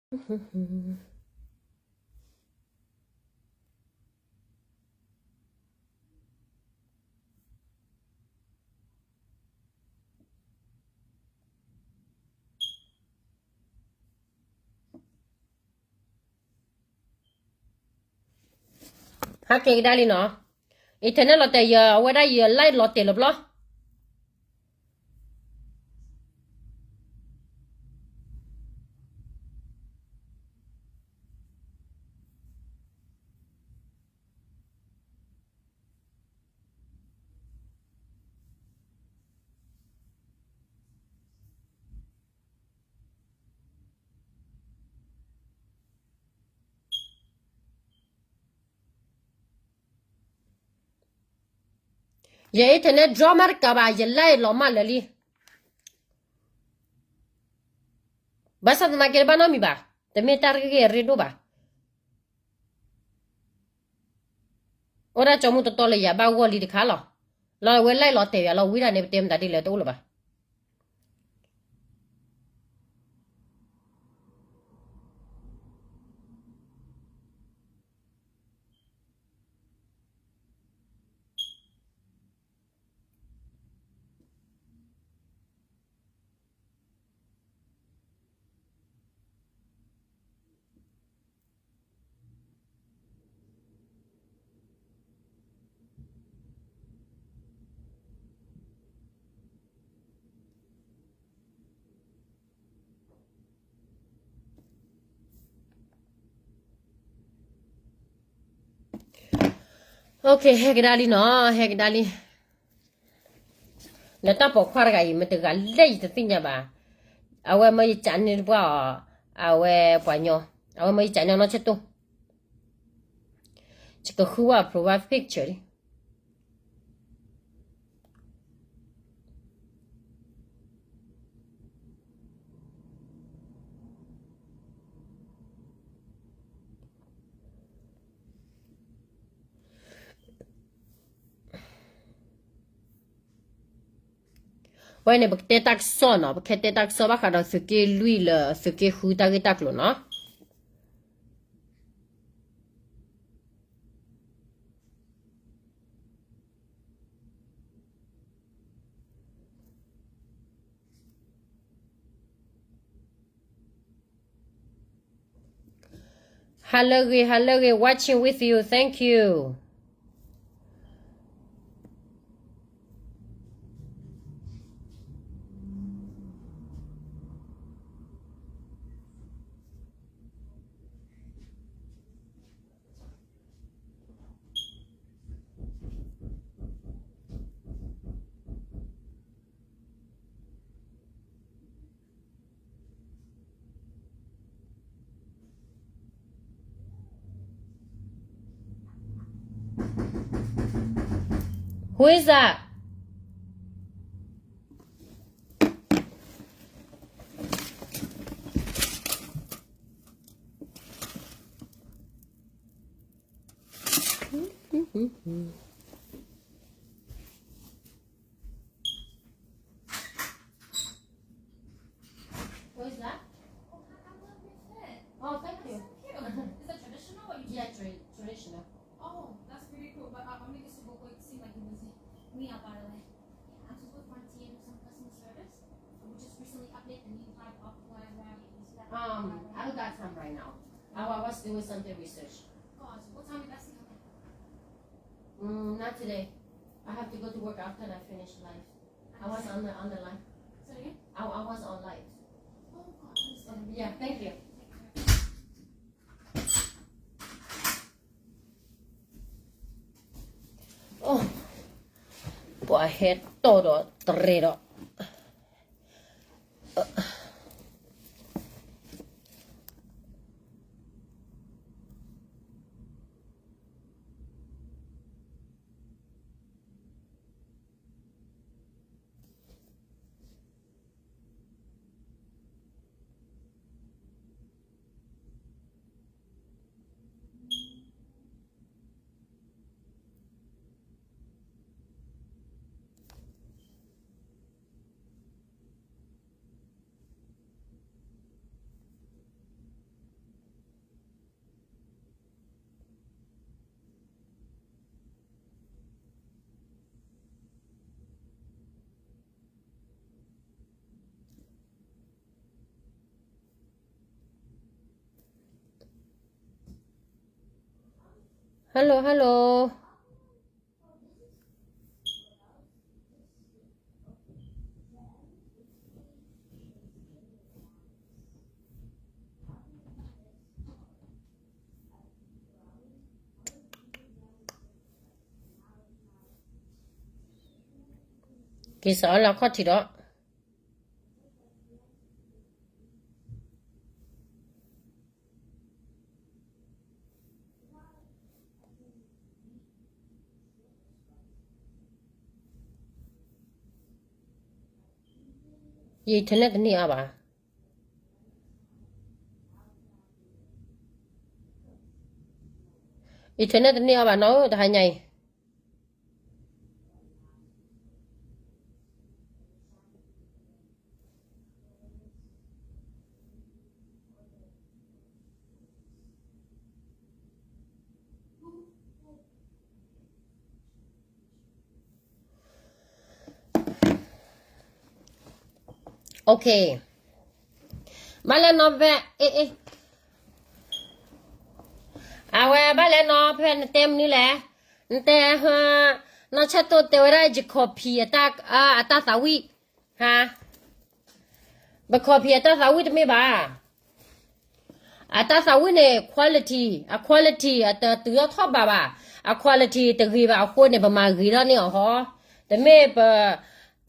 ဟဲက့ၤကဒါလံနီၤ, internet လီၤတဲာ်ယၤ အဝဲဒၣ်ယ line လီၤတဲာ်လၢၤဘျီ ယ internet drop မးတကးဘၣ်, ယ line လီၤမးလၢာ်လံ. ဘၣ်ဆၣ်သနာ်က့တဘၣ်နီတမံၤဘၣ်, တမ့ၢ်တၢ်တဂ့ၢ်အရ့ဒိၣ်ဘၣ်. အိၣ်ဒၣ်ကၠီမူတတီလၢယၤဘၣ်ဂီၢ်လံတခါလီၤ. လီၤဝဲ line လီၤတဲာ်ယၤလီၤ ဝံၤဒၣ်န့ၣ် ပတဲမတၤဒ်လဲၣ်တအိၣ်လၢၤဘၣ်. Okay, ဟဲကဒါလံနီၤ, ဟဲကဒါလံ. လၢတၢ်ပိာ်ခွါတဂၤအံၤ မတၤတဂၤလဲၣ်ယတသ့ၣ်ညါဘၣ်. အဝဲမၢယကးန့ၢ်တပှၢ်အီၤ, အဝဲပှၤညီ, အဝဲမၢယကးန့ၢ်နီၢ်ဆၢတိၢ်, ယကဃုဝဲ profile picture လံ. ဝဲန့ၣ် ပကတဲတၢ်ကစီၣ်နီၤ, ပကတဲတၢ်ကစီၣ်ဘၣ်ဃးဒီးသုးက့လွံၢ်လၢ သုးက့ဃုတၢ်ဂ့ၢ်တၢ်ကျိၤနီၤ. Hello, hello, watching with you. Thank you. Who is that? What is that? Oh, thank you. Is that traditional or you Yeah, tra- traditional. Oh, that's pretty cool. But uh, I'll make it super quick. Seem like it was me about it. Like, yeah, I'm supposed to volunteer do some customer service. We just recently updated the new type of wire routing. Is that Um, I don't got time right now. I, I was doing something research. Oh, so what time is that? Mm, not today. I have to go to work after I finish live. I was on the on the line. Say again? I, I was on live. Oh, God, I'm sorry. Yeah, thank you. Oh, ပှၤဟဲတီၢ်ဒီးတရဲဒီး Hello, hello. က့ၤစးအီၣ်လၢအခီၣ်ထံးဒီး ယ internet တန့ၢ်အါဘၣ်. Internet တန့ၢ်အါဘၣ်နီၤဧၢ တဟါညါအံၤ. ဘၣ်လဲၣ်နီၤဖဲ အဝဲဘၣ်လဲၣ်နီၤ ဖဲနတဲမနုၤလဲၣ်, နတဲ နီၢ်ဆၢၣ်တိၣ်တဲဝဲဒၣ် ယ copy အတၢ်သးဝံၣ်, ဟါ, ပ copy အတၢ်သးဝံၣ်တမ့ၢ်ဘၣ်. အတၢ်သးဝံၣ်န့ၣ် quality, အ quality အတတုၤထီၣ်ထီၣ်ဘးဘၣ်, အ quality တဂ့ၤဘၣ်အဃိန့ၣ် ပမၤဂ့ၤထီၣ်န့ၢ်အီၤဟီ, တမ့ၢ်ပ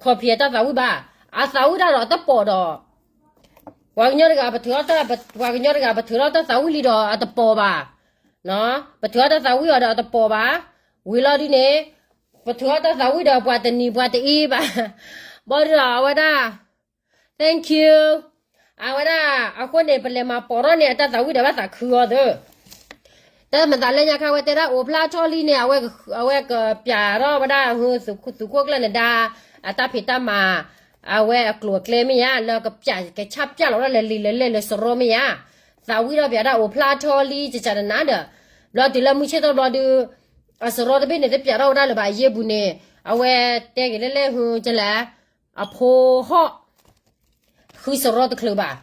copy အတၢ်သးဝံၣ်ဘၣ်. အသးဝံၣ်တၢ်ဒီးအတပိာ်ဒီး ပှၤကညီတဂၤပထုးထီၣ်တၢ်, ပှၤကညီတဂၤပထုးထီၣ်တၢ်သးဝံၣ်လံဒီးအတပိာ်ဘၣ်, ပထုးထီၣ်တၢ်သးဝံၣ်အီၤဒီးအတပိာ်ဘၣ်, ဝံၤလီၤဒုန့ၣ် ပထုးထီၣ်တၢ်သးဝံၣ်ဒီးပှၤတနံၤပှၤတအ့ဘၣ်, ဘၣ်ဒီးအဝဲဒၣ် thank you, အဝဲဒၣ် အဃိန့ၣ် ပလဲၤမၤပိာ်ထီၣ်န့ၣ် အတၢ်သးဝံၣ်ဒီးဘၣ်သးခုအီၤသၢ တၢ်မၤသးလၢညါခါ အဝဲတဲဒၣ်အိၣ်ဖျါထီၣ်လံန့ၣ် အဝဲကပျးထီၣ်ဝဲဒၣ် သုးခိၣ်ကျၢၢ်နဒါ အတၢ်ဖံးတၢ်မၤ အဝဲအကျိၤအကျဲမ့ၢ်ဧါ လၢကပျးကဆါပျးလီၤဝဲဒၣ်လၢလံာ်လၢလဲၢ်လၢစရီမ့ၢ်ဧါ, သးဝံၣ်ထီၣ်ပျးဒၣ်အိၣ်ဖျါထီၣ်လံ ကကနးဒီး ဘျီတုၤလၢမုၢ်ဆ့ၣ်ထီၣ်ဘျီဒု အစရီတဘ့ၣ်န့ၣ် တပျးထီၣ်ဝဲဒၣ်လၢၤဘၣ် အယ့ၢ်ပူၤန့ၣ် အဝဲတဲက့ၤလၢလဲၢ်ဟူကလဲၣ် အဖိဟီၣ် ဃုစရီတချုးဘၣ်,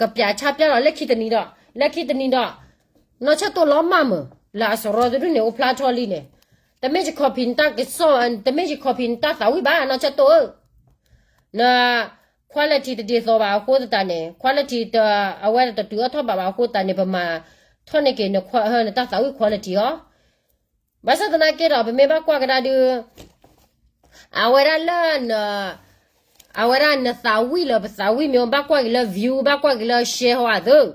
ကပျးဆါပျးလီၤလၢခံတနံၤဒီး လၢခံတနံၤဒီး နီၢ်ဆၢၣ်တိၣ်လီၤမၢ်မုာ် လၢအစရီတဒူၣ်န့ၣ် အိၣ်ဖျါထီၣ်လံန့ၣ်, တမ့ၢ်ယ copy နတၢ်ကစီၣ် တမ့ၢ်ယ copy နတၢ်သးဝံၣ်ဘၣ် နီၢ်ဆၢၣ်တိၣ်ဧၢ, န quality တဒ်သိးဘၣ်အဃိသတးန့ၣ် quality တ အဝဲတတုၤအထီၣ်ဘၣ်ဘၣ်အဃိသတးန့ၣ် ပမၤထီၣ်န့ၢ်က့ၤ နတၢ်သးဝံၣ် quality အီၤ ဘၣ်ဆၣ်သနာ်က့ဒီး ပမ့ၢ်ဘၣ်ကွၢ်ကဒါဒု အဝဲဒၣ်လၢ အဝဲဒၣ်နသးဝံၣ်လၢပသးဝံၣ်မ့ၢ် ဘၣ်ကွၢ်က့ၤလၢ view ဘၣ်ကွၢ်က့ၤလၢ share ဟီဧါသၢ,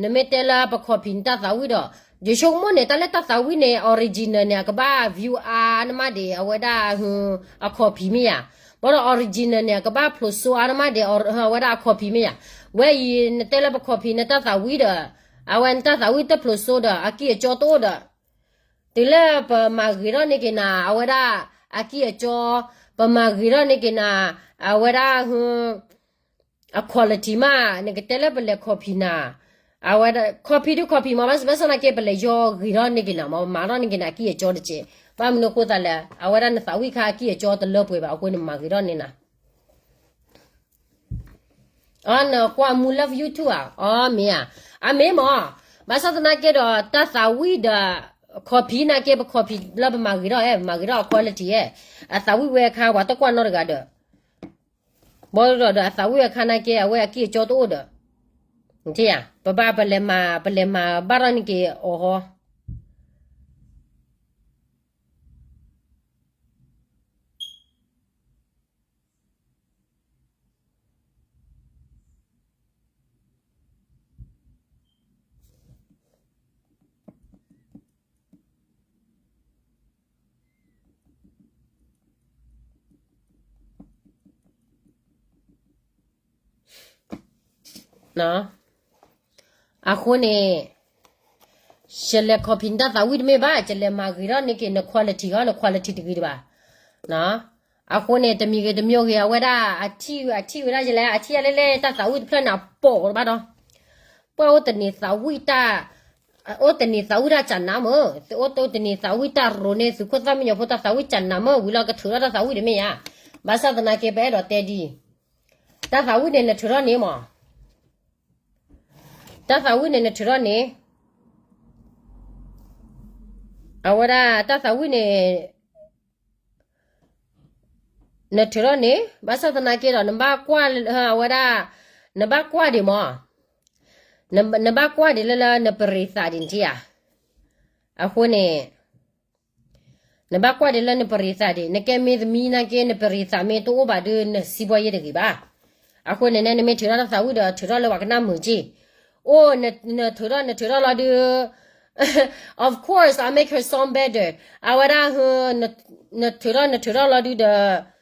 နမ့ၢ်တဲလၢပ copy နတၢ်သးဝံၣ်ဒီး ယဆိကမိၣ်န့ၣ် တၢ်လၢတၢ်သးဝံၣ်န့ၣ် original န့ၣ် အကဘၣ် view အါနမးဒံး အဝဲဒၣ် အ copy မ့ၢ်ဧါ, ဘၣ်ဒီး original န့ၣ် အကဘၣ်ဖျိးစိအါနမးဒံး အဝဲဒၣ်အ copy မ့ၢ်ဧါ, ဝဲအံၤ နတဲလၢပ copy နတၢ်သးဝံၣ်ဒီး အဝဲနတၢ်သးဝံၣ်တဖျိးစိဒီး အကံၢ်အကၠီတအိၣ်ဒီး တုၤလၢပမၤဂ့ၤထီၣ်န့ၢ်က့ၤနၤ အဝဲဒၣ်အကံၢ်အကၠီ, ပမၤဂ့ၤထီၣ်န့ၢ်က့ၤနၤ အဝဲဒၣ် အ quality မး နကတဲလၢပလဲၤ copy နၤ, အဝဲဒၣ် copy ဒု copy မး ဘၣ်ဆၣ်သနာ်က့ ပလဲၤယီၤဂ့ၤထီၣ်န့ၢ်က့ၤနၤမး မၤထီၣ်န့ၢ်က့ၤနၤအကံၢ်အကၠီတက့ၢ်, ဘၣ်မနုၤအဃိသတးလဲၣ် အဝဲဒၣ်နသးဝံၣ်ခါအကံၢ်အကၠီတလၢပှဲၤဘၣ်အဃိန့ၣ် မၤဂ့ၤထီၣ်န့ၢ်နၤ အီ နကွၢ်မူလၢ YouTube ဧါ, အီ မ့ၢ်ဧါ, အမ့ၢ်မး, ဘၣ်ဆၣ်သနာ်က့ဒီး တၢ်သးဝံၣ်ဒီး copy နာ်က့ ပ copy လၢပမၤဂ့ၤထီၣ်ဧါ, ပမၤဂ့ၤထီၣ်အ quality ဧါ, အသးဝံၣ်ဝဲအခါ ပှၤတကွၢ်နီတဂၤဒီး, ဘၣ်ဒီး အသးဝံၣ်အခါနာ်က့ အဝဲအကံၢ်အကၠီတအိၣ်ဒီး, ပဘၣ်ပလဲၤမၤ ပလဲၤမၤဘၣ်ထီၣ်န့ၢ်က့ၤအီၤဟီ အဃိန့ၣ် ယလဲၤ copy နတၢ်သးဝံၣ်တမ့ၢ်ဘၣ်, ယလဲၤမၤဂ့ၤထီၣ်န့ၢ်က့ၤန quality ဟီ န quality တဂ့ၤတဘၣ်. အဃိန့ၣ် တမံၤဂ့ၤတမံၤဂ့ၤ အဝဲဒၣ် အထံၣ် အထံၣ်ဝဲဒၣ်ယလဲၣ် အထံၣ်ယလဲၣ်လဲၣ် တၢ်သးဝံၣ်တဖျၢၣ်န့ၣ်အပိာ်ဘၣ်ဒီး ပှၤအိၣ်တနံၤသးဝံၣ်တၢ် အိၣ်တနံၤသးဝံၣ်တၢ်ကနးမ့ၢ်, အိၣ်တနံၤသးဝံၣ်တၢ်ရိၤန့ၣ် သုးခိၣ်သၣ်မံညီၤဖိတၢ်သးဝံၣ်ကနးမ့ၢ် ဝံၤလီၤကထုးထီၣ်တၢ်သးဝံၣ်တမ့ၢ်ဧါ. ဘၣ်ဆၣ်သနာ်က့ ပအဲၣ်ဒိးတဲဒ်အံၤ, တၢ်သးဝံၣ်န့ၣ် နထုးထီၣ်န့ၢ်မး တၢ်သးဝံၣ်န့ၣ် နထုးထီၣ်န့ၢ် အဝဲဒၣ်တၢ်သးဝံၣ်န့ၣ် နထုးထီၣ်န့ၣ် ဘၣ်ဆၣ်သနာ်က့ဒီး နဘၣ်ကွၢ် အဝဲဒၣ် နဘၣ်ကွၢ်ဒံးမး, နဘၣ်ကွၢ်ဒံးလၢလၢနပရံးသးဒံးနထံၣ်ဧါ. အဃိန့ၣ် နဘၣ်ကွၢ်ဒံးလၢနပရံးသးဒံး နကဲမ့ၢ်သမံသနာ်က့ နပရံးသးမ့ၢ်တအိၣ်ဘၣ်ဒီး နစံးဘီယ့ၢ်တဂ့ၤဘၣ်. အဃိန့ၣ် နမ့ၢ်ထုးထီၣ်တၢ်သးဝံၣ်ဒီး ထုးထီၣ်လၢပှၤကနၣ်မုာ်က့ၢ်. အိၣ် နထုးထီၣ် နထုးထီၣ်လီၤဒုး of course I make her sound better. အဝဲဒၣ် နထုးထီၣ် နထုးထီၣ်လီၤဒုးဒီး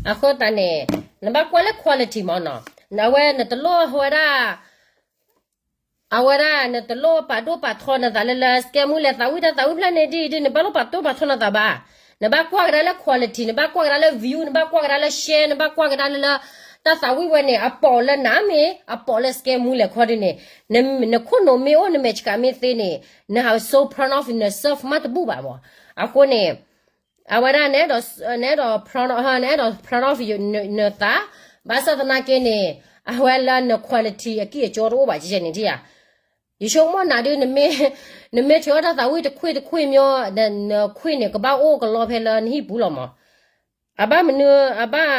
အဃိသတးန့ၣ် နဘၣ်ကွၢ်လၢ quality မးနီၤ, အဝဲနတလိၣ်အဝဲဒၣ် အဝဲဒၣ်နတလိၣ်ပာ်ဒိၣ်ပာ်ထီနသးလၢလၢ စကဲမူလဲၣ် သးဝံၣ်တၢ်သးဝံၣ်ဖျၢၣ်န့ၣ်ဒ်အံၤဒ် နဘၣ်လိၣ်ပာ်ဒိၣ်ပာ်ထီနသးဘၣ်. နဘၣ်ကွၢ်ကဒါလၢ quality, နဘၣ်ကွၢ်ကဒါလၢ view, နဘၣ်ကွၢ်ကဒါလၢ share, နဘၣ်ကွၢ်ကဒါလၢလၢ တၢ်သးဝံၣ်ဝဲန့ၣ် အပိာ်လၢနၤမ့ၢ် အပိာ်လၢစကဲမူလဲၣ်ခီဒ်န့ၣ် နခိၣ်နူာ်မ့ၢ်အိၣ် နမဲာ်ဆှးမ့ၢ်သ့န့ၣ် နဟး so proud of န self မးတဘူၣ်ဘၣ်မး. အဃိန့ၣ် အဝဲဒၣ်နအဲၣ်ဒိး နအဲၣ်ဒိး proud of နအဲၣ်ဒိး proud of နသး, ဘၣ်ဆၣ်သနာ်က့န့ၣ် အဝဲလၢန quality အကံၢ်အစီတအိၣ်ဘၣ် ကဲကဲန့ၣ်ထံၣ်ဧါ. ယဆိကမိၣ်နၤဒုး နမ့ၢ်ထုးထီၣ်တၢ်သးဝံၣ်တခွ့ၣ်တခွ့ၣ်မး နခွ့ၣ်န့ၣ် ကဘၣ်အိၣ်ကလီဖဲလၢနဟံၣ်ပူၤလီၤမး. အဘၣ်မနုၤ အဘၣ်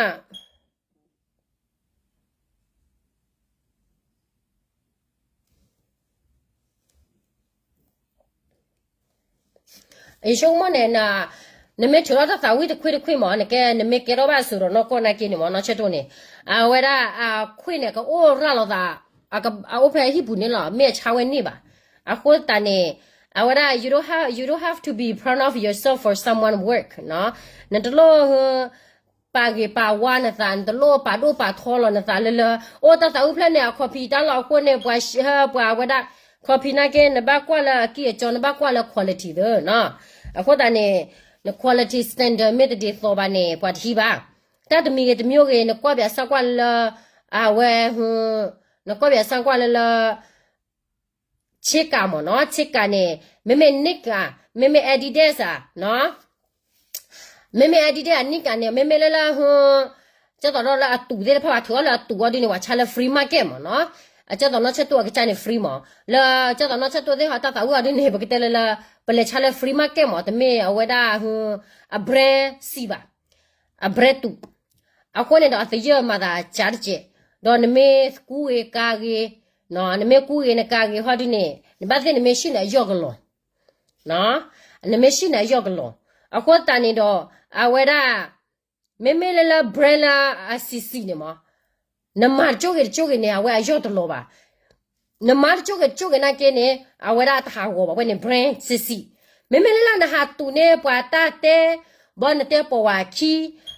ယဆိကမိၣ်န့ၣ် နမ့ၢ်ထုးထီၣ်တၢ်သးဝံၣ်တခွ့ၣ်တခွ့ၣ်မး နကဲ နမ့ၢ်ကဲထီၣ်ဘၣ်အစိၤဒီးနီၢ်ကီၢ်နာ်က့န့ၣ်မး နီၢ်ဆၢတိၢ်န့ၣ် အဝဲဒၣ်အခွ့ၣ်န့ၣ် ကအိၣ်ရၤလီၤသး အအိၣ်ဖဲဟံၣ်ပူၤန့ၣ်လီၤ မ့ၢ်အဆါဝဲန့ၢ်ဘၣ်. အဃိသတးန့ၣ် အဝဲဒၣ် you don't have, you don't have to be proud of yourself for someone work နီၤ. နတလိၣ် ပာ်ဂ့ၤပာ်ဝါနသး နတလိၣ်ပာ်ဒိၣ်ပာ်ထီလီၤနသးလၢလၢ အိၣ်တၢ်သးဝံၣ်ဖျၢၣ်န့ၣ် အခီၣ်ဖံးတၢ်လီၤအဃိန့ၣ် ပှၤ ပှၤဝဲဒၣ် ခီၣ်ဖံးနာ်က့ နဘၣ်ကွၢ်လၢအကံၢ်အစီ နဘၣ်ကွၢ်လၢ quality သၢနီၤ. အဃိသတးန့ၣ် န quality standard မ့ၢ်တဒ်သိးဘၣ်န့ၣ် ပှၤတဟံးဘၣ်. တၢ်တမံၤဂ့ၤတမံၤဂ့ၤ နကွၢ်ပၠးစၢ်ကွၢ်လၢ အဝဲ နကွၢ်ပၠးစၢ်ကွၢ်လၢလၢ ဆ့ကၤမ့ၢ်နီၤ ဆ့ကၤန့ၣ် မ့မ့ၢ် Nike ဧါ မ့မ့ၢ် Adidas ဧါ မ့မ့ၢ် Adidas ဧါ Nike န့ၣ် မ့မ့ၢ်လၢလၢ ကၠၢ်သိးဒီးလၢအတူးသ့ၣ်တဖၣ် ပှၤထုးအီၤလၢအတူးအီၤဒ်န့ၣ် ပှၤဆါလၢ free market မ့ၢ်နီၤ. အကၠၢ်သိးနီၢ်ဆၢတိၢ်အကစၢ်န့ၣ် free မ့ၢ် လၢကၠၢ်သိးနီၢ်ဆၢတိၢ်သ့ၣ်ဟီ တၢ်သးဝံၣ်အီၤဒ်န့ၣ် ပကတဲလၢလၢ ပလဲၤဆါလၢ free market မ့ၢ် တမ့ၢ်အဝဲဒၣ် အ brand စံးဘၣ် အ brand တူး အဃိန့ၣ်ဒီးအသယၢၢ်မၤသးကၢ်တကဲး, ဒီးနမ့ၢ်ကူဂ့ၤကၤဂ့ၤ, နမ့ၢ်ကူဂ့ၤနကၤဂ့ၤဟီဒ်န့ၣ် နဘၣ်သ့ၣ်နမ့ၢ်ဆ့ၣ်န့ၣ်အယီၢ်ကလီၤ, နမ့ၢ်ဆ့ၣ်န့ၣ်အယီၢ်ကလီၤ. အဃိသတးန့ၣ်ဒီး အဝဲဒၣ် မ့မ့ၢ်လၢလၢ brand လၢအစံးစံးန့ၣ်မး နမၤတကၠိဂ့ၤတကၠိဂ့ၤန့ၣ် အဝဲအယီၢ်တလီၤဘၣ်. နမၤတကၠိဂ့ၤတကၠိဂ့ၤနာ်က့န့ၣ် အဝဲဒၣ်တဟးဂီၤဘၣ်ဝဲန့ၣ် brand စံးစံး. မ့မ့ၢ်လၢလၢနဟးတူးန့ၢ်ပှၤတၢ်တဲ ဘီနတဲပိာ်ဝဲခံ,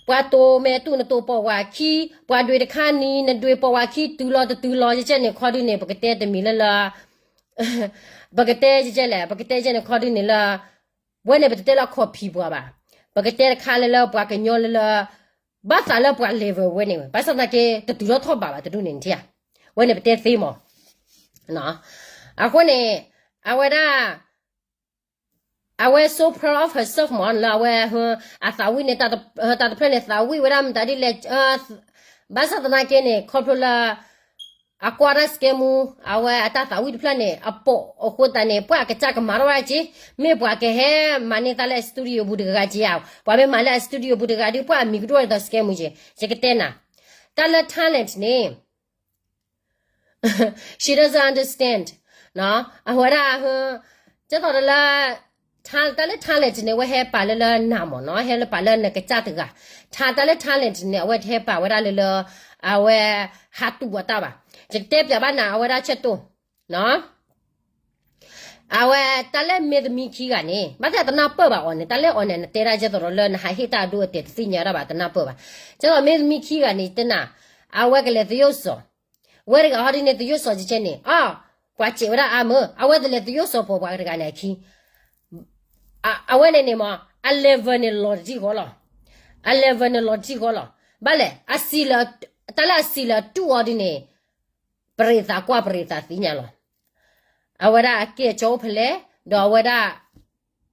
ပှၤတိၤမဲာ်တူးနတိၤပိာ်ဝဲခံ, ပှၤဒွဲၣ်တခါနံၤ နဒွဲၣ်ပိာ်ဝဲခံ တုၤလီၤတတုၤလီၤ ကဲကဲန့ၣ်ခီဒ်န့ၣ် ပကတဲတမံၤလၢလၢ ပကတဲကဲကဲလဲၣ် ပကတဲကဲန့ၣ်ခီဒ်န့ၣ်လၢ ဝဲန့ၣ်ပတတဲလၢ copy ပှၤဘၣ်. ပကတဲတခါလၢလၢပှၤကညီလၢလၢ ဘၣ်သးလၢပှၤ level ဝဲန့ၣ်ဝဲ ဘၣ်ဆၣ်သနာ်က့ တတုၤထီၣ်ထီၣ်ဘးဘၣ်တဒူၣ်န့ၣ်ထံၣ်ဧါ. ဝဲန့ၣ်ပတဲသ့မး. အဃိန့ၣ် အဝဲဒၣ် အဝဲ so proud of herself မး လၢအဝဲ အသးဝံၣ်န့ၣ် တၢ်တဖျၢၣ်န့ၣ် သးဝံၣ်ဝဲဒၣ်မတၤဒ်လဲၣ်, ဘၣ်ဆၣ်သနာ်က့န့ၣ် ခီဖျိလၢ အကွၢ်တၢ် scam မူ အဝဲအတၢ်သးဝံၣ်တဖျၢၣ်န့ၣ် အပိာ်အဃိသတးန့ၣ် ပှၤအကစၢ်ကမၤထီၣ်ဝဲက့, မ့ၢ်ပှၤကဟဲမၤန့ၢ်တၢ်လၢအ studio ပူၤတဂၤက့ဧါ, ပှၤမ့ၢ်မၤလၢအ studio ပူၤတဂၤဒီး ပှၤအမံၤကဒိၣ်ဒ်သိး scam မူက့, ယကတဲနၤ, တၢ်လၢ talent န့ၣ် she doesn't understand အဝဲဒၣ် ကသိးဒီးလၢ တၢ်လၢ talent န့ၣ် အဝဲဟဲပာ်လၢလၢနၤမးနီၤ, ဟဲလၢပာ်လၢနကစၢ်တဂၤ, တၢ်လၢ talent န့ၣ် အဝဲတဟဲပာ်ဝဲဒၣ်လၢလၢ အဝဲ ဟးတူၢ်အတၢ်ဘၣ်. ယကတဲပျးဘၣ်နၤ အဝဲဒၣ်ဆၢတိၢ် အဝဲတၢ်လၢမ့ၢ်သမံခံဂၤန့ၣ် ဘၣ်သ့ၣ်တနၢ်ပၢၢ်ဘၣ်အီၤန့ၣ်, တၢ်လၢအီၤန့ၣ် နတဲဒၣ်ကသိးဒီးလၢနဟးဟ့ၣ်တၢ်အဒိအတဲာ်တသ့ၣ်ညါဒၣ်ဘၣ် တနၢ်ပၢၢ်ဘၣ်. ကသိးမ့ၢ်သမံခံဂၤန့ၣ် တနၤ အဝဲကလဲၤသယိၣ်စီၤ ဝဲတဂၤဟီဒ်န့ၣ် သယိၣ်စီၤကဲန့ၣ် အ ပှၤစဲးဝဲဒၣ်အါမး, အဝဲတလဲၤသယိၣ်စီၤပိာ်ပှၤတဂၤန့ၣ်အခံ, အဝဲန့ၣ်န့ၣ်မး အ level န့ၣ်လီၤတထံၣ်ဃီလီၤ, အ level န့ၣ်လီၤတထံၣ်ဃီလီၤ. ဘၣ်လဲၣ် အစံးလၢ တၢ်လၢအစံးလၢအတူၢ်အီၤဒ်န့ၣ် ပရံးသးကွၢ်ပရံးသးသ့ၣ်ညါလီၤ. အဝဲဒၣ်အကဲအကၠီအိၣ်ဖဲလဲၣ်, ဒီးအဝဲဒၣ်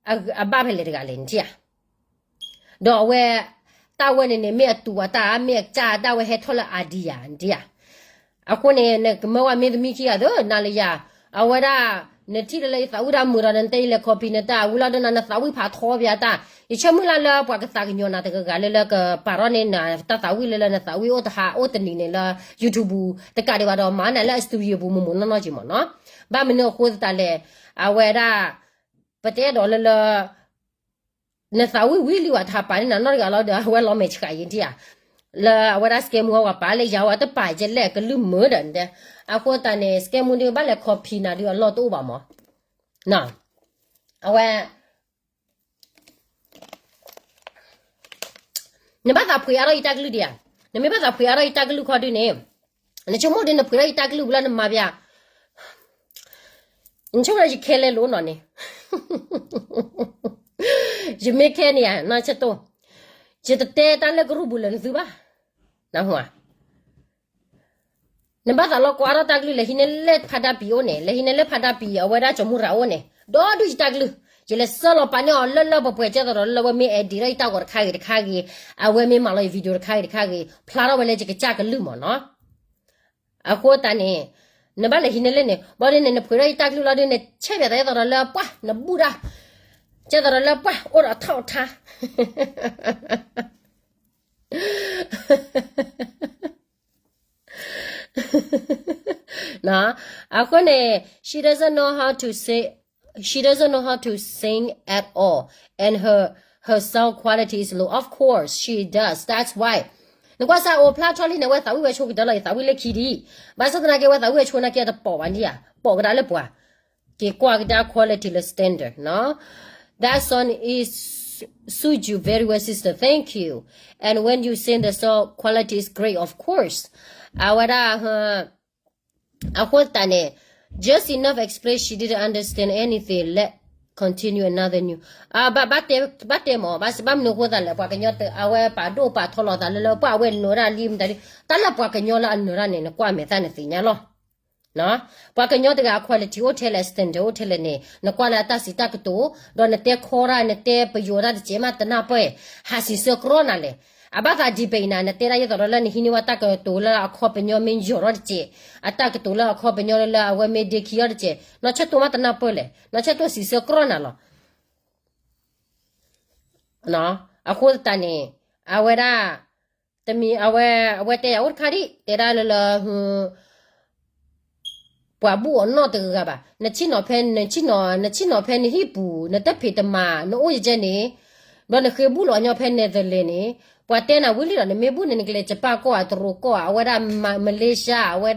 အဘၣ်ဖဲလဲၣ်တဂၤလဲၣ်နထံၣ်ဧါ. ဒီးအဝဲ တၢ်ဝဲန့ၣ်န့ၣ် မ့ၢ်အတူၢ်အတၢ် မ့ၢ်အကစၢ်အတၢ်ဝဲဟဲထီၣ်လၢ idea နထံၣ်ဧါ. အဃိန့ၣ် နကမၢဝဲမ့ၢ်သမံခံဂၤသ့ၣ် နၤလၢယၤ, အဝဲဒၣ် နထံၣ်လၢလၢယသးဝံၣ်တၢ်မုာ်ဒီး နတဲယလဲၤ copy နတၢ်ဝံၤလီၤဒီး နသးဝံၣ်ဖးထီပယၤတၢ်, ယဆၢမုၢ်လၢ်လၢပှၤကသးကညီၤနၤတဂၤဂၤလၢလၢကပာ်ထီၣ်န့ၢ်နၤ တၢ်သးဝံၣ်လၢလၢနသးဝံၣ်အိၣ်တဟါအိၣ်တနံၤန့ၣ်လၢ YouTube ပူၤ တကးဒံးဘၣ်ဒီး မၤနၤလၢအ studio ပူၤ မိၢ်မိၢ်နီၢ်နီၢ်က့မးနီၤ. ဘၣ်မနုၤအဃိသတးလဲၣ်, အဝဲဒၣ် ပတဲဒီးလၢလၢ နသးဝံၣ်ဝံၤလံဝဲ တဟးပာ်န့ၢ်နၤနီတဂၤလီၤဒီး အဝဲလီၤမဲာ်ဆှးယံၤထံၣ်ဧါ. လၢအဝဲဒၣ် scam မူ အဝဲပာ်လၢယၤဝဲတပာ်ယဲလဲၣ်ကလုၢ်မုာ်ဒီးနတဲ. အဃိသတးန့ၣ် scam မူ ဒုးဘၣ်လဲၤ copy နၤဒုးအလီၢ်တအိၣ်ဘၣ်မး. အဝဲ နဘၣ်သးဖှံအါထီၣ်ယတၢ်ကလုၢ်ဒံးဧါ. နမ့ၢ်ဘၣ်သးဖှံအါထီၣ်ယတၢ်ကလုၢ်ခီဒုးန့ၣ်, နဆိကမိၣ်ဒ်နဖှံထီၣ်ယတၢ်ကလုၢ်ဝံၤလၢနမၤဘၣ်ဧါ. နဆိကမိၣ်ယခဲလၢာ်လိၤနီၤန့ၣ် ယမ့ၢ်ခဲန့ၣ်ဧါ နီၢ်ဆၢတိၢ်, ယတတဲတၢ်လၢကရူၢ်ပူၤလၢနသုဘၣ်. နဘၣ်သးလီၤကွၢ်ထီၣ်တၢ်ကလုၢ် လဲၤဟံးန့ၢ်လၢဖးဒၣ်ပံၤအိၣ်န့ၣ်, လဲၤဟံးန့ၢ်လၢဖးဒၣ်ပံၤ အဝဲဒၣ်ကၠီမူရၤအိၣ်န့ၣ်, ဒီးဒုးယတၢ်ကလုၢ်, ယလဲၤစၢလီၤပာ်န့ၢ်အီၤလၢလၢပှဲၤပှဲၤ ကဲသိးဒီးလၢအဝဲမ့ၢ် edit ထီၣ်ယတၢ်ဂီၤတခါဂ့ၤတခါဂ့ၤ, အဝဲမ့ၢ်မၤလီၤယ video တခါဂ့ၤတခါဂ့ၤ ဖျါထီၣ်ဝဲလၢယကစၢ်ကလုၢ်မးနီၤ. အဃိသတးန့ၣ် နဘၣ်လဲၤဟံးန့ၢ်လၢန့ၣ် ဘၣ်ဒ်န့ၣ် နဖှံထီၣ်ယတၢ်ကလုၢ်လီၤဒုး နဆဲးပၠးသး ကဲသိးဒီးလၢပှၢ် နဘူၣ်တၢ်, ကဲသိးဒီးလၢပှၢ် အိၣ်ဒီးအထီၣ်အထါ အဃိန့ၣ် she doesn't know how to say, she doesn't know how to sing at all and her her sound quality is low. Of course she does, that's why. နကွၢ်စၢ်အိၣ်ဖျါထီၣ်လံန့ၣ် ဝဲသးဝံၣ်ဝဲဆိကတၢၢ်လီၤ, ယသးဝံၣ်လၢခံဒံး, ဘၣ်ဆၣ်သနာ်က့ ဝဲသးဝံၣ်ဝဲဆိနာ်က့တပိာ်ဘၣ်ဒံးဧါ, ပိာ်ကဒါလၢပှၤ က့ၤကွၢ်ကဒါ quality လၢ standard နီၤ. That song is suit you very well, sister. Thank you. And when you sing the song, quality is great, of course. အဝဲဒၣ် အဃိသတးန့ၣ် just enough explain, she didn't understand anything, let continue another new. ဘၣ်တဲမး ဘၣ်မနုၤအဃိသတးလဲၣ်, ပှၤကညီအဝဲပာ်ဒိၣ်ပာ်ထီလီၤသးလၢလၢ ပှၤအဝဲနၢၤတၢ်လံမတၤဒ်, တၢ်လၢပှၤကညီလၢအနၢၤတၢ်န့ၣ် နကွၢ်မဲာ်သၣ်နသ့ၣ်ညါလီၤ. ပှၤကညီတဂၤအ quality အိၣ်ထဲလဲၣ်, standard အိၣ်ထဲလဲၣ်န့ၣ် နကွၢ်လၢအတၢ်စံးတၢ်ကတိၤ, ဒီးနတဲခီတၢ် နတဲပယိၤတၢ်တစဲးမးတနၢ်ပၢၢ်, ဟးစံးဆၢကြီနၤလဲၣ်. အဘၣ်သးဒ်ပဲအံၤနၤ နတဲဒၣ်ယသိးဒီးလၢနဟံးန့ၢ်ဝဲတၢ်ကတိၤလၢအခီပညီမ့ၢ်ယိာ်ထီၣ်တစဲး, အတၢ်ကတိၤလၢအခီပညီလၢလၢအဝဲမ့ၢ်ဒ့ခံအီၤတစဲး, နီၢ်ဆၢတိၢ်မးတနၢ်ပၢၢ်လဲၣ်, နီၢ်ဆၢတိၢ်စံးဆၢကြီနၤလီၤ. အဃိသတးန့ၣ် အဝဲဒၣ် တမံၤအဝဲ အဝဲတဲယၤအိၣ်တခါဒံး တဲဒၣ်လၢလၢ ပှၤဘူၣ်အီၤနီတဂၤဂၤဘၣ်. နဆ့ၣ်နီၤဖဲ နဆ့ၣ်နီၤ နဆ့ၣ်နီၤဖဲနဟံၣ်ပူၤ နတဖံးတမၤ နအိၣ်ယကဲန့ၣ်, ဘျီနဃ့ဘူၣ်လီၤညီဖဲ Netherlands န့ၣ်, ပှၤတဲနၤဝံၤလံဒီး နမ့ၢ်ဘူၣ်န့ၣ် နကလဲၤ Japan ကီၢ်ဧါ, တရူးကီၢ်ဧါ, အဝဲဒၣ် Malaysia အဝဲ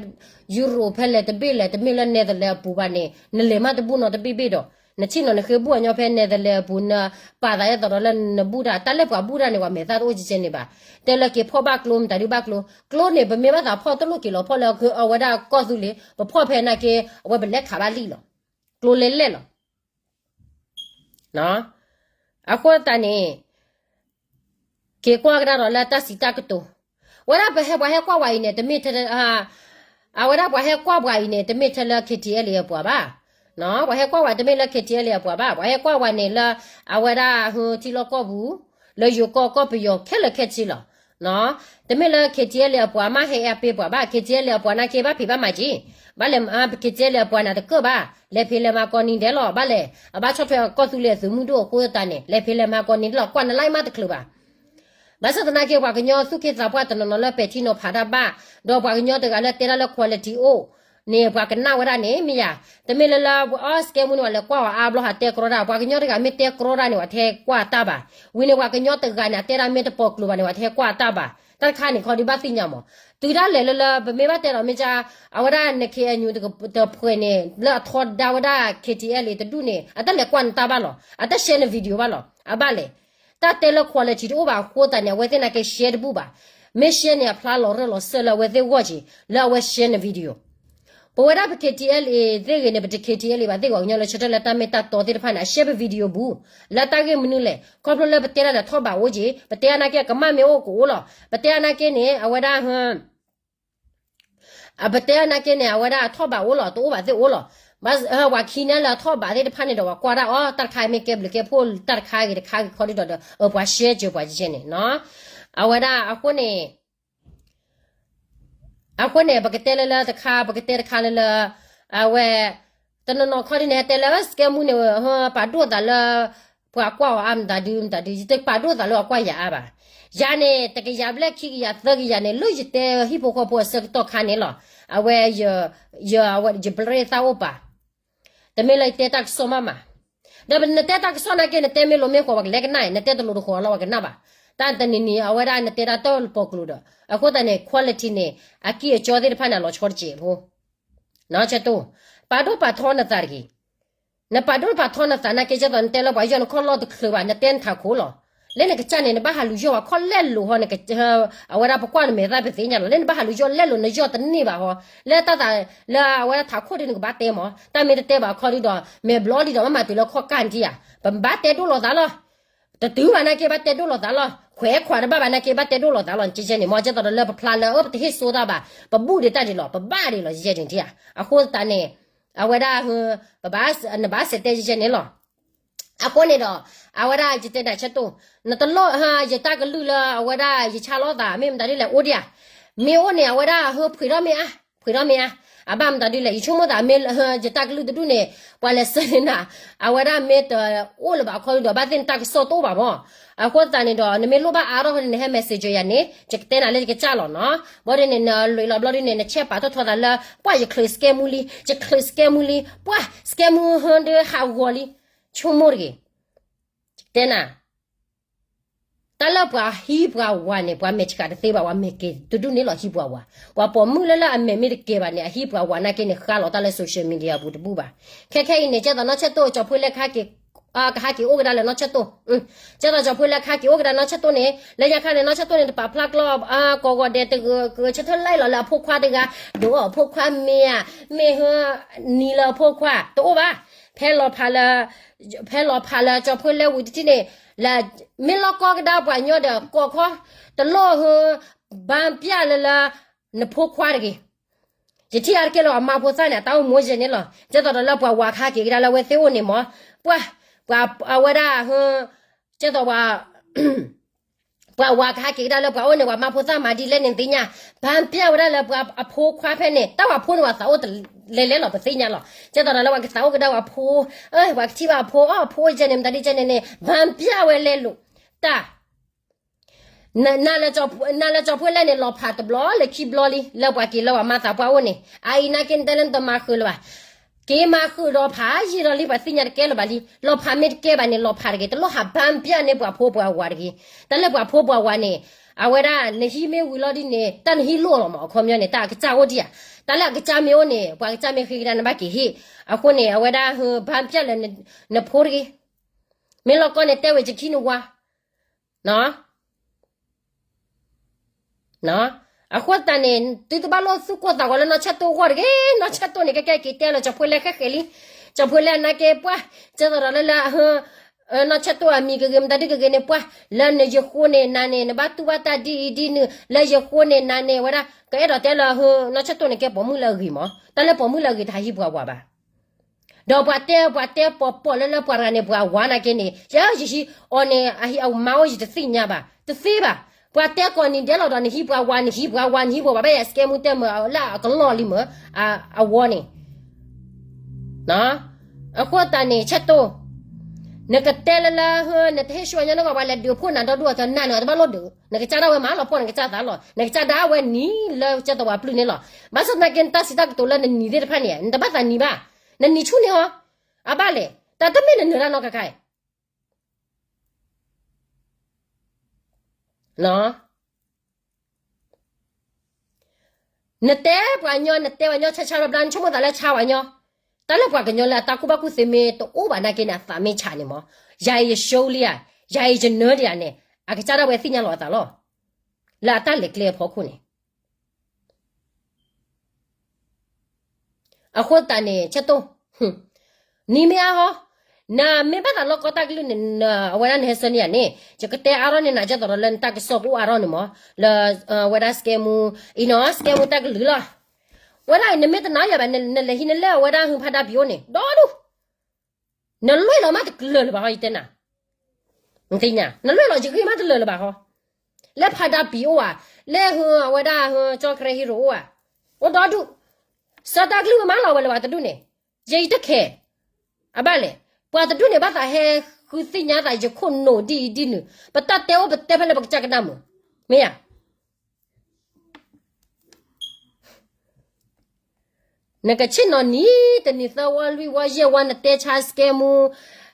Europe ဖဲလဲၣ်တဘ့ၣ်လဲၣ်, တမ့ၢ်လၢ Netherlands အပူၤဘၣ်န့ၣ် နလဲၤမးတဘူၣ်နီတဘ့ၣ်ဘ့ၣ်ဒီး နဆ့ၣ်နီၤနဃ့ဘူၣ်အီၤညီဖဲ Netherlands အပူၤ နပာ်သးဒ်သိးဒီးလၢနဘူၣ်တၢ်, တၢ်လၢပှၤဘူၣ်တၢ်န့ၣ် ပှၤမဲာ်သၣ်တအိၣ်ကဲကဲန့ၣ်ဘၣ်. တဲလၢက့ၤဖီၣ်ဘၣ်ကျိ မတၤဒုဘၣ်ကျိ, ကျိန့ၣ် ပမ့ၢ်ဘၣ်သးဖီၣ်တလိၣ်က့ၤလီၤဖီၣ်လၢအဝဲဒၣ်ကီၢ်သူလ့ၤ, ပဖီၣ်ဖဲနာ်က့ အဝဲပလဲၤခးဘၣ်လံလီၤ. ကျိလဲၤလဲၣ်လီၤ. အဃိသတးန့ၣ် က့ၤကွၢ်ကဒါဒီးလၢတၢ်စံးတၢ်ကတိၤ, ဝဲဒၣ်ပဟဲပှၤဟဲကွၢ်ဝဲအံၤန့ၣ် တမ့ၢ်ထဲ, အဝဲဒၣ်ပှၤဟဲကွၢ်ပှၤအံၤန့ၣ် တမ့ၢ်ထဲလၢ KTLA အပှၤဘၣ်, ပှၤဟဲကွၢ်ဝဲတမ့ၢ်လၢ KTLA အပှၤဘၣ်, ပှၤဟဲကွၢ်ဝဲန့ၣ်လၢ အဝဲဒၣ်ဟထံလီၢ်ကီၢ်ပူၤ, လၢယိၤကီၢ်ကီၢ်ပယီၤခဲလၢာ်ခဲဆ့လီၤ. တမ့ၢ်လၢ KTLA အပှၤမ့ၢ်ဟဲအပ့ၤပှၤဘၣ်, KTLA အပှၤနာ်က့ဘၣ်ဖံးဘၣ်မၤက့ၤ, ဘၣ်လဲၣ် KTLA အပှၤန့ၣ်တကၢၣ်ဘၣ်, လဲၤဖံးလဲၤမၤကိးနံၤဒဲးလီၤ, ဘၣ်လဲၣ် အဘၣ်ဆီၣ်ထွဲကီၢ်သူလ့ၤအသုးမုၢ်ဒိၣ်အဃိသတးန့ၣ် လဲၤဖံးလဲၤမၤကိးနံၤဒဲးလီၤ, ကွၢ်နလါမးတချုးဘၣ်. ဘၣ်ဆၣ်သနာ်က့ ပှၤကညီသူၣ်က့သးပှၢ်တနီၤနီၤလၢပဲာ်ထံနီၤဖးတၢ်ဘၣ်, ဒီးပှၤကညီတဂၤလၢတဲတၢ်လၢ quality အိၣ်န့ၣ် ပှၤကနၣ်ဝဲဒၣ်န့ၣ် မ့ၢ်ယၤ, တမ့ၢ်လၢလၢ အီ စကဲမူန့ၣ် ပှၤလဲၤကွၢ်ဝဲအါဘျီဟးတဲကြီတၢ်, ပှၤကညီတဂၤမ့ၢ်တဲကြီတၢ်န့ၣ် ပှၤတဟဲကွၢ်တၢ်ဘၣ်, ဝံၤန့ၣ် ပှၤကညီတဂၤန့ၣ် အတဲဒၣ်မ့ၢ်တပိာ်ကျိၤဘၣ်န့ၣ် ပှၤတဟဲကွၢ်တၢ်ဘၣ်, တၢ်တခါန့ၣ် ခီဒုးဘၣ်သ့ၣ်ညါမး, တုၤဒၣ်လဲာ်လၢလၢ ပမ့ၢ်ဘၣ်တဲဒီးမ့ၢ်ကါ, အဝဲဒၣ်န KNU တဖှဲးန့ၣ် လၢအထီဒါဝဲဒၣ် KTLA တဒူၣ်န့ၣ် အတလဲၤကွၢ်နတၢ်ဘၣ်လီၤ, အတ share န video ဘၣ်လီၤ, အဘၣ်လဲၣ် တၢ်တဲလၢ quality တအိၣ်ဘၣ်အဃိသတးန့ၣ် အဝဲသ့ၣ်နာ်က့ share တဘူၣ်ဘၣ်, မ့ၢ် share န့ၣ် အဖျါလီၤရၢၢ်လီၤစၢၢ်လၢအဝဲသ့ၣ်ဂီၢ်က့ၤ လၢအဝဲ share န video ပဝဲဒၣ်ပ KTLA သ့ၣ်ဂ့ၤန့ၣ် ပတ KTLA ဘၣ်သ့ၣ်ဂ့ၤ ပှၤကညီလၢဆၢထၢၣ်လၢတၢ်မ့ၢ်တၢ်တီသ့ၣ်တဖၣ်န့ၣ် အ share ပ video ဘူး, လၢတၢ်ဂ့ၢ်မနုၤလဲၣ်, ခီဖျိလၢပတဲတၢ်ဒီးထီၣ်ဘးအိၣ်က့ၤ, ပတဲအနာ်က့ ကမၣ်မ့ၢ်အိၣ်ကအိၣ်လီၤ, ပတဲအနာ်က့န့ၣ် အဝဲဒၣ် ပတဲအနာ်က့န့ၣ် အဝဲဒၣ်အထီၣ်ဘးအိၣ်လီၤ, တအိၣ်ဘၣ်သ့ၣ်အိၣ်လီၤ, ပှၤခံန့ၣ်လၢအထီၣ်ဘးသ့ၣ်တဖၣ်န့ၣ်ဒီး ပှၤကွၢ်တၢ်အီၤ တၢ်တခါမ့ၢ်ကဲဘျုးကဲဖှိၣ် တၢ်တခါဂ့ၤတခါဂ့ၤခီဒုဒီး ပှၤ share က့ၤပှၤကဲန့ၣ်နီၤ, အဝဲဒၣ်အဃိန့ၣ် အဃိန့ၣ် ပကတဲလၢလၢတခါ ပကတဲတခါလၢလၢ အဝဲ တနီၤနီၤခီဒုန့ၣ် ဟဲတဲလၢ စကဲမူန့ၣ် ပာ်ဒိၣ်သးလၢ ပှၤကွၢ်အီၤအါမတၤဒု မတၤဒု ယတပာ်ဒိၣ်သးလၢအကွၢ်ယၤအါဘၣ်, ယၤန့ၣ် တကယၤဘျဲၣ်ခံကယၤ သၢကယၤန့ၣ် လၢယတဲဟံၣ်ဖိဃီဖိအဆၢကတီၢ်ခါန့ၣ်လီၤ, အဝဲ ယ ယ ယပရ့သၣ်အိၣ်ပာ် တမ့ၢ်လၢယတဲတၢ်ကစီၣ်မးမး, ဒီးနတဲတၢ်ကစီၣ်နာ်က့ နတဲမ့ၢ်လိၤမ့ၢ်ဃီၤ ပှၤကလဲၤကနၣ်, နတဲတလိၤတဃီၤလီၤ ပှၤကနၣ်ဘၣ်, တၢ်တနံၤနံၤ အဝဲဒၣ်နတဲတၢ်တၢ်ပိာ်ကျိၤဒီး အဃိသတးန့ၣ် quality န့ၣ် အကံၢ်အစီသ့ၣ်တဖၣ်န့ၣ် အလီၤဆီတစဲးဖိ ဆၢတိၢ်, ပာ်ဒိၣ်ပာ်ထီနသးတဂ့ၤ, နပာ်ဒိၣ်ပာ်ထီနသးနာ်က့ ကဲသိးနတဲလၢပှၤယီၢ်နခီၣ်လီၢ်တချုးဘၣ် နတဲနထးခိၣ်လီၤ, လၢနကစၢ်န့ၣ် နဘၣ်ဟးလူၤယီၢ်ဝဲခီၣ်လဲၣ်လိၤဟီ အဝဲဒၣ်ပကွၢ်နမဲာ်သၣ်ပသ့ၣ်ညါလီၤ, လၢနဘၣ်ဟးလူၤယီၢ်လဲၣ်လိၤ နယီၢ်တန့ၢ်ဘၣ်ဟီ, လၢတၢ်သးလၢအဝဲဒၣ်ထးခိၣ်ဒ်နကဘၣ်တဲမး, တၢ်မ့ၢ်တတဲဘၣ်ခီဒုဒီး မဲာ်ဘျီလံဒီး ဘၣ်မၤတုၤလၢခီၣ်ကၢ်နထံၣ်ဧါ, ပဘၣ်တဲဒိၣ်လိာ်သးလီၤ တတုၤဘၣ်နာ်က့ ဘၣ်တဲဒိၣ်လိာ်သးလီၤ, ခွဲးခွးတဘၣ်ဘၣ်နာ်က့ ဘၣ်တဲဒိၣ်လိာ်သးလီၤ, ကဲကဲန့ၣ် မ်ကဲသိးဒီးလၢပဖျါလၢ အၢ ပတဟ့ၣ်စိတၢ်ဘၣ်, ပဘူၣ်ဒံးတၢ်ဒံးလီၤ, ပဘၣ်ဒံးလီၤ ကဲကဲန့ၣ်ထံၣ်ဧါ, အဃိသတးန့ၣ် အဝဲဒၣ် ပဘၣ် နဘၣ်စဲးတဲကဲကဲန့ၣ်လီၤ, အဃိန့ၣ်ဒီး အဝဲဒၣ်ယတဲနၤဆၢတိၢ်, နတလိၣ် ယတၢ်ကလုၢ်လၢအဝဲဒၣ်ယဆါလီၤသး မ့ၢ်မတၤဒ်လဲၣ် အိၣ်ဒံးဧါ, မ့ၢ်အိၣ်န့ၣ် အဝဲဒၣ်ဟၢဖှံးထီၣ်မ့ၢ်အါ, ဖှံးထီၣ်မ့ၢ်အါ, အဘၣ်မတၤဒ်လဲၣ် ယဆိကမိၣ်သးမ့ၢ် ယတၢ်ကလုၢ်တဒူၣ်န့ၣ် ပှၤလဲၤဆှၢန့ၢ်နၤ, အဝဲဒၣ်မ့ၢ်တအိၣ်လၢၤဘၣ်ခီဒုဒီး ဘၣ်သ့ၣ်နတၢ်ကစီၣ်တအိၣ်ဘၣ်မး, အဃိသတးန့ၣ်ဒီး နမ့ၢ်လိၣ်ဘၣ်အါထီၣ်န့ၣ် နဟဲ message ယၤန့ၣ် ယကတဲနၤလၢယကစၢ်လီၤနီၤ, ဘၣ်ဒ်န့ၣ် နလွံၢ်လီၤဘျီဒ်န့ၣ် နဆဲးပာ်ထီၣ်ထီသးလၢ ပှၢ်ယချုးစကဲမူလံ ယချုးစကဲမူလံ ပှၢ်စကဲမူဟၢဒၢဟးဂီၤလံ, ဆိကမိၣ်တဂ့ၤ, တဲနၤ တၢ်လၢပှၤဟံးပှၤဝၤန့ၣ် ပှၤမဲာ်ဆှးတသ့ဘၣ် ပှၤမဲာ်က့ၤတဒူၣ်န့ၣ်လီၤ ဟံးပှၤဝၤ, ပှၤပိာ်မုၣ်လၢလၢအမဲာ်မ့ၢ်တကဲဘၣ်န့ၣ် အဟံးပှၤဝၤနာ်က့န့ၣ် ဃါလီၤတၢ်လၢ social media အပူၤတဘူၣ်ဘၣ်, ခဲခဲအံၤန့ၣ် ကဲသိးနီၢ်ဆၢတိၢ် ကၠီၤဖှ့လၢခါက့ၤ ကဟးက့ၤအိၣ်ကဒါလၢနီၢ်ဆၢတိၢ်, ကဲသိးကၠီၤဖှ့လၢခါက့ၤအိၣ်ကဒါနီၢ်ဆၢတိၢ်န့ၣ် လၢညါခါန့ၣ် နီၢ်ဆၢတိၢ်န့ၣ် တပာ်ဖျါကျီ ကိးဂီၤဒဲးတဂၢၢ်ဂၢၢ်ဆၢထၢၣ်လၢလီၤလၢအဖိခွါတဂၤ, ဒိးအဖိခွါမ့ၢ်ဧါ, မ့ၢ်ဟၢ နံၤလၢအဖိခွါ တအိၣ်ဘၣ်, ဖဲလီၤဖးလၢ ဖဲလီၤဖးလၢကၠီၤဖှ့လၢဝံၤတထံၣ်န့ၣ် လၢ မ့ၢ်လီၢ်ကီၢ်ကဒါပှၤညီဒီး ကိးခီ တလိၣ်ဟၢ ဘၣ်ပျၢ်လၢလၢ နဖိခွါတဂ့ၤ, ယထံၣ်အါတက့ၢ်လၢအမါဖိသၣ်န့ၣ် အတၢ်အိၣ်မူယဲၢ်န့ၣ်လီၤ, ကဲသိးဒီးလၢပှၤဝၤကဟးက့ၤကဒါလၢအဝဲသ့ၣ်အိၣ်န့ၣ်မး, ပှၤ ပှၤအဝဲဒၣ်ဟၢ ကဲသိးပှၤ ပှၤဝၤကဟးက့ၤကဒါလၢပှၤအိၣ်န့ၣ် ပှၤမါဖိသၣ်မၤဒ်လဲၣ်န့ၣ်သ့ၣ်ညါ, ဘၣ်ပျၢ်ဝဲဒၣ်လၢပှၤအဖိခွါဖဲန့ၣ် တၢ်ဝၤဖိန့ၣ် ပှၤသးအိၣ်တလဲၤလဲၤလီၤ ပသ့ၣ်ညါလီၤ, ကဲသိးဒီးလၢပှၤကသးအိၣ်ကဒါပှၤဖိ, ပှၤကထံၣ်ဘၣ်အဖိ အဖိယဲၢ်န့ၣ် မတၤဒ်ယဲၢ်န့ၣ်န့ၣ် ဘၣ်ပျၢ်ဝဲလဲၤလိာ်, တၢ် နၤလၢကၠီၤဖှ့လဲၣ်န့ၣ် လီၤဖးတဘျီလၢခံဘျီလံ လၢပှၤက့ၤလၢပှၤမါသးပှၢ်အိၣ်န့ၣ် အအံၤနာ်က့နတဲလၢနတမၤဃုာ်လၢၤဘၣ်, က့ၤမၤဃုာ်ဒီးဖးယံာ်ဒီးလံ ပှၤသ့ၣ်ညါတကဲလၢၤဘၣ်လံ, လီၤဖးမ့ၢ်တကဲဘၣ်န့ၣ် လီၤဖးတဂ့ၤ တလိၣ်ဟးဘၣ်ပျၢ်န့ၢ်ပှၤဖိပှၤဝၤတဂ့ၤ, တၢ်လၢပှၤဖိပှၤဝၤန့ၣ် အဝဲဒၣ်နဟံးမ့ၢ်ဝံၤလီၤဒ်န့ၣ် တၢ်နဟံးလိၣ်လီၤမး အခီပညီန့ၣ် တၢ်အကစၢ်အိၣ်ဒံးဧါ, တၢ်လၢအကစၢ်မ့ၢ်အိၣ်န့ၣ် ပှၤကစၢ်မ့ၢ်ဃ့ကဒါနဘၣ်က့ၤဟ့ၣ်, အဃိန့ၣ် အဝဲဒၣ်ဟၢဘၣ်ပျၢ်လၢနဖိတဂ့ၤ, မ့ၢ်လီၤကီန့ၣ် တဲဝဲယခံနဝၤ အဃိသတးန့ၣ် သုတဘၣ်လိၣ်သူၣ်ကိၢ်သးဂီၤလၢနီၢ်ဆၢတိၢ်အဂီၢ်တဂ့ၤ, နီၢ်ဆၢတိၢ်န့ၣ် ကဲကဲက့ၤတဲလၢကၠီၤဖှ့လဲၣ်ဃဲဃဲလံ, ကၠီၤဖှ့လဲၣ်နာ်က့ပှၢ်, ကဲသိးဒီးလၢလၢအဟၢ နီၢ်ဆဲးတိၢ်အမံၤကဂ့ၤ မတၤဒုကဂ့ၤန့ၣ် ပှၤလၢနယဃိန့ၣ်နၤန့ၣ် နဘၣ်တူၢ်ဘၣ်တၢ်ဒ်အံၤဒ်နုၤ လၢယဃိန့ၣ်နၤန့ၣ် ဝဲဒၣ် ကအဲၣ်ဒိးတဲလၢ နီၢ်ဆဲးတိၢ်န့ၣ်ကဲပိာ်မုၣ်လၢအဂ့ၤမး တၢ်လၢပိာ်မုၣ်လၢအဂ့ၤတဟးဟံးပှၤဝၤဘၣ် ဒီးပှၤတဲ ပှၤတဲပိာ်ပိာ်လၢလၢပှၤတဂၤန့ၣ် ပှၤဝၤနာ်က့န့ၣ် ယဲယဟံးအီၤန့ၣ် အဟံးအမါအိၣ်ယတသ့ၣ်ညါဘၣ် တသ့ဘၣ် ပှၤတဲကိးနံၤဒဲးလီၤဒီး နဟံးပှၤဝၤ နဟံးပှၤဝၤ နဟံးပှၤဘၣ်ယဲ စကဲမူတဲမုာ်လၢအကလီၢ်လံမုာ် အဝီန့ၣ် အဃိသတးန့ၣ် ဆဲးတိၢ် နကတဲလၢလၢ နတဟ့ၣ်ဆှၢညီနုၢ်ကီးပှၤလဲၤဒုးဖှိၣ်နၤဒီဒူၣ်အသးနၤန့ၣ် တဘၣ်လိၣ်ဒုး နကစၢ်ဒၣ်ဝဲမၤလီၤပှီၢ် နကစၢ်သးလီၤ နကစၢ်ဒၣ်ဝဲနံၤလၢကစၢ်သဝးပျုၢ်န့ၣ်လီၤ ဘၣ်ဆၣ်သနာ်က့ နတၢ်စံးတၢ်ကတိၤလၢနနံၤသ့ၣ်တဖၣ်န့ၣ် နတဘၣ်သးနံၤဘၣ် နနံၤဆူၣ်န့ၢ်အီၤ အဘၣ်လဲၣ် တၢ်တမ့ၢ်နနၢၤတၢ်နီတခါခါအံၤ နတဲပှၤညီ နတဲပှၤညီဆါဆါဘျါဘျါ နဆိကမိၣ်သးလၢဆါပှၤညီ, တၢ်လၢပှၤကညီလၢအတၢ်ကူၣ်ဘၣ်ကူၣ်သ့မ့ၢ်တအိၣ်ဘၣ်နာ်က့န့ၣ် အသးမ့ၢ်ဆးန့ၣ်မး, ယၤအံၤယရှုံးလံဧါ, ယၤအံၤယနၢၤဒံးဧါန့ၣ် အကစၢ်ဒၣ်ဝဲသ့ၣ်ညါလီၤအသးလီၤ. လၢအတၢ်လဲၤကျဲအဖီခိၣ်န့ၣ် အဃိသတးန့ၣ် ဆဲးတိၢ်, နံၤမ့ၢ်အါဟီ, နမ့ၢ်ဘၣ်သးလီၢ်ကီတၢ်ကလုၢ်န့ၣ် အဝဲဒၣ်နဟဲဆၢန့ၢ်ယၤန့ၣ် ယကတဲအါထီၣ်န့ၢ်နၤ ဒ်သိးဒီးလၢနတၢ်ကစီၣ်ကအိၣ်အါထီၣ်န့ၣ်မး, လၢ ဝဲဒၣ်စကဲမူ, အံၤနီၤ စကဲမူတၢ်ကလုၢ်လီၤ. ဝဲဒၣ်အံၤ နမ့ၢ်တနာ်ယၤဘၣ် နလဲၤဟံးနလဲၢ်အဝဲဒၣ်ဟုဖးဒၣ်ပံၤအိၣ်န့ၣ် ဒီဒူၣ်, နလွဲၢ်လီၤမးတကလၢာ်လၢၤဘၣ်ဟီ ယတဲနၤ, နသ့ၣ်ညါ နလွဲၢ်လီၤယဂ့ၢ်မးတလၢာ်လၢၤဘၣ်ဟီ, လၢဖးဒၣ်ပံၤအိၣ်ဧါ, လၢဟုအဝဲဒၣ်ဟုကၠီကရဲဟံရိၤအိၣ်ဧါ, အိၣ်ဒီဒူၣ်, စၢတၢ်ကလုၢ်မးလီၤဝဲလၢၤဘၣ်တဒူၣ်န့ၣ်, ယအံၤတခဲ, အဘၣ်လဲၣ်, ပှၤတဒူၣ်န့ၣ် ဘၣ်သးဟဲဃုသ့ၣ်ညါသးယခိၣ်နူာ်ဒ်အံၤဒ်နုၤ, ပတၢ်တဲအိၣ်ပတဲဖဲလၢပကစၢ်ကနၣ်မုာ်, မ့ၢ်ဧါ နကဆ့ၣ်နီၤနံၤတနံၤသၢဝီလွံၢ်ဝီယဲၢ်ဝီ နတဲဆါစကဲမူ,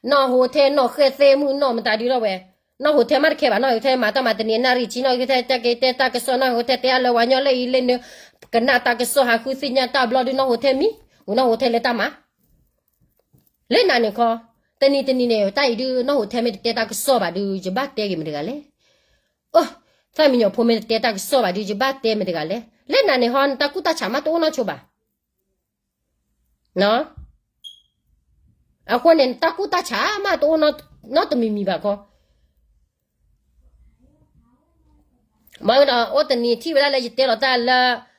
နီၢ်ဟိထဲနီၢ်ဃဲၢ်သ့မုၢ်နီၢ်မတၤဒုလီၤဝဲ, နီၢ်ဟိထဲမးတခဲဘၣ်, နီၢ်ဟိထဲမၤတၢ်မၤတနံၤနၣ်ရံၣ်ဆံ, နီၢ်ဟိထဲတဲက့ၤတဲတၢ်ကစီၣ်, နီၢ်ဟိထဲတဲအါလၢဝၤညီလၢအံၤလၢန, ကနၣ်တၢ်ကစီၣ်ဟးဃုသ့ၣ်ညါတၢ်ဘျီဒု နီၢ်ဟိထဲမံ, ဝံၤနီၢ်ဟိထဲလၢတၢ်မၤ လၢနၤန့ၣ်ခီ, တနံၤတနံၤန့ၣ် တၢ်အံၤဒု နီၢ်ဟိထဲမ့ၢ်တတဲတၢ်ကစီၣ်ဘၣ်ဒု ယဘၣ်တဲဂ့ၤမတဂၤလဲၣ်, အိ, သၣ်မံညီၤဖိမ့ၢ်တတဲတၢ်ကစီၣ်ဘၣ်ဒု ယဘၣ်တဲမတဂၤလဲၣ်, လၢနၤန့ၣ်ဟီ နတၢ်ကူၣ်တၢ်ဆးမးတအိၣ်နီၢ်ဆိဘၣ် အဃိန့ၣ် နတၢ်ကူၣ်တၢ်ဆးမးတအိၣ်နီတမံၤမံၤဘၣ်ခီ, မ့ၢ်ဒီးအိၣ်တနံၤထံၣ်ဝဲဒၣ်လၢယတဲလီၤတၢ်လၢ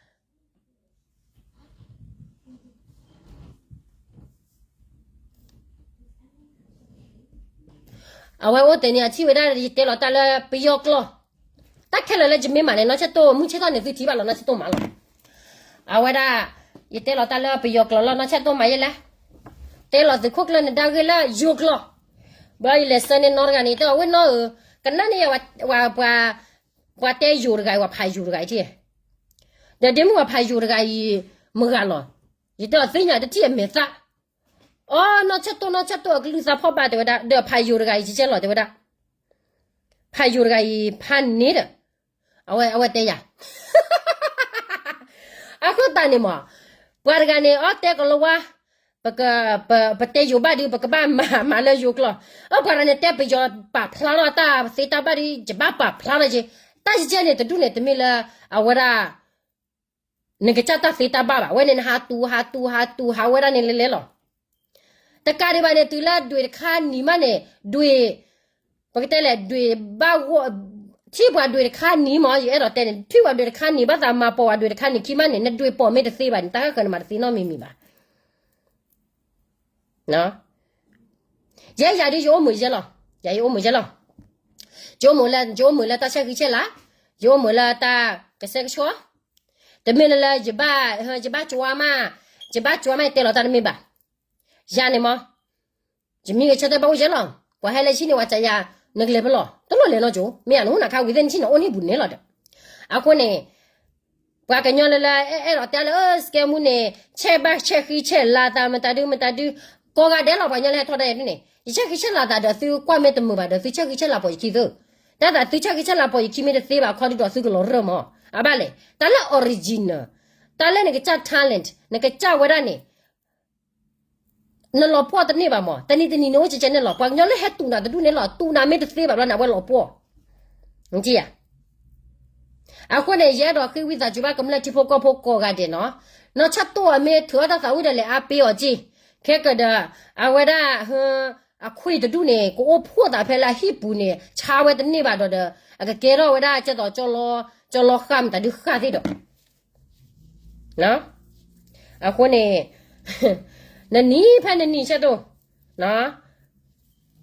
အဝဲအိၣ်တနံၤအထံၣ်ဝဲဒၣ်ယတဲလီၤတၢ်လၢပယီၤကျိာ်, တၢ်ခဲလၢာ်လၢယမ့ၢ်မၤန့ၣ် နီၢ်ဆဲးတိၢ်မုၢ်ဆ့ၣ်ထီၣ်န့ၣ် သုထံၣ်ဘၣ်လီၤ နီၢ်ဆဲးတိၢ်မၤလီၤ, အဝဲဒၣ်, ယတဲလီၤတၢ်လၢပယီၤကျိာ်လီၤ နီၢ်ဆဲးတိၢ်မၤယဲလဲၣ်, တဲလီၤသုးခိၣ်ကျၢၢ်နဒါဂ့ၢ်လၢယိၤကျိာ်, ဘျီယလဲၤဆၢန့ၢ်နီတဂၤန့ၣ် တဲအီၤဝဲနီၢ်ဧၢ, ကနၣ်န့ၢ်ယၤ, ပှၤတဲယိၤတဂၤအံၤ ပှၤဖးယိၤတဂၤအံၤထံၣ်, ဒီးဒ့မုၣ်ပှၤဖးယိၤတဂၤအံၤ, မုၢ်ဂၤလီၤ, ယတဲအီၤသ့ၣ်ညါတထံၣ်အမဲာ်သၣ်, အိ, နီၢ်ဆဲးတိၢ် နီၢ်ဆဲးတိၢ်အကလုၢ်သးဖီၣ်ဘၣ်တဲဝဲဒၣ် ဒီးဖးယိၤတဂၤအံၤကဲလီၤတဲဝဲဒၣ်, ဖးယိၤတဂၤအံၤဖးန့ၣ်ဒီး, အဝဲအဝဲတဲယၤ အဃိသတးန့ၣ်မး, ပှၤတဂၤန့ၣ် အီတဲကလီဝါ, ပ, ပတဲယိၤဘၣ်ဒု ပကဘၣ်မၤမၤလၢယိၤကျိာ်, အပှၤတဂၤန့ၣ်တဲပယီၤပာ်ဖျါထီၣ်တၢ်သ့တၢ်ဘၣ်ဒု ယဘၣ်ပာ်ဖျါထီၣ်က့ၤ, တၢ်ယဲန့ၣ်တဒူၣ်န့ၣ် တမ့ၢ်လၢ, အဝဲဒၣ် နကစၢ်တၢ်သ့တၢ်ဘၣ်ဘၣ်, အဝဲန့ၣ် နဟးတူၢ်ဟးတူၢ်ဟးတူၢ်ဟးဝဲဒၣ်န့ၣ်လဲၤလဲၤလီၤ, တကးဒံးဘၣ်န့ၣ် တုၤလၢဒွဲၣ်တခါနံၤမးန့ၣ်, ဒွဲၣ်, ပကတဲလဲၣ် ဒွဲၣ်ဘၣ်ဂီၢ်, ထံၣ်ပှၤဒွဲၣ်တခါနံၤမး ယအဲၣ်ဒိးတဲန့ၣ် ထံၣ်ပှၤဒွဲၣ်တခါနံၤ ဘၣ်သးမၤပိာ်ပှၤဒွဲၣ်တခါနံၤခံမးန့ၣ် နဒွဲၣ်ပိာ်မ့ၢ်တသ့ဘၣ်န့ၣ် တၢ်ဃၣ်ဃၢၤန့ၣ်မၤတသ့နီတမံၤမံၤဘၣ် ယဲယၤဒု ယအိၣ်မုာ်ယဲလီၤ, ယၤယအိၣ်မုာ်ယဲလီၤ, ယအိၣ်မုာ်လၢ, ယအိၣ်မုာ်လၢတၢ်ဆဲးဃံဆဲးလၤ, ယအိၣ်မုာ်လၢတၢ်ကဆှဲကဆှီ, တမ့ၢ်လၢလၢယဘၣ်, ယဘၣ်ကၠွါမး, ယဘၣ်ကၠွါမး ယတဲလီၤတၢ်တမ့ၢ်ဘၣ်, ယၤန့ၣ်မး ယမံဂဲၤဆၢထၢၣ်ဘၣ်အိၣ်ယဲလီၤ, ပှၤဟဲလၢဆံန့ၣ် ဝဲစးယၤ, နကလဲၤဖဲလဲၣ်, တလိၣ်လဲၤနီတကၠိ, မ့ၢ်ယၤနဟူနၤခါဝံၤသ့ၣ်နဆံန့ၣ် အိၣ်နံၣ်ပူၤန့ၣ်လီၤဒီး, အဃိန့ၣ် ပှၤကညီလၢလၢအဲၣ်ဒိးတဲလၢ စကဲမူန့ၣ် ဆဲးဘၣ်ဆဲးဃံဆဲးလၤသး မတၤဒုမတၤဒု, ကိးဂၤဒဲးလီၤ ပှၤကညီလၢဟဲထီၣ်ဒၣ်န့ၣ်, ယဆဲးဃံဆဲးလၤသးဒီးသုကွၢ်မ့ၢ်တမုာ်ဘၣ်ဒီး သုဆဲးဃံဆဲးလၤပိာ်ယခံသု, တၢ်သးသုဆဲးဃံဆဲးလၤပိာ်ယခံမ့ၢ်တသ့ဘၣ်ခီဒုဒီးသုကလီၤရၢၢ်မး, အဘၣ်လဲၣ်, တၢ်လၢ original, တၢ်လၢနကစၢ် talent, နကစၢ်ဝဲဒၣ်န့ၣ် နလီၤပှီၢ်တန့ၢ်ဘၣ်မး, တနံၤတနံၤန့ၣ်အိၣ်ကဲကဲန့ၣ်လီၤ, ပှၤကညီလၢဟဲတူၢ်နၤတဒူၣ်န့ၣ်လီၤ, တူၢ်နၤမ့ၢ်တသ့ဘၣ်ဘျီန့ၣ် အဝဲလီၤပှီၢ်, အဃိန့ၣ် ယအဲၣ်ဒိးဃ့ဝံသးစူၤဘၣ်ကမျၢၢ်ထံဖိကီၢ်ဖိကိးဂၤဒဲးနီၤ, နီၢ်ဆၣ်တိၢ်အမ့ၢ်ထုးအီၣ်တၢ်သးဝံၣ်ဒီးလဲၤအါပ့ၤအီၤက့ၤ, ခဲကဒီး, အဝဲဒၣ်, အခွံၣ်တဒူၣ်န့ၣ် ကအိၣ်ဖှိၣ်သးဖဲလၢအဟံၣ်ပူၤန့ၣ် ဆါဝဲတန့ၢ်ဘၣ်ဒီးဒီး အကကဲထီၣ်ဝဲဒၣ်ကဲသိး ကၠီလီဃၣ်မတၤဒုဃၣ်သ့ၣ်ဒီး အဃိန့ၣ် နနံၤဖဲနနံၤဆဲတိၣ်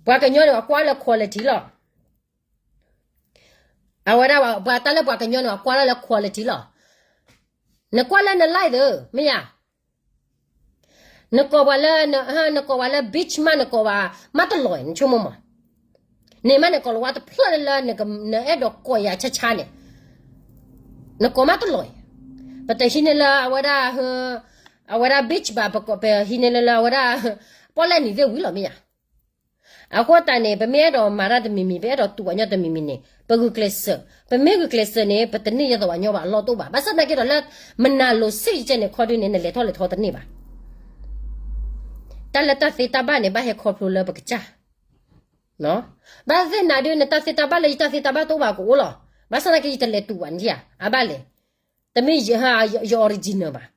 ပှၤကညီန့ၣ် အကွၢ်လၢ quality လီၤ. အဝဲဒၣ်ပှၤတၢ်လၢပှၤကညီန့ၣ် အကွၢ်လၢ quality လီၤ. နကွၢ်လၢန live သ့ မ့ၢ်ယါ နကိးပှၤလၢ နကိးပှၤလၢ bitch မး နကိးပှၤမးတလီၤ နဆိကမိၣ်မး, န့ၣ်မးနကိးလီၤဝဲတဖျၢၣ်လၢလၢ နအဲၣ်ဒိးကိးယၤဆါဆါန့ၣ် နကိးမးတလီၤ, ပတဟံးန့ၢ်လၢအဝဲဒၣ် အဝဲဒၣ် bitch ဘၣ် ပဟံးန့ၢ်လၢလၢအဝဲဒၣ် ပီၣ်လဲၣ်နံၤသ့ၣ်ဝံၤလီၤ မ့ၢ်ယါ. အဃိသတးန့ၣ် ပမ့ၢ်အဲၣ်ဒိးမၤတၢ်တမံၤမံၤ ပအဲၣ်ဒိးတူၢ်ဘၣ်ညီတမံၤမံၤန့ၣ် ပဂုာ်ကျဲးစၢး, ပမ့ၢ်ဂုာ်ကျဲးစၢးန့ၣ် ပတန့ၢ်ယဲသိးဘၣ်ညီဘၣ်အလီၢ်တအိၣ်ဘၣ်. ဘၣ်ဆၣ်သနာ်က့ဒီးလၢ မနၤလိၤစ့ၣ်ကဲန့ၣ် ခီဒုန့ၣ် နလဲၤထီၣ်လဲၤထီတန့ၢ်ဘၣ်. တၢ်လၢတၢ်သ့တၢ်ဘၣ်န့ၣ် ဘၣ်ဟဲခီဖျိလၢပကစၢ် ဘၣ်သ့ၣ်နၤဒုး နတၢ်သ့တၢ်ဘၣ်လၢယတၢ်သ့တၢ်ဘၣ်တအိၣ်ဘၣ်ကအိၣ်လီၤ. ဘၣ်ဆၣ်သနာ်က့ ယတလဲၤတူၢ်ဘၣ်နဒံဧါ, အဘၣ်လဲၣ်, တမ့ၢ်ယ original ဘၣ်,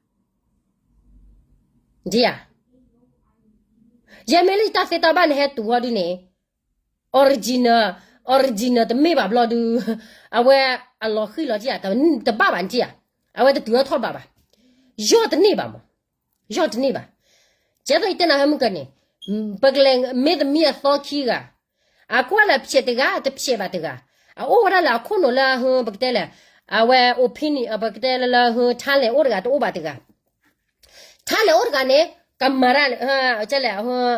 ဒ်ဧါ, ယဲမ့ၢ်လၢယတၢ်သ့တၢ်ဘၣ်နဟဲတူၢ်ဟီဒုန့ၣ် original, original တမ့ၢ်ဘၣ်ဘျီဒုး အဝဲအလီၤဃံၤလီၤဒ်ဧါ, တဘၣ်ဘၣ်နဒံဧါ, အဝဲတတုၤထီၣ်ထီၣ်ဘၣ်ဘၣ်, ယီၢ်တန့ၢ်ဘၣ်မး, ယီၢ်တန့ၢ်ဘၣ်. ကဲသိးယတဲနၤဟဲမုၢ်ကၢန့ၣ် ပကလဲၤမ့ၢ်သမံအသီခံဂၤ, အကွၢ်လၢဖျဲးတဂၤ တဖျဲးဘၣ်တဂၤ, အအိၣ်ဝဲဒၣ်လၢအခိၣ်နူာ်လၢ ပကတဲလဲၣ်, အဝဲ opinion ပကတဲလၢလၢ talent အိၣ်တဂၤတအိၣ်ဘၣ်တဂၤ, talent အိၣ်တဂၤန့ၣ် ကမၤတၢ်လဲၣ်,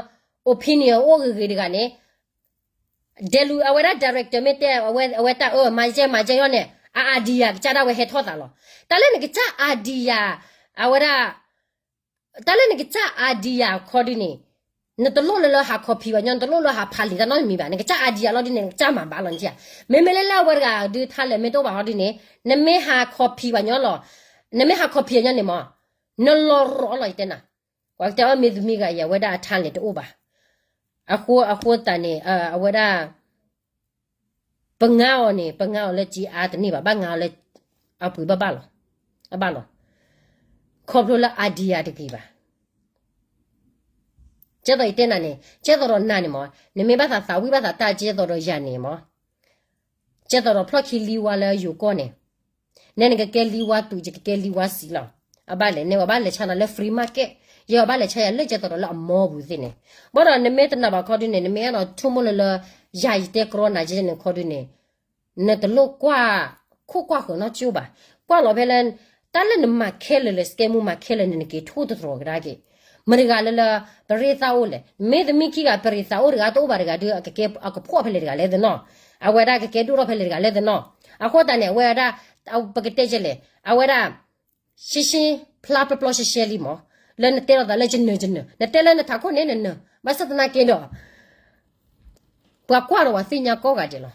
opinion အိၣ်ဂ့ၤဂ့ၤတဂၤန့ၣ် ဒဲလူ အဝဲဒၣ် director မ့ၢ်တဲ အဝဲတၢ်အၢ မၤယဲၢ်မၤယဲၢ်ယီၢ်န့ၣ် အ idea ကစၢ်ဒၣ်ဝဲဟဲထီၣ်သးလီၤ. တၢ်လၢနကစၢ် idea အဝဲဒၣ် တၢ်လၢနကစၢ် idea ခီဒုန့ၣ် နတလိၣ်လၢလၢဟး copy ဘၣ်ညီ, နတလိၣ်လၢဟးဖးလံာ်တၢ်နီတမံၤဘၣ်, နကစၢ် idea လီၤဒုန့ၣ် နကစၢ်မၤဘၣ်လီၤနထံၣ်ဧါ. မ့မ့ၢ်လၢလၢအဝဲတဂၤဒုး talent မ့ၢ်တအိၣ်ဘၣ်ခီဒုန့ၣ် နမ့ၢ်ဟး copy ဘၣ်ညီလီၤ, နမ့ၢ်ဟး copy ညီန့ၣ်မး နလီၤရီၤလီၤ ယတဲနၤ, ပှၤကတဲအီၣ်မ့ၢ်သူမ့ၢ်ဂၤအံၤ အဝဲဒၣ်အ talent တအိၣ်ဘၣ်. အဃိ အဃိသတးန့ၣ် အဝဲဒၣ် ပငါအီၤန့ၣ် ပငါအီၤလၢကၠံအါတန့ၢ်ဘၣ်, ဘၣ်ငါအီၤလၢအပှ့ၤဘၣ်ဘၣ်လီၤ, အဘၣ်လီၤ. ခီဖျိလၢ idea တဂ့ၤဘၣ်. ကဲသိးယတဲနၤန့ၣ် ကဲသိးဒီးနၤန့ၣ်မး နမ့ၢ်ဘၣ်သးသးဝံၣ်ဘၣ်သးတၢ်ကဲသိးဒီးယၤန့ၣ်မး ကဲသိးဒီးဖျီၣ်ခံလံဝါလၢယိၤကီၢ်န့ၣ်, နဲနကကဲလံဝါတူာ် ယကကဲလံဝါစံလီၤ. အဘၣ်လဲၣ်, နဲဝဲဘၣ်လဲၤဆါနၤလၢ free market, ယဲဘၣ်လဲၤဆါယၤလၢကဲသိးဒီးလၢအမီပူၤသ့ၣ်န့ၣ်. ဘၣ်ဒီးနမ့ၢ်တနာ်ဘၣ်ခီဒုန့ၣ် နမ့ၢ်အဲၣ်ဒိးဆိကမိၣ်လၢလၢ ယၤယတဲကြီနၤကဲန့ၣ်ခီဒုန့ၣ် နတလိၣ်ကွၢ်ခိၣ်ကွၢ်ဃၢၤနီတကၠိဘၣ်. ကွၢ်လီၤဖဲလၢ တၢ်လၢနမၤခဲလၢာ်လၢ စကဲမူမၤခဲလၢာ်န့ၣ် နက့ၤထိၣ်သတြီၤကဒါက့ၤ. မတၤတဂၤလၢလၢ ပရ့သးအိၣ်လဲၣ်, မ့ၢ်သမံၣ်ခံဂၤ ပရ့သးအိၣ်တဂၤတအိၣ်ဘၣ်တဂၤဒုး အကကဲအကဖှီၣ်ဖဲလဲၣ်တဂၤလဲၣ်သနီၤ, အဝဲဒၣ်ကကဲဒိၣ်ထီၣ်ဖဲလဲၣ်တဂၤလဲၣ်သနီၤ. အဃိသတးန့ၣ် အဝဲဒၣ် ပကတဲကလဲၣ် အဝဲဒၣ် ရှင်းရှင်း ဖျါပျီပျီရှဲရှဲလံမး, လၢနတဲလိာ်သးလၢကနၢၤကနၢၤ, နတဲလၢနထးခိၣ်န့ၣ်နနၢၤ, ဘၣ်ဆၣ်သနာ်က့ဒီး ပှၤကွၢ်ဒီးပှၤသ့ၣ်ညါကိးဂၤဒဲးလီၤ.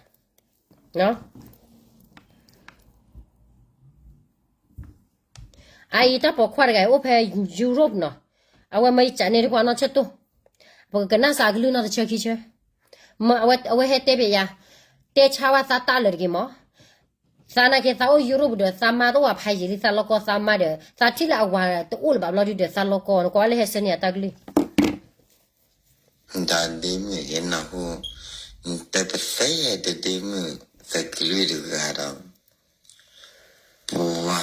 အအံၤတၢ်ပိာ်ခွါတဂၤအံၤအိၣ်ဖဲ Europe နီၤ, အဝဲမၢယကးန့ၢ်တကွၢ်နီၢ်ဆၢတိၢ်, ပကကနၣ်စၢ်ကလုၢ်နီၢ်တဆၢခံဆၢ, အဝဲဟဲတဲဖဲယၤ, တဲဆါဝဲသးတၢ်လၢာ်တဂ့ၤမး, သးနာ်က့သးအိၣ် Europe ဒီး သးမါတအိၣ်ဘၣ်ဖးယံာ်လံ သးလီကီသးမါဒီး သးထံၣ်လၢအဝၤတအိၣ်လၢၤဘၣ်ဘျီဒုဒီး သးလီကီ နကွၢ်လၢဟဲဆၢန့ၢ်အတၢ်ကလုၢ် ဒီးဒ့မုၣ်က့ၤနၢ်ဟူ, နတဲပသဲယဲၢ်တဒ့မုၣ်သးကလုၢ်တဂၤဒီး, ပှၤ,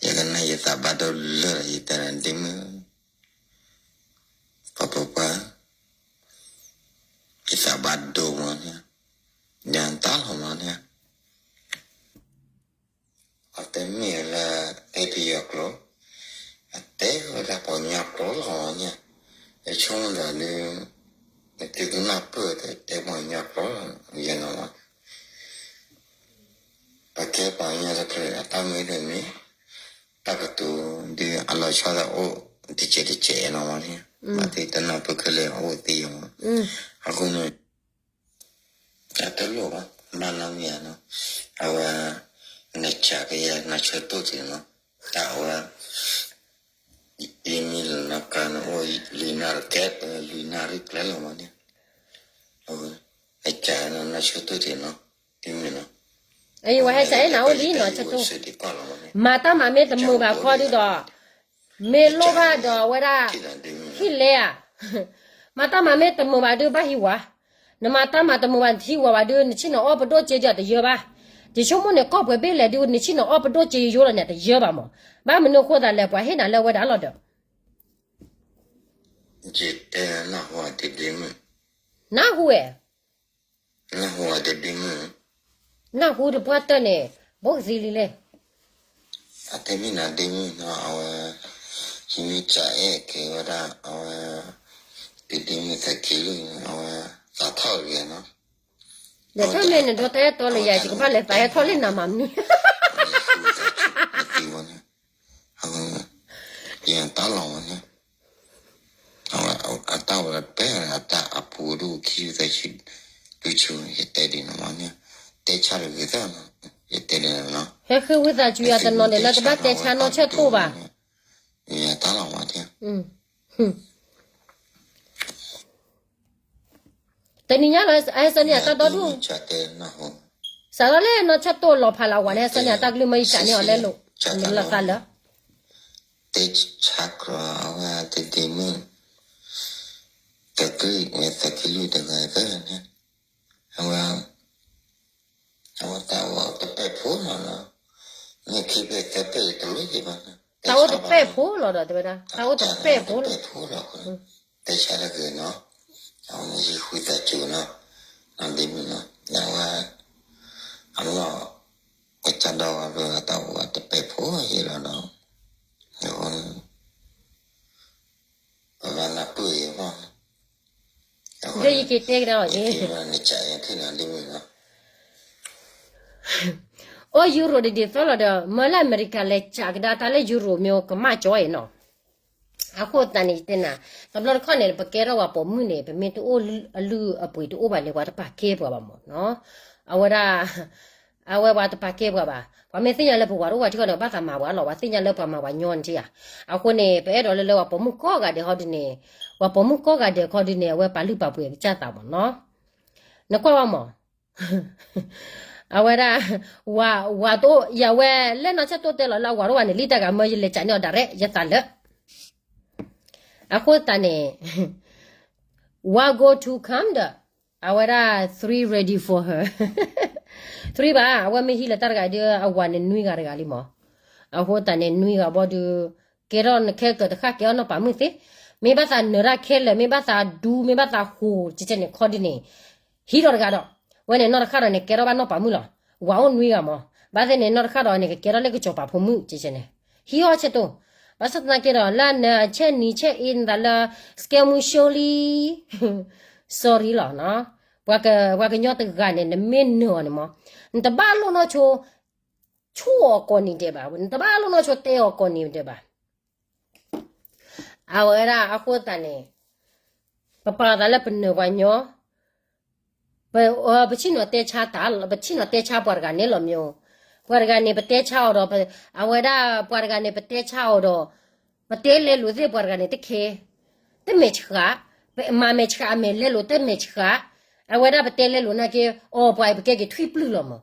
ယကနၣ်ယသးဘၣ်ဒိလၢာ်ဒီး ယတဲနၤဒ့မုၣ်, ပှၤပှၤပှၤ, ယသးဘၣ်ဒိမးန့ၣ်, ယတၢ်လီၤမးန့ၣ် အတဲမ့ၢ်လၢ တဲပယီၤကျိာ်, အတဲဝဲဒၣ်ပှၤကညီကျိာ်လီၤန့ၣ်, ယဆိကမိၣ်ဒီးလၢ နသုကနၢ်ပၢၢ်တဲပှၤကညီကျိာ်လီၤ ယဲနီၤ, ပကဲပှၤကညီတဖျၢၣ်အတၢ်မ့ၢ်တမ့ၢ်, တၢ်ကတိၤဒုးအလီၤဆီဒီးအိၣ်တစဲးတစဲးနီၤမးန့ၣ်, ဘၣ်သ့ၣ်တနၢ်ပၢၢ်ခဲလၢာ်အအိၣ်သ့ယီၤမး, အဃိန့ၣ် တၢ်တလိၣ်ဘၣ်, ဘၣ်နီတမံၤဧါနီၤ, အဝဲ နစံးကယဲၢ်နဆၢတိၢ်တ့ၢ်နီၤ, တၢ်အဝဲ ယမံလီၤနီၢ်ကါန့ၣ်အိၣ်လွံၢ်နၣ်ရံၣ်ကဲ လွံၢ်နၣ်ရံၣ်ကျဲလီၤမးန့ၣ်, အဝဲ နစံးနီၤ နဆၢတိၢ်တ့ၢ်နီၤ, တမံၤနီၤ, အဝဲဟဲစံးနၤအိၣ်လံနီၤဆၢတိၢ်, မၤတၢ်မၤမ့ၢ်တမုာ်ဘၣ်ခီဒုဒီး မ့ၢ်လိၣ်ဘၣ်ဒီးအဝဲဒၣ် ဟံၣ်လဲဧါ, မၤတၢ်မၤမ့ၢ်တမုာ်ဘၣ်ဒုးဘၣ်ဟံးဝၤ, နမၤတၢ်မၤတမုာ်ဘၣ်နထံၣ်ဝၤဘၣ်ဒုး နဆ့ၣ်နီၤအီၣ်ပဒိၣ်စ့ဒုးတယၢဘၣ်. ယဆိကမိၣ်န့ၣ် ကီၢ်ပှဲၤဘ့ၣ်လဲၣ်ဒုး နဆ့ၣ်နီၤအီၣ်ပဒိၣ်စ့ယိယိလီၤန့ၣ် တယၢဘၣ်မး. ဘၣ်မနုၤအဃိသတးလဲၣ် ပှၤဟ့ၣ်နၤလၢအဝဲဒၣ်လီၤဒီး ယတဲနၢ်ဟူတဒ့မုၣ်, နၢ်ဟူဝဲ, နၢ်ဟူတပှၢ်တၢၢ်န့ၣ် ဘိကသံလံလဲၣ်. အတဲမ့ၢ်နၤဒ့မုၣ်နီၤ အဝဲ ယမ့ၢ်ကအဲၣ်က့ၤဝဲဒၣ် အဝဲ တဒ့မုၣ်သးက့ၤလံ အဝဲ သးထီၣ်ဂ့ၤနီၤ. ဒီးတၢ်မ့ၢ်နဒိတၢ်အဲၣ်တီလၢယၤ ယကဘၣ်လဲၤသးဟဲထီၣ်လၢနၤမၤမနုၤ အဝဲ ယတၢ်လီၤဝဲန့ၣ် အဝဲအတၢ်ဝဲပှဲၤအတၢ်အပူၤဒိၣ်ခံသၢဆံ ဒုးဆူ ယတဲဒ်န့ၣ်မးန့ၣ် တဲဆါတဂ့ၤသၢနီၤ ယတဲဒ်န့ၣ်နီၤ ဟဲဃ့ဝံသးစူၤယၤတနီၤဒဲးလၢတဘၣ်တဲဆါနီၢ်ဆၢၣ်တိၢ်ဘၣ် ယတၢ်လီၤဝဲန့ၣ် တနံၤညါလၢအဟဲဆၢန့ၢ်အတၢ်ဒီဒူၣ်, စးထီၣ်လၢနီၢ်ဆၢၣ်တိၢ်လီၤဖးလၢအဝၤန့ၣ် ဟဲဆၢန့ၢ်အတၢ်ကလုၢ်မ့ၢ်ယစးန့ၢ်အီၤလဲလိာ်, မ့ၢ်လီၤသးလၢ တဲဆါကြၢးအဝဲတဒ့မုၣ် တကလုၢ်ဝဲတကလုၢ်တဂၤန့ၣ် အဝဲ အဝဲတၢ်အိၣ်တပဲာ်ဖိလီၤနီၤ, မ့ၢ်ခံပဲာ်သၢပဲာ်တလိၣ်ယဘၣ်နီၤ, တၢ်အိၣ်တပဲာ်ဖိလီၤဒီးတဲဝဲဒၣ် တၢ်အိၣ်တပဲာ်ဖိလီၤ, တဲဆါတဂ့ၤနီၤ, အဝဲန့ၣ်ယဃုသးစူၤနီၤ, နီၢ်ဒ့မုၣ်နီၤ, အဝဲ အလီၢ် ကစၢ်ဒီဂၤဘၣ်တၢ်အိၣ်တပဲာ်ဖိယံၤလီၤဒီး အဃိန့ၣ် ပဘၣ်နၢ်ပၢၢ်အံၤဘၣ်, ဒီးယက့ၤတဲကဒါအီၤက့ၤ အိၣ်ယူရိးဒ်ဒ်သိးလီၤဒီး မၢလၢအမဲရကၤလဲၤစးကဒါတၢ်လၢယူရိးမ့ၢ်ကမၣ်ကၠီအံၤနီၤ, အဃိသတးန့ၣ်ယတဲနၤ, တဘျီတခီၣ်န့ၣ် ပကဲထီၣ်ပှၤပိာ်မုၣ်န့ၣ် ပမ့ၢ်တအိၣ်အလုၢ်အပှ့ၤတအိၣ်ဘၣ်န့ၣ် ပှၤတပာ်ကဲပှၤဘၣ်မးနီၤ, အဝဲဒၣ် အဝဲပှၤတပာ်ကဲပှၤဘၣ်, ပှၤမ့ၢ်သ့ၣ်ညါလၢပဝၤတအိၣ်ဝဲထံဃီန့ၣ် ဘၣ်သးမၤပှၤလီၤ, ပှၤသ့ၣ်ညါလၢပှၤမၤပှၤညီန့ၣ်ဧါ, အဃိန့ၣ် ပအဲၣ်ဒိးလၢလၢပှၤပိာ်မုၣ်ကိးဂၤဒဲးခီဒုးန့ၣ်, ပှၤပိာ်မုၣ်ကိးဂၤဒဲးခီဒုးန့ၣ် အဝဲပာ်လုၢ်ပာ်ပှ့ၤကစၢ်သးမးနီၤ, နကွၢ်ဝဲမး အဝဲဒၣ် ဝၤတအိၣ် ယဝဲလဲၣ်နီၢ်ဆၢၣ်တိၢ်တဲလီၤလၢအဝၤတအိၣ်ဝဲန့ၣ် လံတၢ်ဂၤမၢယလဲၤစးန့ၢ်အီၤ direct ယသးလၢ အဃိသတးန့ၣ် ဝၤ go to come ဒီး အဝဲဒၣ် three ready for her, three ဘၣ် အဝဲမ့ၢ်ဟံးလၢတၢ်တဂၤဒီး အဝၤန့ၣ်နွံဂၤတဂၤလံမး, အဃိသတးန့ၣ် နွံဂၤဘီဒုး ကဲထီၣ်နခဲကၢၤတဃၣ်ကဲအီၣ်နီၢ်ပၤမုၣ်သ့, မ့ၢ်ဘၣ်သးနၢၤတၢ်ခဲလၢာ် မ့ၢ်ဘၣ်သးဒူ မ့ၢ်ဘၣ်သးဟူး ကဲကဲန့ၣ်ခီဒုးန့ၣ် ဟံးထီၣ်တဂၤဒီး ဝဲန့ၣ်နီၢ်တဃၣ်ဒီးန့ၣ် ကဲထီၣ်ဘၣ်နီၢ်ပၤမုၣ်လီၤ, ဝၤအိၣ်နွံဂၤမး, ဘၣ်သ့ၣ်န့ၣ်နီၢ်တဃၣ်ဒီးန့ၣ် ကကဲထီၣ်လၢကစီၤပၤဖိမုၣ် ကဲကဲန့ၣ်, ဟံးအီၣ်ဆဲးတိၢ်, ဘၣ်ဆၣ်သနာ်က့ဒီး လၢနဆဲးနံၤဆဲးအ့နသးလၢ စကဲမူၡိလံ sorry လီၤ, ပှၤကညီတဂၤန့ၣ် နမ့ၢ်နၢၤအီၤန့ၣ်မး, နတဘၣ်လိၣ်နီၢ်ဆိ ဆိၣ်အီၤကိးနံၤဒဲးဘၣ်, နတဘၣ်လိၣ်နီၢ်ဆိတဲအီၤကိးနံၤဒဲးဘၣ်, အဝဲဒၣ်အဃိသတးန့ၣ် ပပာ်လီၤသးလၢပနၢၤပှၤညီ, ပဆ့ၣ်နီၤတဲဆါတၢ်, ပဆ့ၣ်နီၤတဲဆါပှၤတဂၤန့ၣ်လီၤမး, ပှၤတဂၤန့ၣ် ပတဲဆါအီၤဒီး အဝဲဒၣ်ပှၤတဂၤန့ၣ် ပတဲဆါအီၤဒီး ပတဲလဲလိာ်သ့ၣ်ပှၤတဂၤန့ၣ်တခဲ, တမဲာ်ဆှး, ပမၤမဲာ်ဆှးအမဲာ်လဲလိာ်တမဲာ်ဆှး, အဝဲဒၣ်ပတဲလဲလိာ်နာ်က့ အီၤပှၤအံၤပကဲက့ၤထွံၣ်ပျုၢ်လီၤမး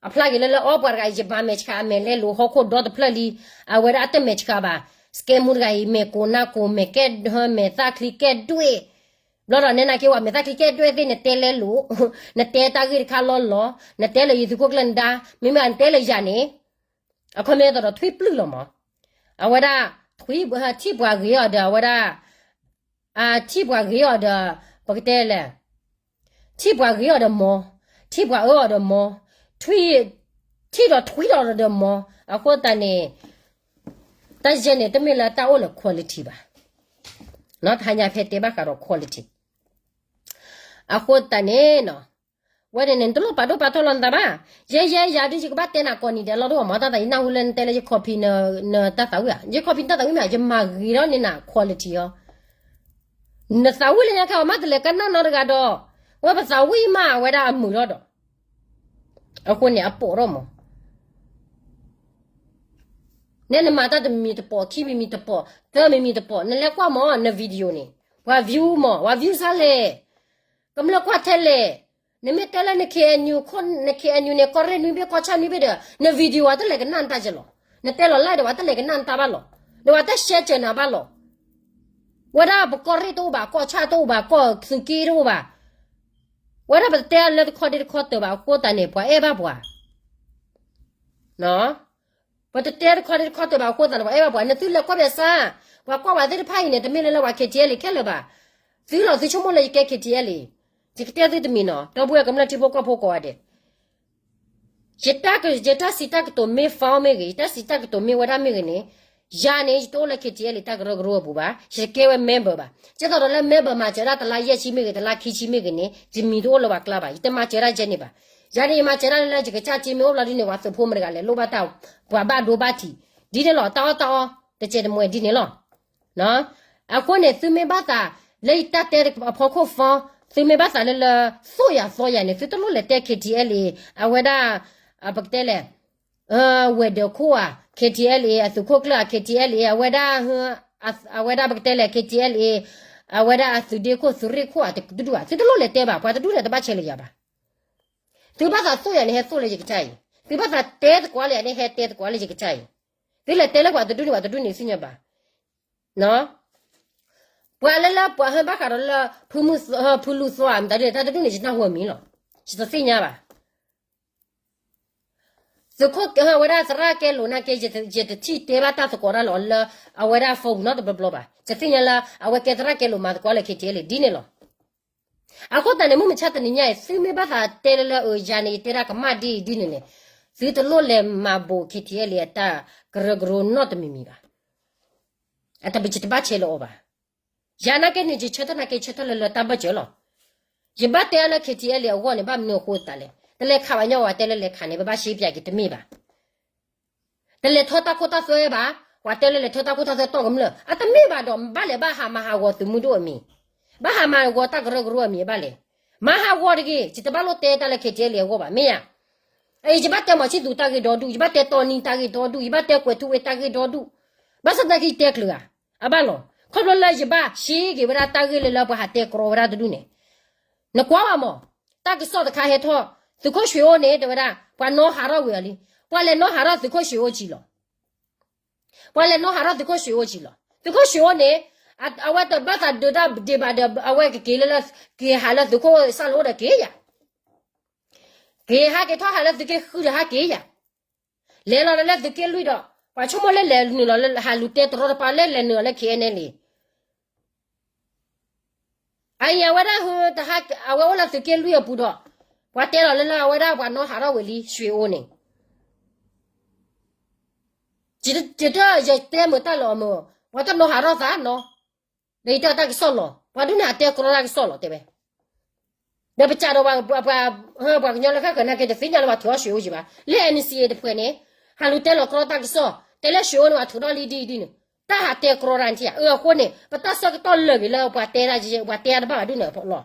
အဖျါက့ၤလၢလၢအီပှၤတဂၤအံၤ ယမၤမဲာ်ဆှးအမဲာ်လဲလိာ်ဟီၣ်ခိၣ်ဒီတဖျၢၣ်လံ, အဝဲဒၣ်အတမဲာ်ဆှးဘၣ်, စကဲမူတဂၤအံၤ မဲာ်ကိးနၢ်ကိး မဲာ်ကဲဒၢ မဲာ်သၣ်ချံကဲဒွဲၣ်, ဘျီဒီးနဲနာ်က့ဝဲ မဲာ်သၣ်ချံကဲဒွဲၣ်သ့ၣ် နတဲလဲလိာ်, နတဲတၢ်ဂ့ၢ်တခါလီၤလီၤ, နတဲလၢယသုးခိၣ်ကျၢၢ်နဒါ, မ့မ့ၢ်နတဲလၢယၤန့ၣ်, အခီပညီသိးဒီးထွံၣ်ပျုၢ်လီၤမး, အဝဲဒၣ် ထံၣ်ပှၤဂ့ၤအီၤဒီး အဝဲဒၣ် ထံၣ်ပှၤဂ့ၤအီၤဒီး ပကတဲလဲၣ်, ထံၣ်ပှၤဂ့ၤအီၤဒီးမီၤ, ထံၣ်ပှၤအၢအီၤဒီးမီၤ, ထံၣ်ဒီးထွံၣ်ဒီးဒီးမီၤ, အဃိသတးန့ၣ် တၢ်ယဲန့ၣ် တမ့ၢ်လၢတၢ်အိၣ်လၢ quality ဘၣ်, တဟါညါဖဲတဲဘၣ်ဃးဒီး quality, အဃိသတးန့ၣ်နီၤ, ဝဲန့ၣ်န့ၣ် နတလိၣ်ပာ်ဒိၣ်ပာ်ထီလီၤနသးဘၣ်, ယဲယဲယၤဒုး ယကဘၣ်တဲနၤကိးနံၤဒဲးလီၤဒိၣ်မး တၢ်သးယနၢ်ဟူလၢနတဲလၢယ copy နတၢ်သးဝံၣ်ဧါ, ယ copy နတၢ်သးဝံၣ်မ့ၢ် ယမၤဂ့ၤထီၣ်န့ၢ်နၤ quality အီၤ, နသးဝံၣ်လၢညါခဲအီၤမး တလဲၤကနၣ်နီတဂၤဒီး, ဝဲပသးဝံၣ်မး အဝဲဒၣ်အမုာ်ထီၣ်ဒီး, အဃိန့ၣ် အပိာ်ထီၣ်မး နဲ နမၤတၢ်တမံၤတပိာ် ခံမံၤမံၤတပိာ် သၢမံၤမံၤတပိာ် နလဲၤကွၢ်မး န video န့ၣ် ပှၤ view မး ပှၤ view ဆါလဲၣ်, ကမျၢၢ်ကွၢ်ထဲလဲၣ်, နမ့ၢ်တဲလၢန KNU ခိၣ် န KNU န့ၣ် ကီၢ်ရ့ၣ်နွံဘ့ၣ် ကီၢ်ဆၣ်နွံဘ့ၣ်ဒီး န video ပှၤတလဲၤကနၣ်နတၢ်ယဲလီၤ, နတဲလီၤ live ဒီး ပှၤတလဲၤကနၣ်နတၢ်ဘၣ်လီၤ, ဒီးပှၤတ share စၢၤနၤဘၣ်လီၤ. ဝဲဒၣ်ပကီၢ်ရ့ၣ်တအိၣ်ဘၣ်, ကီၢ်ဆၣ်တအိၣ်ဘၣ်, ကီၢ်သုးက့တအိၣ်ဘၣ်. ဝဲဒၣ်ပတတဲလၢတခီဒ့တခီတၢၤဘၣ်အဃိသတးန့ၣ် ပှၤအဲၣ်ဘၣ်ပှၤ, ပတတဲတခီဒ့တခီတၢၤဘၣ်အဃိသတးန့ၣ် ပှၤအဲၣ်ဘၣ်ပှၤ. နသုလဲၤကွၢ်ဘၣ်စၢ်, ပှၤကွၢ်ဝဲသ့ၣ်တဖၣ်အံၤန့ၣ် တမ့ၢ်လၢလၢပှၤ KTLA ခဲလၢာ်ဘၣ်. သုလီၤသုဆိကမိၣ်လၢယကဲ KTLA, ယကတဲသုတမံၤနီၤ, ဒီပုၢ်ဝဲၢ်ကမျၢၢ်ထံဖိကီၢ်ဖိကိးဂၤဒဲး ယတၢ်စံးတၢ်ကတိၤမ့ၢ် false မ့ၢ်ဂ့ၤ, ယတၢ်စံးတၢ်ကတိၤမ့ၢ်ဝဲဒၣ်မ့ၢ်ဂ့ၤန့ၣ်, ယၤန့ၣ် ယတအိၣ်လၢ KTLA တၢ်ကရၢကရိအပူၤဘၣ်, ယတကဲဝဲ member ဘၣ်. ဒ်သိးဒီးလၢ member မၤစၢၤဒၣ်တလါယဲၢ်ဆံမ့ၢ်ဂ့ၤ, တလါခံဆံမ့ၢ်ဂ့ၤန့ၣ် ယမံၤတအိၣ်လၢပှၤကျါဘၣ်, ယတမၤစၢၤဒၣ်ယဲန့ၣ်ဘၣ်. ယၤန့ၣ် ယမၤစၢၤဒၣ်လၢ လၢယကစၢ်စ့မ့ၢ်အိၣ်ဘျီဒ်န့ၣ် ပှၤသုးဖိမတၤတဂၤလဲၤလိၣ်ဘၣ်တၢ်, ပှၤဘၣ်ဒိဘၣ်ထံး, ဒ်န့ၣ်လီၤ. တၢ်အီၣ်တၢ်အီ တစဲးတမှဲၤဒ်န့ၣ်လီၤ. အဃိန့ၣ် သုမ့ၢ်ဘၣ်သးလၢယတၢ်တဲအဖီခိၣ် false, သုမ့ၢ်ဘၣ်သးလၢလၢ သိၣ်ယၤသီယၤန့ၣ် သုတလိၣ်လဲၤတဲ KTLA အဝဲဒၣ် ပကတဲလဲၣ်, ဝဲၤဒၢးခိၣ်ဧါ, KTLA အသုးခိၣ်ကျၢၢ်ဧါ, KTLA အဝဲဒၣ်, အဝဲဒၣ်ပကတဲလဲၣ် KTLA အဝဲဒၣ်အသုးဒ့ခိၣ် သုးရ့ၣ်ခိၣ်ဧါ, တဒူၣ်ဧါ, သုတလိၣ်လဲၤတဲဘၣ်, ပှၤတဒူၣ်န့ၣ်တဘၣ်ဆဲးလၢယၤဘၣ်. သုဘၣ်သးသိၣ်ယၤန့ၣ် ဟဲသိၣ်လၢယကစၢ်အံၤ, သုဘၣ်သးတဲသကိးလၢယၤန့ၣ် ဟဲတဲသကိးလၢယကစၢ်အံၤ, သုလဲၤတဲလၢပှၤတဒူၣ်န့ၣ် ပှၤတဒူၣ်န့ၣ်သ့ၣ်ညါဘၣ်. ပှၤလၢလၢပှၤဟဲဘၣ်ဃးဒီးလၢ ဖုလူၤသီဧါ မတၤဒုန့ၣ် တၢ်တဒူၣ်န့ၣ် ယနၢ်ဟူအမံၤလီၤ, ယတသ့ၣ်ညါဘၣ်. သုးခိၣ်ဝဲဒၣ်သရၣ်ကဲလိာ်နာ်က့ ယတထံၣ်တဲဘၣ်တၢ်သကိးတၢ်လီၤလၢ အဝဲဒၣ် phone နီတဘျီဘျီဘၣ်, ယတသ့ၣ်ညါလၢ အဝဲကဲသရၣ်ကဲလိာ်မၤသကိးလၢ KTLA ဒ်န့ၣ်လီၤ. အဃိသတးန့ၣ် မုၢ်မဆါတနံၤညါအံၤ သုမ့ၢ်ဘၣ်သးတဲလၢလၢ အၢ ယၤန့ၣ် ယတဲဒၣ်ကမၣ်ဒ်အံၤဒ်န့ၣ်န့ၣ်, သုတလိၣ်လဲၤမၤဘိး KTLA အတၢ်ကရၢကရိနီတမံၤမံၤဘၣ်. အတၢ်ပယတဘၣ်ဆဲးလၢအီၤဘၣ်. ယၤနာ်က့န့ၣ် ယဆၢထၢၣ်နာ်က့ ဆၢထၢၣ်လၢလၢတၢ်ဘၢၣ်စၢၤလီၤ. ယဘၣ်တဲအါလၢ KTLA အဂီၢ်န့ၣ် ဘၣ်မနုၤအဃိသတးလဲၣ်, တလဲၤခးဘၣ်ညီ ပှၤတဲလၢလဲၤခးန့ၣ် ပဘၣ်ရှဲပၠးက့ၤ တမ့ၢ်ဘၣ်. တလဲၤထီၣ်တၢ်ခိတၢ်သွဲဘၣ်, ပှၤတဲလၢလဲၤထီၣ်တၢ်ခိတၢ်သွဲတီၢ်ကမျၢၢ် အတမ့ၢ်ဘၣ်ဒီး ဘၣ်လဲၤဘၣ်ဟးမၤဟးဂီၤသုးမုၢ်ဒိၣ်အမံၤ, ဘၣ်ဟးမၤဟးဂီၤတၢ်ကရၢကရိအမံၤဘၣ်လဲၣ်. မၤဟးဂီၤတဂ့ၤ, ယတဘၣ်လိၣ်တဲတၢ်လၢ KTLA အဂီၢ်ဘၣ်, မ့ၢ်ဧါ. အံၤ ယဘၣ်တဲမီၤဆံၣ်သူးတၢ်ဂ့ၢ်ဒီဒူၣ်, ယဘၣ်တဲတီနံတၢ်ဂ့ၢ်ဒီဒူၣ်, ယဘၣ်တဲကွဲးထူဝ့တၢ်ဂ့ၢ်ဒီဒူၣ်, ဘၣ်ဆၣ်သနာ်က့ယတဲကျၢၤဧါ, အဘၣ်လီၤ. ခီဖျိလၢယဘၣ်ရှဲက့ၤဝဲဒၣ်တၢ်ဂ့ၢ်လၢလၢပှၤဟးတဲကြီဝဲဒၣ်တဒူၣ်န့ၣ်, နကွၢ်ဘၣ်မး, တၢ်ကစီၣ်တခါဟဲထီၣ်, သုးခိၣ်ရွှေအိၣ်န့ၣ် တဲဝဲဒၣ် ပှၤနီၣ်ဟးထီၣ်ဝံၤအီၤလံ, ပှၤလဲၤနီၣ်ဟးထီၣ်သုးခိၣ်ရွှေအိၣ်ကံလီၤ. ပှၤလဲၤနီၣ်ဟးထီၣ်သုးခိၣ်ရွှေအိၣ်ကံလီၤ. သုးခိၣ်ရွှေအိၣ်န့ၣ် အဝဲတဘၣ်သးဒုးတၢ်ဒံးဘၣ်ဒီး အဝဲကက့ၤလၢလၢ က့ၤဟးလၢသုးခိၣ်စၢ်လိာ်အိၣ်ဒီးက့ၤယၤ, က့ၤဟးက့ၤထီၣ်ဟးလၢသုးက့ဃုဒီးဟးက့ၤယၤ, လဲၤလီၤလၢသုးက့လွံၢ်ဒီး ပှၤဆိကမိၣ်လၢလဲၤနုာ်လီၤလၢဟးလူၤတဲတရီတပါလၢလဲၤနုာ်လီၤလၢ KNLA အံၤ အဝဲဒၣ် အဝဲအိၣ်လၢသုးက့လွံၢ်အပူၤဒီး ပှၤတဲလီၤလၢလၢအဝဲဒၣ်ပှၤနီၣ်ဟးထီၣ်ဝံၤလံ ရွှေအိၣ်န့ၣ်, ယတဲယတဲမုာ်တၢ်လီၤမုာ်, ပှၤတနီၣ်ဟးထီၣ်သးနီၤ, ဒီးယတဲတၢ်ကစီၣ်လီၤ, ပှၤဒုးန့ၣ်အတဲကြီတၢ်ကစီၣ်လီၤတဲဝဲ ဒီးပစံးဒီးပှၤ ပှၤကညီလၢခဲကနၣ်က့ တသ့ၣ်ညါလၢပှၤထုးအီၣ်ရွှေအိၣ်ကံဘၣ်, လၢ NCA တဖုန့ၣ် ဟးလူၤတဲလီၤကြီတၢ်ကစီၣ်, တဲလၢရွှေအိၣ်န့ၣ် ပှၤထုးထီၣ်လံဒ်အံၤဒ်န့ၣ်, တၢ်ဟးတဲကြီတၢ်နထံၣ်ဧါ, အဃိန့ၣ် ပတၢ်ဆၢကတီၢ်လၢာ်ဂ့ၤလၢပှၤတဲတၢ် ပှၤတဲတၢ်တဘၣ်ဘၣ်ဒ်န့ၣ်လီၤ,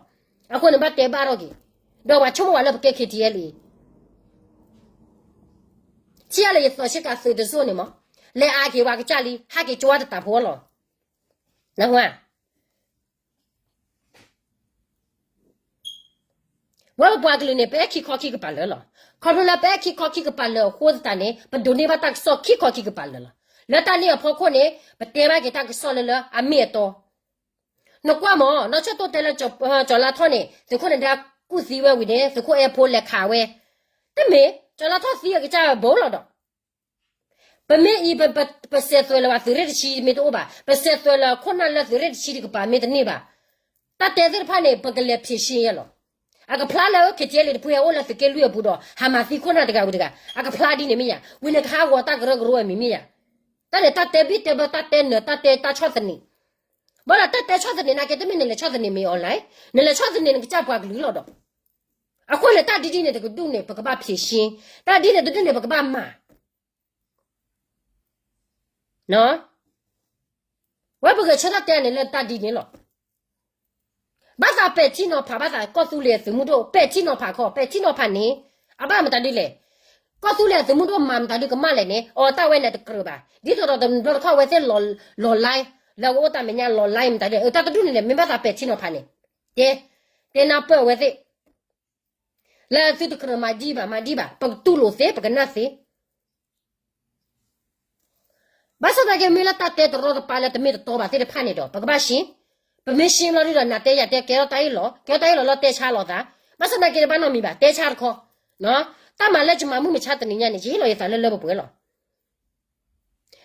အဃိန့ၣ် ဘၣ်တဲဘၣ်ထီၣ်က့ၤ, ဒီးပှၤဆိကမိၣ်ဝဲလၢပကဲ KTLA ထံၣ်အါလၢယသီဆ့ကၤသုးတစိၢ်န့ၣ်မး, လဲၤအါက့ၤပှၤကစၢ်လံ ဟးက့ၤကၠိဝါတတးဖိလီၤ, နၢ်ဟူဧါ. ဝဲပပှၤကလုာ်န့ၣ် ပအဲၣ်ခံခီခံကပၤလၢာ်လီၤ. ခီဖျိလၢပအဲၣ်ခံခီခံကပၤလၢာ်အဃိသတးန့ၣ် ပဒိးန့ၢ်ဘၣ်တၢ်ကစီၣ်ခံခီခံကပၤလၢာ်လီၤ. လၢတၢ်န့ၣ်အဖီခိၣ်န့ၣ် ပတဲဘၣ်က့ၤတၢ်ကစီၣ်လၢလၢအမ့ၢ်အတီ. နကွၢ်မး နီၢ်ဆၢၣ်တိၢ်တဲလၢ ကၠီၤလါထီၣ်န့ၣ် သုးခိၣ်နဒါကူၣ်သံဝဲဝံၤန့ၣ် သုးခိၣ်အဲၣ်ဖိလဲၤခးဝဲ, တမ့ၢ် ကၠီၤလါထီၣ်သံအကစၢ်ဘိလီၤဒီး ပမ့ၢ်အံၤ ပစဲးသွဲးလၢၤဘၣ်သုးရ့ၣ်တဆံမ့ၢ်တအိၣ်ဘၣ်, ပစဲးသွဲးလၢၤခိၣ်နၢ်လၢသုးရ့ၣ်တဆံတကပၤမ့ၢ်တန့ၢ်ဘၣ်, တၢ်တဲသ့ၣ်တဖၣ်န့ၣ် ပကလဲၤဖြေရှင်းယဲလီၤ. အကဖျါလၢ KTLA တဖုဟဲအိၣ်လၢသုးက့လွံၢ်အပူၤဒီး ဟးမၤသံခိၣ်နၢ်တဂၤဝံၤတဂၤ အကဖျါဒ်န့ၣ်မ့ၢ်ယါ, ဝံၤန့ၣ်ကဟးဂီၤတၢ်ကရၢကရိအမံၤမ့ၢ်ယါ, တၢ်န့ၣ်တၢ်တဲဘံၣ်တဲဘၢ တၢ်တဲနၢၤ တၢ်တဲတၢ်ဆီၣ်သနံး, ဘၣ်ဒီးတၢ်တဲဆီၣ်သနံးနာ်က့ တမ့ၢ်နလဲၤဆီၣ်သနံးမ့ၢ် online, နလဲၤဆီၣ်သနံးနကစၢ်ပှၤကလုာ်လီၤဒီး, အဃိန့ၣ် တၢ်ဒ်ဒ်န့ၣ်တကဒူၣ်န့ၣ် ပကဘၣ်ဖြေရှင်း, တၢ်ဒ်န့ၣ်တဒူၣ်န့ၣ် ပကဘၣ်မၤ ဝဲပဂဲၤဆၢထၢၣ်တဲန့ၣ်လၢတၢ်ဒ်န့ၣ်လီၤ. ဘၣ်သးပဲာ်ထံနီၤဖး ဘၣ်သးကီၢ်သူလ့ၤအသုးမုၢ်ဒိၣ် ပဲာ်ထံနီၤဖးခီ, ပဲာ်ထံနီၤဖးန့ၣ် အဘၣ်မတၤဒ်လဲၣ်. ကီၢ်သူလ့ၤအသုးမုၢ်ဒိၣ်မၤမတၤဒ်ကမၣ်လဲၣ်န့ၣ် အီၤတၢ်ဝဲန့ၣ်တကြၢးဘၣ်. ဒ်သိးဒီးတဘျီတခီၣ်အဝဲသ့ၣ်လီၤလါ, လၢအအိၣ်တၢ်မဲာ်ညါလီၤလါမတၤဒ်လဲၣ်. အတၢ်တဒူၣ်န့ၣ်န့ၣ် မ့ၢ်ဘၣ်သးပဲာ်ထံနီၤဖးန့ၣ် တဲ, တဲနၢ်ပၢၢ်အဝဲသ့ၣ် လၢသုတကြၢးမၤဒ်ဘၣ် မၤဒ်ဘၣ် ပကတူၢ်လိာ်သ့ ပကနၣ်သ့. ဘၣ်ဆၣ်သနာ်က့ မ့ၢ်လၢတၢ်တဲတရီတပါလၢတမ့ၢ်တတီဘၣ်သ့ၣ်တဖၣ်န့ၣ်ဒီး ပကဘၣ်ရှင်း ပမ့ၢ်ရှင်းလီၤဒုဒီး နၤတဲယၤတဲ ကဲထီၣ်တၢ်အ့ၣ်လိာ် ကဲထီၣ်တၢ်အ့ၣ်လိာ်လီၤ တဲဆါလိာ်သး, ဘၣ်ဆၣ်သနာ်က့ တဘၣ်နီတမံၤဘၣ် တဲဆါတခီ, တၢ်မၤလၢယမၤမုၢ်မဆါတနံၤညါန့ၣ် ယဟ့ၣ်လီၤယသးလၢလၢပှဲၤပှဲၤလီၤ.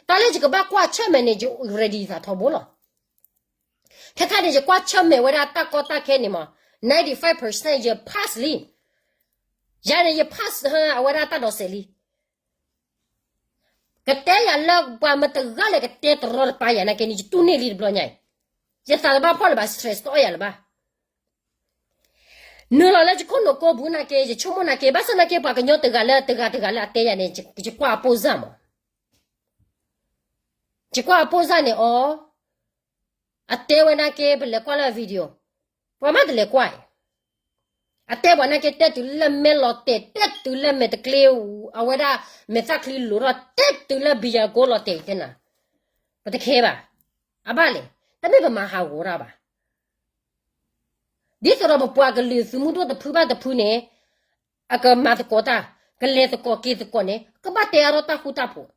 တၢ်လၢယကဘၣ်ကွၢ်ဆၢၣ်မဲာ်န့ၣ် ယ ready ယသးထီဘိလီၤ. ခဲခါန့ၣ် ယကွၢ်ဆၢၣ်မဲာ်ဝဲဒၣ်တၢ်ကီတၢ်ခဲန့ၣ်မး ninety five percent ယ pass လံ. ယၤန့ၣ် ယ pass အဝဲဒၣ်တၢ်ဒိးစဲးလံ. ကတဲယၤလၢပှၤမတၤတဂၤလဲၣ် ကတဲတရီတပါယၤနာ်က့န့ၣ် ယတူၢ်န့ၢ်လံတဘျီညါအံၤ, ယသးတဘၣ်ဖှီၣ်လၢၤဘၣ် stress တအီၣ်ယၤလၢၤဘၣ်. နုာ်လီၤလၢယခိၣ်နူာ်ကိးပူၤနာ်က့ ယဆိကမိၣ်နာ်က့ ဘၣ်ဆၣ်သနာ်က့ ပှၤကညီတဂၤလၢတဂၤတဂၤလၢအတဲယၤန့ၣ် ယကွၢ်အပိၢ်စၢ်မး, ယကွၢ်အပိၢ်စၢ်န့ၣ်အီၤ, အတဲဝဲနာ်က့ ပလဲၤကွၢ်လၢ video, ပှၤမးတလဲၤကွၢ်အံၤ, အတဲပှၤနာ်က့ တဲတုၤလၢမဲာ်လီၤတဲာ် တဲတုၤလၢမဲာ်တကျ့, အဝဲဒၣ်မဲာ်သၣ်ချံလိၤထီၣ် တဲတုၤလၢဘံယၤကိလီၤတဲာ်အံၤတဲနၤ, ပတခဲဘၣ်, အဘၣ်လဲၣ်, တမ့ၢ်ပမၤဟးဂီၤတၢ်ဘၣ်. ဒ်သိးဒီးပပှၤကလုာ်သုးမုၢ်ဒိၣ်တဖုဘၣ်တဖုန့ၣ် အကမၤသကိးတၢ်, ကလဲၤသကိးက့ၤသကိးန့ၣ် ကဘၣ်တဲအါထီၣ်တၢ်ဃူတၢ်ဖိး.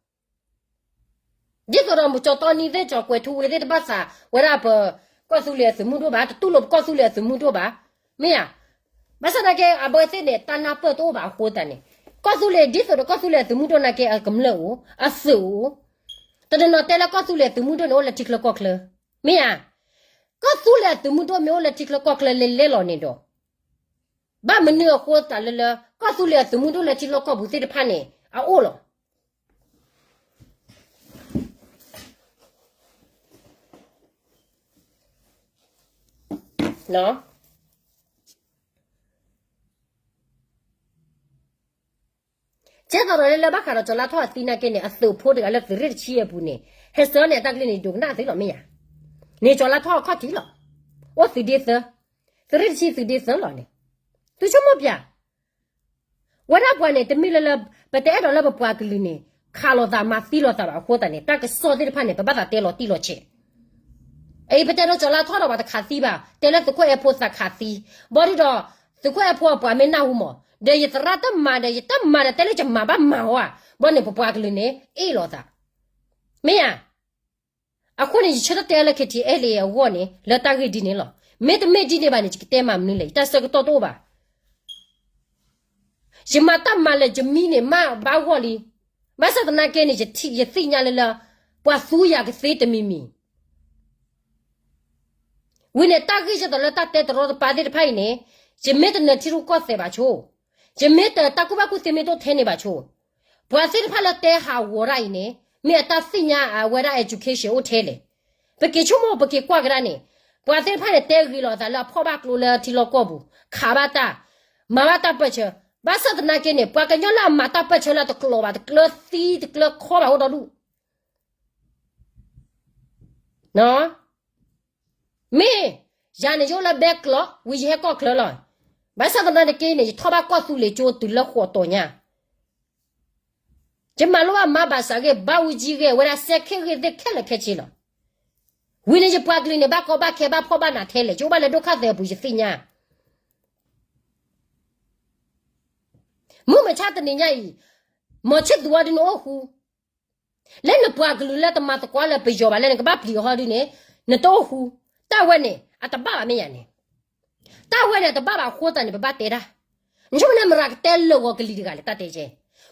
ဒ်သိးဒီးမုၢ်ကၠီတီနံသ့ၣ် ကၠီကွဲၤထူဝ့ၤသ့ၣ်တဘၣ်သးဝဲဒၣ်ပကီၢ်သူလ့ၤအသုးမုၢ်ဒိၣ်ဘၣ်, တတူၢ်လိာ်ပကီၢ်သူလ့ၤအသုးမုၢ်ဒိၣ်ဘၣ်, မ့ၢ်ဧါ. ဘၣ်ဆၣ်သနာ်က့ အဘၣ်သ့ၣ်န့ၣ် တၢ်နၢ်ပၢၢ်တအိၣ်ဘၣ်အဃိသတးန့ၣ်, ကီၢ်သူလ့ၤ ဒ်သိးဒီးကီၢ်သူလ့ၤအသုးမုၢ်ဒိၣ်နာ်က့ အကမျၢၢ်အိၣ်, အသုးအိၣ်, တနီၤနီၤတဲလၢကီၢ်သူလ့ၤအသုးမုၢ်ဒိၣ်န့ၣ် အိၣ်လၢထံချၢကီၢ်ချၢ, မ့ၢ်ဧါ. ကီၢ်သူလ့ၤအသုးမုၢ်ဒိၣ်မ့ၢ်အိၣ်လၢထံချၢကီၢ်ချၢလဲၤလဲၤလီၤန့ၣ်ဒီး ဘၣ်မနုၤအဃိသတးလၢလၢ ကီၢ်သူလ့ၤအသုးမုၢ်ဒိၣ်လၢထံလီၢ်ကီၢ်ပူၤသ့ၣ်တဖၣ်န့ၣ် အအိၣ်လီၤ. ကဲသိးဒီးလၢလၢဘၣ်ဃးဒီးကၠီၤလါထီၣ်အသံနာ်က့န့ၣ် အသုးဖိတဂၤလၢသုးရ့ၣ်တဆံအပူၤန့ၣ် ဟဲဆှၢန့ၢ်အတၢ်ကလုၢ်န့ၣ် ဒိကနၣ်သုလီၤ မ့ၢ်ဧါ. န့ၣ်ကၠီၤလါထီၣ်အခီၣ်ထံးလီၤ. အိၣ်သုးဒ့သၢ, သုးရ့ၣ်တဆံသုးဒ့သၢလီၤန့ၣ်, သုဆိကမိၣ်ပျၢ် ဝဲဒၣ်ပှၤန့ၣ် တမ့ၢ်လၢလၢ ပတအဲၣ်ဒိးလၢပပှၤကလုာ်န့ၣ် ခးလိာ်သးမၤသံလိာ်သးဘၣ်အဃိသတးန့ၣ် တၢ်ကစီၣ်သ့ၣ်တဖၣ်န့ၣ် ပဘၣ်သးတဲလီၤတံၢ်လီၤဆဲး. အအံၤ ပတဲဒီးကၠီၤလါထီၣ်ဒီးပှၤတခးသံဘၣ်, တဲလၢသုးခိၣ်အဲၣ်ဖိသးခးသံ, ဘၣ်ဒီး သုးခိၣ်အဲၣ်ဖိအပှၤမ့ၢ်နၢ်ဟူမး, ဒီးယသရၣ်တမၤဒီး ယတမၤဒီး တဲလၢယမၤဘၣ်မၤအီၤဧါ, ဘၣ်န့ၣ် ပပှၤကလုာ်န့ၣ် အ့ၣ်လိာ်သး, မ့ၢ်ဧါ. အဃိန့ၣ် ယဆၢထၢၣ်တဲလၢ ခ့ထံအဲလ့ အဂီၢ်န့ၣ် လၢတၢ်ဂ့ၢ်ဒ်န့ၣ်လီၤ. မ့တမ့ၢ်ဒ်န့ၣ်ဘၣ်န့ၣ် ယကတဲမၤမနုၤလဲၣ်, ယတၢ်ဆၢကတီၢ်တအိၣ်ဘၣ်. ယမၤတၢ်မၤလၢယမံန့ၣ် မ့ၢ်ဘၣ်ဂီၢ်လံ. ဘၣ်ဆၣ်သနာ်က့န့ၣ် ယထံၣ် ယသ့ၣ်ညါလၢလၢ ပှၤသူယၤကသ့တမံၤမံၤ ဝံၤန့ၣ် တၢ်ဂ့ၢ်ကဲသိးလၢတၢ်တဲတရီတပါသ့ၣ်တဖၣ်အံၤန့ၣ်, ယမ့ၢ်တနၢၤထံရူၢ်ကီၢ်သဲးဘၣ်ဆိ, ယမ့ၢ်တၢ်ကူၣ်ဘၣ်ကူၣ်သ့မ့ၢ်တအိၣ်ထဲန့ၣ်ဘၣ်ဆိ, ပှၤသ့ၣ်တဖၣ်လၢတဲဟးဂီၤတၢ်အံၤန့ၣ် မ့ၢ်အတၢ်သ့ၣ်ညါအဝဲဒၣ် education အိၣ်ထဲလဲၣ်. ပက့ၤဆိကမိၣ် ပက့ၤကွၢ်ကဒါန့ၣ်, ပှၤသ့ၣ်တဖၣ်န့ၣ် တဲဂ့ၤလိာ်အသးလၢအဖီၣ်ဘၣ်ကျိလၢထံလီၢ်ကီၢ်ပူၤ, ခးဘၣ်တၢ်, မၤဘၣ်တၢ်ပၢၢ်ဆၢ, ဘၣ်ဆၣ်သနာ်က့န့ၣ် ပှၤကညီလၢအမၤတၢ်ပၢၢ်ဆၢလၢတကျိၤဘၣ် တကျၢၤသံ တကျၢၤခီဘၣ်အိၣ်ဒီဒူၣ် မ့ၢ်, ယၤန့ၣ် ယအိၣ်လၢဘဲကျိး ဝံၤယဟဲကီၢ်ချၢလီၤ. ဘၣ်ဆၣ်သနာ်က့န့ၣ် ယထီၣ်ဘၣ်ကီၢ်သူလ့ၤကၠိတုၤလၢဃိးတီၤညါ, ယမၤလိဘၣ်မၤဘၣ်စးဂ့ၢ် ဘၣ်အူကၠံဂ့ၢ် အဝဲဒၣ်စဲခ့ဂ့ၢ်သ့ၣ်ခဲလၢာ်ခဲဆ့လီၤ. ဝံၤန့ၣ် ယပှၤကလုာ်န့ၣ် ဘၣ်ကီဘၣ်ခဲဘၣ်ဖှီၣ်ဘၣ်နးထဲလဲၣ်, ယအိၣ်ဘၣ်လၢဒိၣ်ခါသဲးအပူၤ ယသ့ၣ်ညါ မုၢ်မဆါတနံၤညါအံၤ, မ်ဆံၣ်သူဝဲဒုန့ၣ်အိၣ်ဃူ, လၢနပှၤကလုာ်လၢတမၤသကိးလၢပယီၤဘၣ်လၢနကဘၣ်ပျံၤအီၤဟီဒုန့ၣ်, နတအိၣ်ဃူ, တၢ်ဝဲန့ၣ် အတဘၣ်ဘၣ်မ့ၢ်ယၤန့ၣ်, တၢ်ဝဲန့ၣ်အတဘၣ်ဘၣ်အဃိသတးန့ၣ် ပဘၣ်တဲတၢ်, နဆိကမိၣ်န့ၣ် မရၤကတဲလၢာ်ဂီၤကလံၤတဂၤလဲၣ် တၢ်တဲကဲ,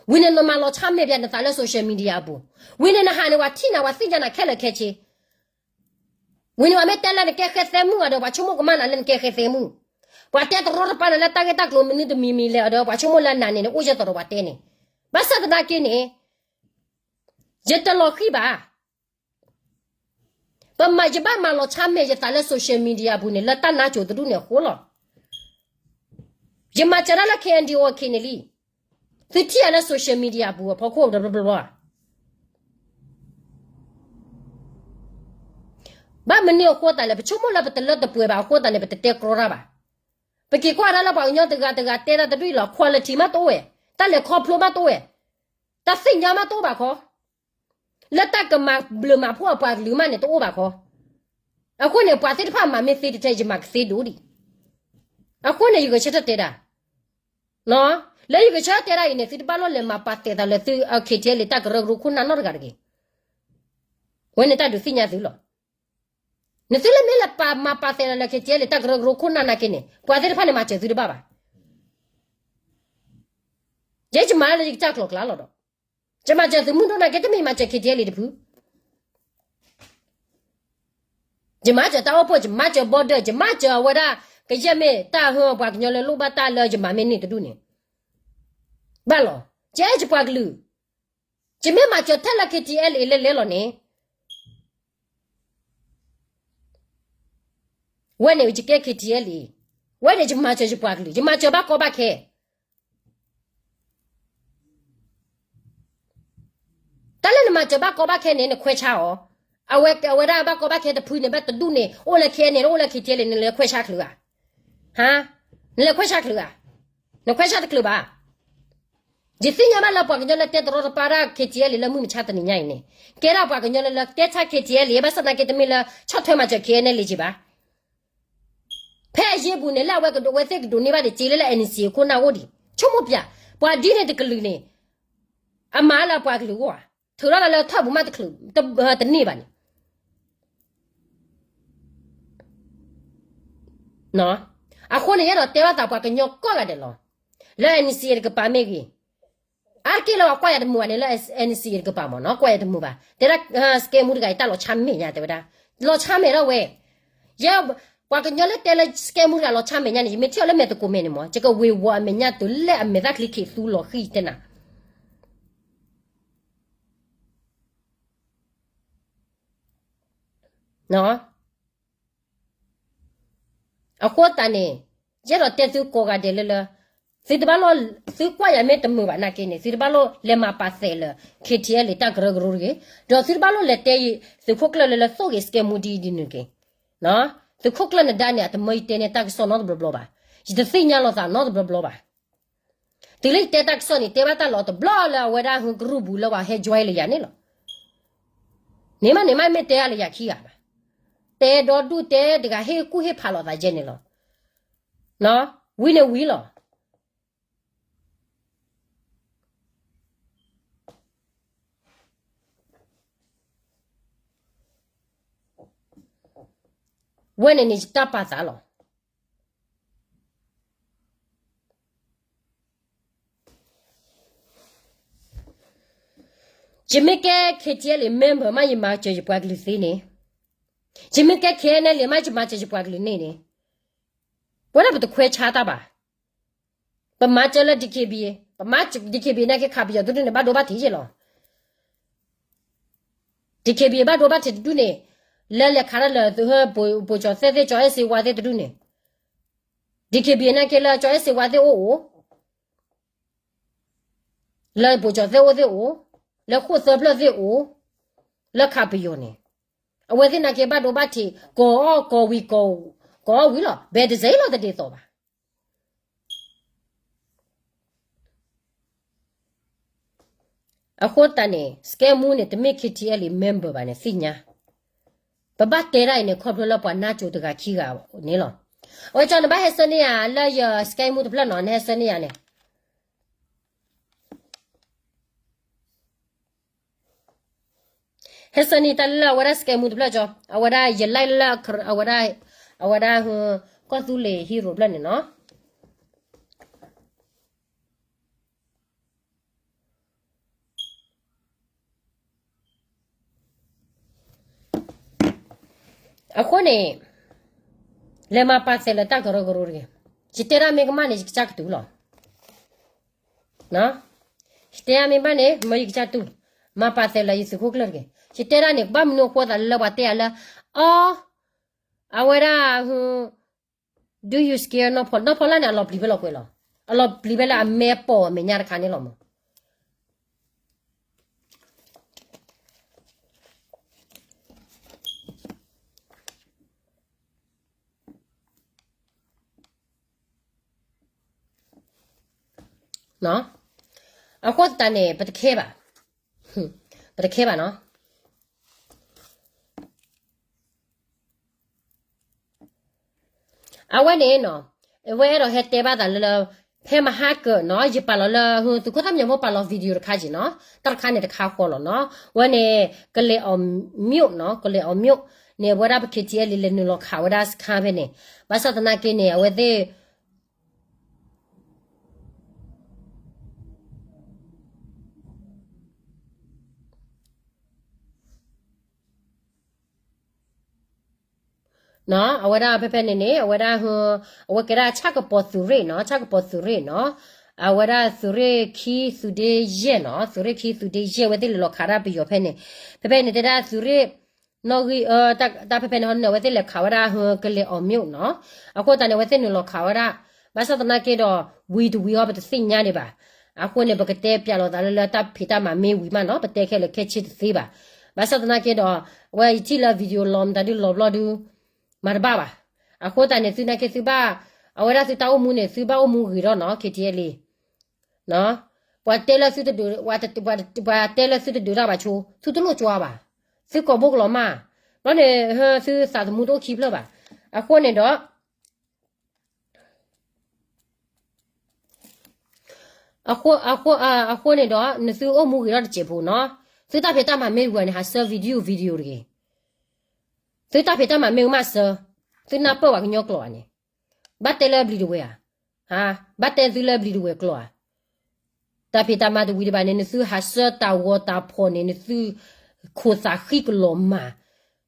ဝံၤန့ၣ်နမၤလီၤဆါမဲာ်ဘၣ်နသးလၢ social media အပူၤ, ဝံၤန့ၣ်နဟးန့ၣ် ပှၤထံၣ်နၤ ပှၤသ့ၣ်ညါနၤခဲလၢာ်ခဲဆ့ ဝံၤန့ၣ်ပှၤမ့ၢ်တဲလၢနကဲဃဲသဲမုၣ်အဒီး ပှၤဆိကမိၣ်ကမၣ်နၤလၢနကဲဃဲသဲမုၣ်, ပှၤတဲတရီတပါနၤလၢတၢ်ဂ့ၢ်တၢ်ကျိၤမနုၤတမံၤမံၤလဲၣ်အဒီး ပှၤဆိကမိၣ်လၢနၤန့ၣ် နအိၣ်ယဲသိးဒီးပှၤတဲန့ၣ်, ဘၣ်ဆၣ်သနာ်က့န့ၣ်, ယတလီၤဃံၤဘၣ် ပမၤယဘၣ်မၤလီၤဆါမဲာ်ယသးလၢ social media အပူၤန့ၣ် လၢတၢ်နါစိၤတဒူၣ်န့ၣ်အဃိလီၤ. ယမၤစၢၤတၢ်လၢ KNDO အခံန့ၣ်လံ, သုထံၣ်ယၤလၢ social media အပူၤအဖီခိၣ်တဘျီဘျီဧါ. ဘၣ်မနုၤအဃိသတးလဲၣ်, ပဆိကမိၣ်လၢပတလၢတပှဲၤဘၣ်အဃိသတးန့ၣ် ပတတဲကြီတၢ်ဘၣ်. ပက့ၤကွၢ်ဒၣ်လၢပှၤကညီတဂၤတဂၤတဲတၢ်တဒူၣ်အံၤလီၤ, quality မးတအိၣ်ဝဲ, တၢ်လဲၤခီဖျိမးတအိၣ်ဝဲ, တၢ်သ့ၣ်ညါမးတအိၣ်ဘၣ်ခီ လၢတၢ်ကမၤဘျုးမၤဖှိၣ်အပှၤကလုာ်မးန့ၣ် တအိၣ်ဘၣ်ခီ. အဃိန့ၣ် ပှၤသ့ၣ်တဖၣ်မၤမ့ၢ်သ့တထဲ ယမၤကသ့ဒိၣ်ဒံး. အဃိန့ၣ် ယဂဲၤဆၢထၢၣ်တဲဒၣ်, လၢယဂဲၤဆၢထၢၣ်တဲဒၣ်အံၤန့ၣ် သုတဘၣ်လီၢ်လဲၤမၤပာ်သဲးသးလၢသု KTLA တၢ်ကရၢကရိခိၣ်နၢ်နီတဂၤတဂ့ၤ. ဝဲန့ၣ်တၢ်ဒုးသ့ၣ်ညါသုလီၤ. နသုလၢမ့ၢ်လၢပာ်မၤပာ်သဲးလၢ လၢ ခ့ထံအဲလ် တၢ်ကရၢကရိခိၣ်နၢ်နာ်က့န့ၣ် ပှၤသ့ၣ်တဖၣ်န့ၣ်မၤစၢၤသုတဘၣ်ဘၣ်. ယဲယမၤလၢယကစၢ်ကျိၤကျါလီၤဒီး ယမၤစၢၤသုးမုၢ်ဒိၣ်နာ်က့ တမ့ၢ်မၤစၢၤ ခ့ထံအဲလ် တဖု. ယမၤစၢၤတၢ်အိၣ်ဖှိၣ်, ယမၤစၢၤ border, ယမၤစၢၤအဝဲဒၣ် ကယဲၢ်မ့ၢ်တၢ်ဟၢပှၤကညီလၢလိၣ်ဘၣ်တၢ်လၢယမၤမ့ၢ်န့ၢ်တဒူၣ်န့ၣ် ဘၣ်လီၤ. ယဲယပှၤကလုာ်, ယမ့ၢ်မၤစၢၤထဲလၢ ခ့ထံအဲလ် လဲၤလဲၤလီၤန့ၣ် ဝဲန့ၣ်ယကဲ ခ့ထံအဲလ်, ဝဲန့ၣ်ယမၤစၢၤယပှၤကလုာ်, ယမၤစၢၤဘၣ်ကီဘၣ်ခဲ. တၢ်လၢနမၤစၢၤဘၣ်ကီဘၣ်ခဲန့ၣ် နခွဲးဆါအီၤ, အဝဲ အဝဲဒၣ်ဘၣ်ကီဘၣ်ခဲတဖုန့ၣ် ဘၣ်တဒူၣ်န့ၣ် အိၣ်လၢ ခ့ထံအဲလ် န့ၣ် အိၣ်လၢ ခ့ထံအဲလ် န့ၣ် နလဲၤခွဲးဆါချုးဧါ. ဟါ, နလဲၤခွဲးဆါချုးဧါ. နခွဲးဆါတချုးဘၣ်. ယသ့ၣ်ညါဘၣ်လၢပှၤကညီလၢတဲတရီတပါတၢ် ခ့ထံအဲလ် လၢမုၢ်မဆါတနံၤညါအံၤန့ၣ် ကဲဒၣ်ပှၤကညီလၢ လၢတဲဆါ ခ့ထံအဲလ် ဘၣ်ဆၣ်သနာ်က့ တမ့ၢ်လၢ ဆီၣ်ထွဲမၤစၢၤ ခ့ထံအဲလ် က့ၤဘၣ်. ဖဲအယ့ၢ်ပူၤန့ၣ် လၢအဝဲကဒိး အဝဲသ့ၣ်ကဒိးန့ၢ်ဘၣ်ဒီး စ့လၢလၢ NCA ခိၣ်နၢ်အိၣ်ဒံး ဆိကမိၣ်ပျၢ်, ပှၤဒ်န့ၣ်တကလုာ်န့ၣ် အမၤလၢအပှၤကလုာ်အဂီၢ်ဧါ, ထုးထီၣ်လၢလၢထီၣ်ပူၤမးတချုး တန့ၢ်ဘၣ်န့ၣ်. အဃိန့ၣ် ယအဲၣ်ဒိးတဲဘၣ်သးပှၤကညီကိးဂၤဒဲးလီၤ. လၢ NCA တကပၤမ့ၢ်ဂ့ၤ, အါတက့ၢ်လၢပှၤကွၢ်ယၤတမုာ်ဘၣ်န့ၣ် လၢ NCA တကပၤမ့ၢ်နီၤ ကွၢ်ယၤတမုာ်ဘၣ်. တဲဒၣ် စကဲမူတဂၤအံၤ တၢ်လီၤဆါမဲာ်ညါ တဲဝဲဒၣ်, လီၤဆါမဲာ်ထီၣ်ဝဲ. ယဲ ပှၤကညီလၢတဲလၢစကဲမူတဂၤလီၤဆါမဲာ်ညါန့ၣ် ယမ့ၢ်ထံၣ်အီၤလၢမဲာ်သကိးမဲာ်န့ၣ်မ့ၢ် ယကဝ့ၤဝီၤအမဲာ်ညါတုၤလၢအမဲာ်သၣ်ချံခံသူလီၤဃံၢ်တဲနၤ အဃိသတးန့ၣ် ယအဲၣ်ဒိးတဲသုကိးဂၤဒဲးလၢလၢ သုတဘၣ်လိၣ် သုကွၢ်ယၤမ့ၢ်တမုာ်ဘၣ်နာ်က့န့ၣ် သုတဘၣ်လိၣ်လဲၤမၤပာ်သဲးလၢ ခ့ထံအဲလ် တၢ်ကရၢကရိတဂ့ၤ, ဒီးသုတဘၣ်လိၣ်လဲၤတဲယံၤ သုးခိၣ်ကျၢၢ်လၢလၢသိၣ်ဂ့ၤ စကဲမူဒ်အံၤဒ်နုၤက့ၤ. သုးခိၣ်ကျၢၢ်နဒါန့ၣ် အတမၢယတဲန့ၢ်တၢ်ကစီၣ်နီတဘျီဘျီဘၣ်. ယတသ့ၣ်ညါလိာ်သးနီတဘျီဘျီဘၣ်. တုၤလၢယတဲတၢ်ကစီၣ်န့ၣ် တဲဘၣ်တၢ်လီၤတဘျီလၢအဝဲဒၣ်ဟုကရူၢ်ပူၤလၢပှၤဟဲ join လၢယၤန့ၣ်လီၤ. န့ၣ်မးန့ၣ်မး မ့ၢ်တဲအါလၢယၤခံဂၤဘၣ်. တဲဒီဒူၣ်တဲတဂၤဟ့ၣ်ကူၣ်ဟ့ၣ်ဖးလိာ်သးယဲန့ၣ်လီၤ. ဝံၤန့ၣ်ဝံၤလီၤ. ဝဲန့ၣ်န့ၣ်ယတၢ်ပာ်သးလီၤ. ယမ့ၢ်ကဲ ခ့ထံအဲလ် member မး ယမၤစၢၤယပှၤကလုာ်သ့န့ၣ်, ယမ့ၢ်ကဲ ခ့ထံအဲလ် မး ယမၤစၢၤယပှၤကလုာ်န့ၣ်န့ၣ်, ပဝဲဒၣ်ပတခွဲးဆါတၢ်ဘၣ်. ပမၤစၢၤလၢ DKBA, ပမၤ DKBA နာ်က့ ခးပယီၤတဒူၣ်န့ၣ် ဘၣ်ဒိဘၣ်ထံးယဲလီၤ. DKBA ဘၣ်ဒိဘၣ်ထံးတဒူၣ်န့ၣ် လၢလဲၤခးတၢ်လၢ ပိာ်ကၠီၤသဲၣ်သ့ၣ် ကၠီအဲၣ်စ့ဝါသ့ၣ်တဒူၣ်န့ၣ်, DKBA နာ်က့လၢကၠီအဲၣ်စ့ဝါသ့ၣ်အိၣ်အိၣ်, လၢပိာ်ကၠီၤသဲၣ်အိၣ်သ့ၣ်အိၣ်, လၢဃိၣ်သၢဖျၢၣ်သ့ၣ်အိၣ်, လၢခးပယီၤန့ၣ်, အဝဲသ့ၣ်နာ်က့ဘၣ်ဒိဘၣ်ထံး ကိးအီၣ်ကိးဝံၤကိး, ကိးအီၣ်ဝံၤလီၤ. ဘဲတစဲးလီၤတဒ်သိးဘၣ်. အဃိသတးန့ၣ် စကဲမူန့ၣ် တမ့ၢ် ခ့ထံအဲလ် member ဘၣ်န့ၣ် သ့ၣ်ညါ. ပဘၣ်တဲဒၣ်အံၤန့ၣ် ခီဖျိလၢပှၤနါစိၤတဂၤခံဂၤန့ၣ်လီၤ. အဝဲကၠီ နဘၣ်ဟဲဆှၢန့ၢ်ယၤလၢယ စကဲမူတဖျၢၣ်နီၤ, နဟဲဆှၢန့ၢ်ယၤန့ၣ် ဟဲဆှၢန့ၢ်တၢ်လၢအဝဲဒၣ် စကဲမူတဖျၢၣ်ကၠီ, အဝဲဒၣ်ယ like လၢ အဝဲဒၣ်, အဝဲဒၣ် ကီၢ်သူလ့ၤ hero ဖျၢၣ်န့ၣ်နီၤ. အဃိန့ၣ် လဲၤမၤပာ်သဲးလၢတၢ်ကရၢကရိတဂ့ၤ. ယတဲဒၣ်မ့ၢ်ကမၣ်န့ၣ် ယကစၢ်ကတူၢ်လီၤ. ယတဲဒၣ်မ့ၢ်ဘၣ်န့ၣ် မ့ၢ်ယကစၢ်တူၢ်, မၤပာ်သဲးလၢယသုးခိၣ်ကျၢၢ်တဂ့ၤ. ယတဲဒၣ်န့ၣ် ဘၣ်မနုၤအဃိသးလၢပှၤတဲယၤလၢ အီ အဝဲဒၣ် do you scare နီၢ်ဖီ, နီၢ်ဖီလၢ်န့ၣ် အလီၤပျံၤဖဲလီၤကွဲလီၤ. အလီၤပျံၤဖဲလၢအမဲာ်ပိာ်အမဲာ်ညါတခါန့ၣ်လီၤမး. အဃိသတးန့ၣ် ပတခဲဘၣ်, ပတခဲဘၣ်နီၤ. အဝဲန့ၣ်နီၤ, အဝဲအဲၣ်ဒိးဟဲတဲဘၣ်သးလၢလၢ ဖဲမဟါကၢၣ်နီၤ ယပာ်လီၤလၢ သုးခိၣ်သၣ်မံညီၤဖိပာ်လီၤ video တခါက့ၤနီၤ, တၢ်တခါန့ၣ်တခါဃီလီၤနီၤ. အဝဲန့ၣ် ကလဲၤအီၤမၠိၣ်နီၤ, ကလဲၤအီၤမၠိၣ် န့ၣ် အဝဲဒၣ်ပ K T L A လဲၤနုာ်လီၤခးဝဲဒၣ်စခါဖဲန့ၣ်, ဘၣ်ဆၣ်သနာ်က့န့ၣ် အဝဲသ့ၣ် အဝဲဒၣ်ဖဲဖဲန့ၣ်န့ၣ် အဝဲဒၣ် အဝဲကဲဒၣ်ဆၣ်ကပီၤသုးရ့ၣ်နီၤ, ဆၣ်ကပီၤသုးရ့ၣ်နီၤ, အဝဲဒၣ်သုးရ့ၣ်ခံသုးဒ့ယဲၢ်နီၤ, သုးရ့ၣ်ခံသုးဒ့ယဲၢ် အဝဲသ့ၣ်လဲၤလီၤခးဒၣ်ပယီၤဖဲန့ၣ်, ဖဲဖဲန့ၣ်တဲဒၣ်သုးရ့ၣ် နီၣ်ဂံၢ် တၢ်ဖဲဖဲန့ၣ်ဟီန့ၣ် အဝဲသ့ၣ်လဲၤခးဝဲဒၣ် ကလဲၤအီၤမ့ၣ်နီၤ, အဃိသတးန့ၣ် အဝဲသ့ၣ်နုာ်လီၤခးဝဲဒၣ်, ဘၣ်ဆၣ်သနာ်က့ဒီး ဝံၤတဝံၤဟီပတသ့ၣ်ညါဒံးဘၣ်, အဃိန့ၣ် ပကတဲပၠးလိာ်သးလၢလၢတၢ်ဖံးတၢ်မၤမ့ၢ်ဝံၤမးနီၤ, ပတဲခဲလၢာ်ခဲဆ့တသ့ဘၣ်, ဘၣ်ဆၣ်သနာ်က့ဒီး အဝဲယထံၣ်လၢ video လီၤမတၤဒုလီၤဘျီဒု မၤတဘၣ်ဘၣ်, အဃိသတးန့ၣ် သုနာ်က့သုဘၣ်, အဝဲဒၣ်သုတၢ်အိၣ်မူန့ၣ် သုဘၣ်အိၣ်မူဂ့ၤထီၣ်နီၤ K T L A ပှၤတဲလၢသုတဒုး, ပှၤတဲလၢသုတဒုးတၢ်ဘၣ်ဆိ, သုတလိၣ်ကွၢ်ဘၣ်, သုကိာ်ဘိကလီၤမၢ်, ဘျီန့ၣ် သုသးသမူတအိၣ်ခံဖျၢၣ်ဘၣ်, အဃိန့ၣ်ဒီး အဃိန့ၣ်ဒီး နသုအိၣ်မူဂ့ၤထီၣ်တစဲးဖိနီၤ, သုတၢ်ဖံးတၢ်မၤမ့ၢ်ဝံၤန့ၣ် ဟးဆှၢ video video တဂ့ၤ, သုတၢ်ဖံးတၢ်မၤမ့ၢ်ဝံၤမးဆှၢ, သုနၢ်ပၢၢ်ဝဲကညီကျိာ်ဧါန့ၣ်, ဘၣ်တဲလၢဘျံးတဝဲၢ်ဧါ, ဘၣ်တဲသုလၢဘျံးတဝဲၢ်ကျိာ်ဧါ, တၢ်ဖံးတၢ်မၤတဝံၤဒံးဘၣ်န့ၣ် နသုဟးဆှၢတၢ်ဂီၤတၢ်ဖီၣ်န့ၣ် နသုခိၣ်သးဃံကလီၤမၢ်,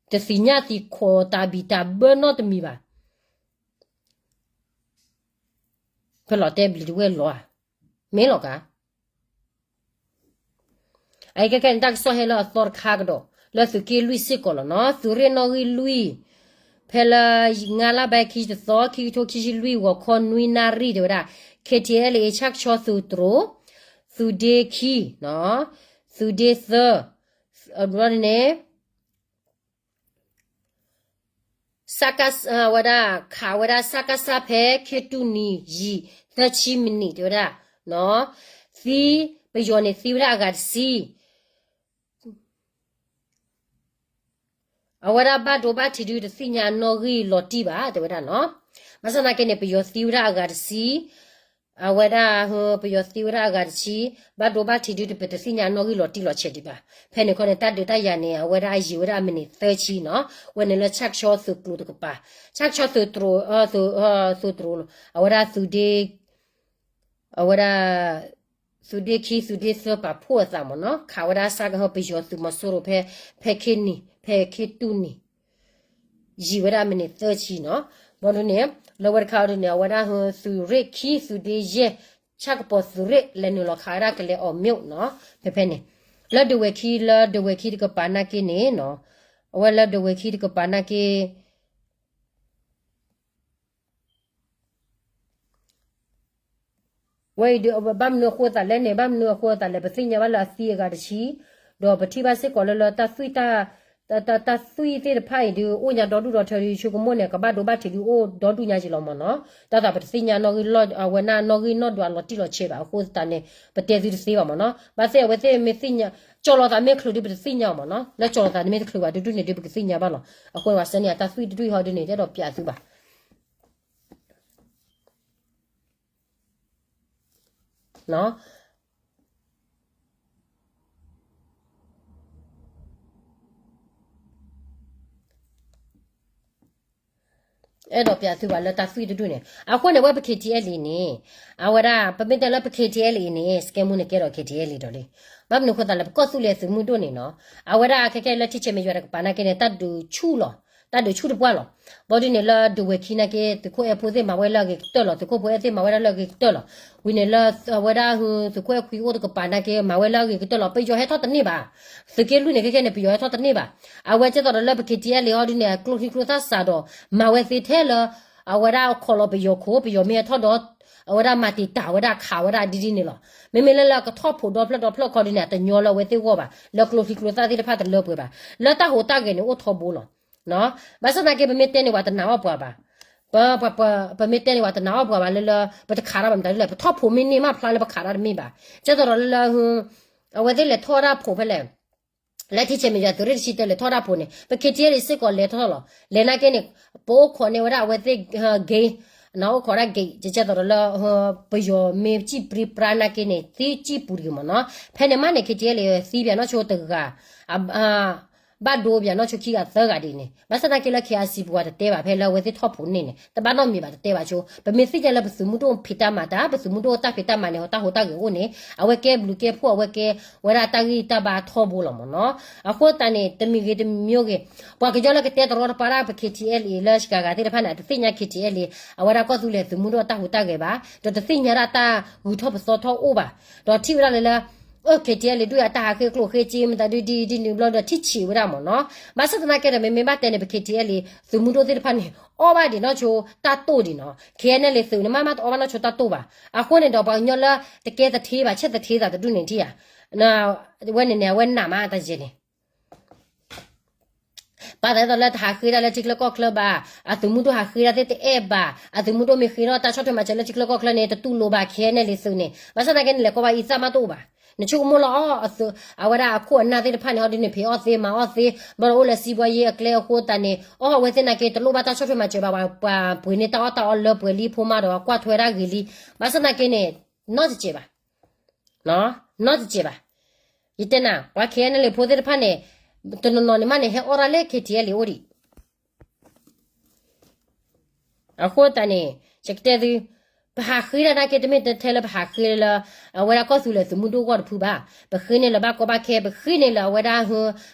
တသ့ၣ်ညါသံခိၣ်တၢ်ဘံၣ်တၢ်ဘၢနီတမံၤဘၣ်, ဖဲလီၤတဲဘျံးတဝဲၢ်လီၤဧါ, မ့ၢ်လီၤကါ အအံၤခဲကဲန့ၣ် တၢ်ကစီၣ်ဟဲလၢအသီတခါကဒီး လၢသုးက့လွံၢ်စ့ၢ်ကီးလီၤနီၤ, သုးရ့ၣ်နီၣ်ဂံၢ်လွံၢ်, ဖဲလၢ ငါးလပိုင်း ခံဆံတသီ ခံကထိခံဆံလွံၢ် ဂီၤခီနွံနၣ်ရံၣ် တဲဝဲဒၣ် K T L A ဆၣ်ကဆီသုးတြိၤ, သုးဒ့ခံ, သုးဒ့သၢ, အဘျီန့ၣ် စကစ ဝဲဒၣ် ခးဝဲဒၣ် စကစ ဖဲခ့တူၢ်နံၤယံာ် သၢဆံမံးနံး တဲဝဲဒၣ်, သံ ပယီၤန့ၣ်သံဝဲဒၣ်အဂၤတဆံ, အဝဲဒၣ်ဘၣ်ဒိဘၣ်ထံးဒုတသ့ၣ်ညါနီၣ်ဂံၢ်လီၤတံၢ်ဘၣ် တဲဝဲဒၣ်နီၤ, ဘၣ်ဆၣ်သနာ်က့န့ၣ် ပယီၤသံဝဲဒၣ်အဂၤတဆံ, အဝဲဒၣ် ပယီၤသံဝဲဒၣ်အဂၤတဆံ, ဘၣ်ဒိဘၣ်ထံးဒုတပတသ့ၣ်ညါနီၣ်ဂံၢ်လီၤတံၢ်လီၤဆဲးဒံးဘၣ်, ဖဲန့ၣ်ခီန့ၣ် တၢ်ဒုးတၢ်ယၤန့ၣ် အဝဲဒၣ်ယံာ်ဝဲဒၣ်အမံးနံးသၢဆံနီၤ, ဝဲန့ၣ်လၢဆၣ်ကဆီသုးကျိၤတကပၤ, ဆၣ်ကဆီသုးတြိၤ, သုးတြိၤ, အဝဲဒၣ်သုးဒ့ အဝဲဒၣ် သုးဒ့ခံ သုးဒ့သၢပာ်ဖှိၣ်အသးမ့ၢ်နီၤ, ခးဝဲဒၣ်စကစ ပယီၤသုးမီၤစိရိၤဖဲ ဖဲခ့နံၤ ဖဲခ့တူၢ်နံၤ, ယံာ်ဝဲဒၣ်အမံးနံးသၢဆံနီၤ, ဘျီဒုန့ၣ် လၢဝဲတခါအံၤဒုန့ၣ် အဝဲဒၣ် သုးရ့ၣ်ခံ သုးဒ့ယဲၢ် ဆၣ်ကပီၤသုးရ့ၣ် လဲၤနုာ်လီၤခးဝဲဒၣ်ကလဲၤအီၤမ့ၣ်နီၤ, ဖဲဖဲန့ၣ် လၢဒဝဲၢ်ခံ လၢဒဝဲၢ်ခံတကပၤနာ်က့န့ၣ်နီၤ, အဝဲလၢဒဝဲၢ်ခံတကပၤနာ်က့ ဝဲအံၤဒုး ဘၣ်မနုၤအဃိသးလဲၣ်န့ၣ် ဘၣ်မနုၤအဃိသးလဲၣ် ပသ့ၣ်ညါဘၣ်လၢအသံအဂၤတဆံ, ဒီးပထံၣ်ဘၣ်စ့ၢ်ကီးလၢလၢတၢ်သွံၣ် တၢ်သွံၣ်သ့ၣ်တဖၣ်အံၤဒုး အိၣ်ညါဒီဒူၣ်ဒီထၢဒုး ဆိကမိၣ်န့ၣ် ကဘၣ်ဒိဘၣ်ထံးဒုးအိၣ်ဒီဒူၣ်ညါက့ၤလီၤမ့ၢ်နီၤ, တၢ်သးပတသ့ၣ်ညါနီၣ်ဂံၢ်လီၢ် အဝဲဒၣ်နီၣ်ဂံၢ်နီၣ်ဒွးလီၤတံၢ်လီၤဆဲးဘၣ် အဃိသတးန့ၣ် ပတဲသုတသ့ဘၣ်မ့ၢ်နီၤ, ဘၣ်သ့ၣ်အဝဲသ့ၣ်မ့ၢ်သ့ၣ်ညါ ကၠီလီၤသးမ့ၢ်ချုးဒုး ပတသ့ၣ်ညါအီၤမ့ၢ်နီၤ, လၢကၠီလီၤသးန့ၣ်မ့ၢ်တချုးဘၣ်ဒုးဒုးန့ၣ်ဒုး ပကသ့ၣ်ညါဘၣ်လီၤ, အဃိန့ၣ် ပှၤဆှၢန့ၢ်အတၢ်သွံၣ်တဒူၣ်အံၤဟီဒုးန့ၣ် တအဲၣ်ဒိးပျးသုဘၣ် အဲၣ်ဒိးပျးသုဘၣ်လၢတၢ်သွံၣ်တဒူၣ်န့ၣ် အဃိန့ၣ် ဝဲပ K T L A န့ၣ် အဝဲဒၣ် ပမ့ၢ်တဲလၢပ K T L A န့ၣ် စကဲမူန့ၣ်ကဲဒီး K T L A ဒီးလံ, ဘၣ်မနုၤအဃိသတးလဲၣ် ပကီၢ်သူလ့ၤသုးမုၢ်ဒိၣ်န့ၣ်နီၤ, အဝဲဒၣ်ခဲခဲလၢထံဆဲးမဲာ်ယွၤတကပၤနာ်က့န့ၣ် တၢ်ဒုးဆူၣ်လီၤ, တၢ်ဒုးဆူၣ်တပှၢ်လီၤ, ဘျီဒုးန့ၣ်လၢဒဝဲၢ်ခံနာ်က့ သုးခိၣ်အဲၣ်ဖိသ့ၣ်မၤဝဲလၢအဂ့ၤကတၢၢ်လီၤ, သုးခိၣ်ဖိအဲၣ်သ့ၣ်မၤဝဲဒၣ်လၢအဂ့ၤကတၢၢ်လီၤ, ဝံၤန့ၣ်လၢ အဝဲဒၣ် သုးခိၣ်အဲၣ်ခွံအိၣ်တကပၤနာ်က့ မၤဝဲလၢအဂ့ၤကတၢၢ်လီၤ, ပယီၤဟဲထီၣ်တန့ၢ်ဘၣ်, သုးက့လွံၢ်န့ၣ်ခဲခဲန့ၣ် ပယီၤဟဲထီၣ်တန့ၢ်ဘၣ်, အဝဲကဲသိးဒီးလၢပ K T L A ဟီဒုးန့ၣ် အကျိချံကျိသၣ်စးဒီး မၤဝဲသ့ထဲလၢ အဝဲဒၣ်ခီၣ်လီၤပယီၤခိၣ် ပယီၤမ့ၢ်ဟဲထီၣ်ဒီး အဝဲဒၣ်မၤတံာ်တာ်ဝဲဒၣ်ခးဝဲဒၣ်ဒ်ဒ်န့ၣ်လီၤ, မ့မ့ၢ်လၢလၢကထီၣ်ဖိးဒီဖျၢၣ်ဒီဖျၢၣ်ခီဒုးန့ၣ် အတညီလၢအဝဲသ့ၣ်ဂီၢ်ဘၣ်, လၢကျိချံကျိသၣ်သ့ၣ်တဖၣ်တလၢပှဲၤဘၣ်, လၢတၢ်ဟူးတၢ်ဂဲၤန့ၣ်အိၣ်ထီဘိလီၤ, ဘၣ်ဆၣ်သနာ်က့ ပမ့ၢ်တဲန့ၣ်ပှၤတနာ်အီၣ်ပှၤဘၣ်, ပ ပ ပမ့ၢ်တဲန့ၣ်ပှၤတနာ်အီၣ်ပှၤဘၣ်လၢလၢ ပတခးတၢ်ဘၣ်မတၤဒ်လဲၣ်, ပထီၣ်ဖိးမ့ၢ်န့ၢ်မးဖျါလၢပခးတၢ်တမ့ၢ်ဘၣ်, ကဲသိးဒီးလၢလၢ အဝဲသ့ၣ်လဲၤထီၣ်ဝဲဒၣ်ဖိးဖဲလဲၣ်, လၢထံဆဲးမဲာ်ယွၤသုးရ့ၣ်တဆံတၢလဲၤထီၣ်တၢ်ဖိးန့ၣ် ပ K T L A စ့ၢ်ကီးလဲၤထီၣ်လီၤ, လဲၤနာ်က့န့ၣ် ပအိၣ်ခိးန့ၢ်ဝဲဒၣ်အဝဲသ့ၣ် gate နီၤ, အိၣ်ခိးဒၣ် gate ကဲသိးဒီးလၢ ပယီၤမ့ၢ်စံၣ်ပြံပြါနာ်က့န့ၣ် သံစံၣ်ပူၤတဂ့ၤမ့ၢ်နီၤ, ဖဲန့ၣ်မးန့ၣ် K T L A သံပၠးနီၢ်ဆိတဂၤ, အ ဘၣ်ဒိပယီၤနီၢ်ဆိခံဂၤသၢဂၤဒ်န့ၣ်, ဘၣ်ဆၣ်သနာ်က့လၢ ခ့အၣ်စံၣ် ပှၤတတဲဘၣ် ဖဲလၢအဝဲသ့ၣ်ထီၣ်ဖိးန့ၢ်န့ၣ် တဘၣ်နီတမံၤဘၣ် တတဲဘၣ်ဆိ, ပမ့ၢ်သ့ၣ်ညါလၢပသုးမုၢ်ဒိၣ်ဖံးတၢ်မၤတၢ် ပသုးမုၢ်ဒိၣ်တၢ်ဖံးတၢ်မၤန့ၣ် တၢ်ဟူးတၢ်ဂဲၤအိၣ်န့ၣ် အဝဲကဲဘျုးကဲဖှိၣ် အဝဲကဲဝဲဒၣ်တၢ်ဂံၢ်တၢ်ဘါထီဘိလီၤမ့ၢ်နီၤ. အဃိသတးန့ၣ် တမံၤဂ့ၤတမံၤဂ့ၤ ပှၤကညီလၢကတဲတရီတပါဒၣ်ပ ခ့ထံအဲလ်အ့ လၢ Chicago သ့ၣ်တဖၣ်န့ၣ် အတသ့ၣ်ညါ ခ့ထံအဲလ်အ့ အဝဲဒၣ်ကီၢ်သူလ့ၤသုးမုၢ်ဒိၣ်အတၢ်ဟူးတၢ်ဂဲၤဘၣ်, ဒီးတသ့ၣ်ညါဒၣ်တၢ်ဂုၤထီၣ်ပသီထီၣ်အိၣ်ဘၣ်, ဒီးထံၣ်ဝဲဒၣ်လၢလၢ အ ခ့ထံအဲလ်အ့ ဒုၣ်အတၢ်ဟးဃ့ကျိၣ်ဃ့စ့ မတၤဒုဒ်ဒ်နုၤဘျီဒီး ထံၣ်ဆံးဝဲဒၣ်မ့ၢ်နီၤ. ဘၣ်ဆၣ်သနာ်က့ဒီး မ့မ့ၢ်ဘၣ်တဲန့ၣ် ပ ခ့ထံအဲလ်အ့ သုးမုၢ်ဒိၣ်သ့ၣ်တဖၣ်န့ၣ် အီၣ်ဘၣ်ဒံးနီၢ်ဆိတၢ်တိၢ်ဒံးနီၤ, ခ့အဲလ်အ့ သုးန့ၣ် မ့ၢ်မ့ၢ်တအီၣ်ဘၣ်နီၢ်ဆိတၢ်တိၢ်ဘၣ်. အဃိန့ၣ်ဒီး ပှၤကညီလၢ တကဲသထ့ဘၣ် ဆဲးသထ့သးတဒူၣ်န့ၣ်ထံၣ်ဧါ, ဝဲန့ၣ်န့ၣ် အဝဲနာ်မးတၢ်ယဲန့ၣ် ပာ်သးဒ်သိးလၢတဟးဃ့ဒၣ်လၢထံချၢကီၢ်ချၢဘၣ်, အသုးမုၢ်ဒိၣ်ဟးဃ့ဒၣ်သ့ၣ်တအဲၣ်ဘၣ်, အသုးမုၢ်ဒိၣ်မ့ၢ်ဃ့ထီၣ်တၢ်ဆီၣ်ထွဲမၤစၢၤလၢထံချၢကီၢ်ချၢန့ၣ် တတူၢ်လိာ်ဘၣ် ခ့အဲလ်အ့ သုးန့ၣ်. ဘၣ်ဆၣ်သနာ်က့န့ၣ် လဲၤကွၢ်ဘၣ်အံသၣ်မးတအိၣ်ဘၣ်. နဆိကမိၣ်လၢအီၤ အဝဲဒၣ်အခိၣ်အနၢ်သ့ၣ်တဖၣ်န့ၣ် ဟီဒုန့ၣ် ဖံးအီၣ်သ့မၤအီၣ်သ့, ဘျီဒီးအိၣ်လၢစံးဘှီယ့အကျဲအဃိသတးန့ၣ် အီၤ အဝဲသ့ၣ်နာ်က့ တလိၣ်ဘၣ်တၢ်ဆီၣ်ထွဲမၤစၢၤဘၣ်, ပှၤပှ့ၤန့ၢ်တၢ်အီၣ်တၢ်အီလၢပှဲၤလံဖိမးဒီး ကွၢ်ထွဲဒၣ်ဂ့ၤလံ. ဘၣ်ဆၣ်သနာ်က့န့ၣ် နီတစဲးဘၣ် နီတစဲးဘၣ်. ယတဲနၤ ပှၤ ခ့အဲလ်အ့ ဖိသ့ၣ်တဖၣ်န့ၣ် တနီၤနီၤန့ၣ်မးန့ၣ် ဟဲအီၣ်ဒၣ်လၢ ခ့ထံအဲလ်အ့ အိၣ်ဒံး. အဃိသတးန့ၣ် ယကတဲသု, ပဟးဃ့ဒၣ်နာ်က့ တမ့ၢ်ထဲလၢပဟးဃ့လၢ အဝဲဒၣ်ကီၢ်သူလ့ၤသုးမုၢ်ဒိၣ်ဂီၢ်တဖုဘၣ်, ပဃ့န့ၢ်လၢၤဘၣ်ကီဘၣ်ခဲ, ပဃ့န့ၢ်လၢၤအဝဲဒၣ်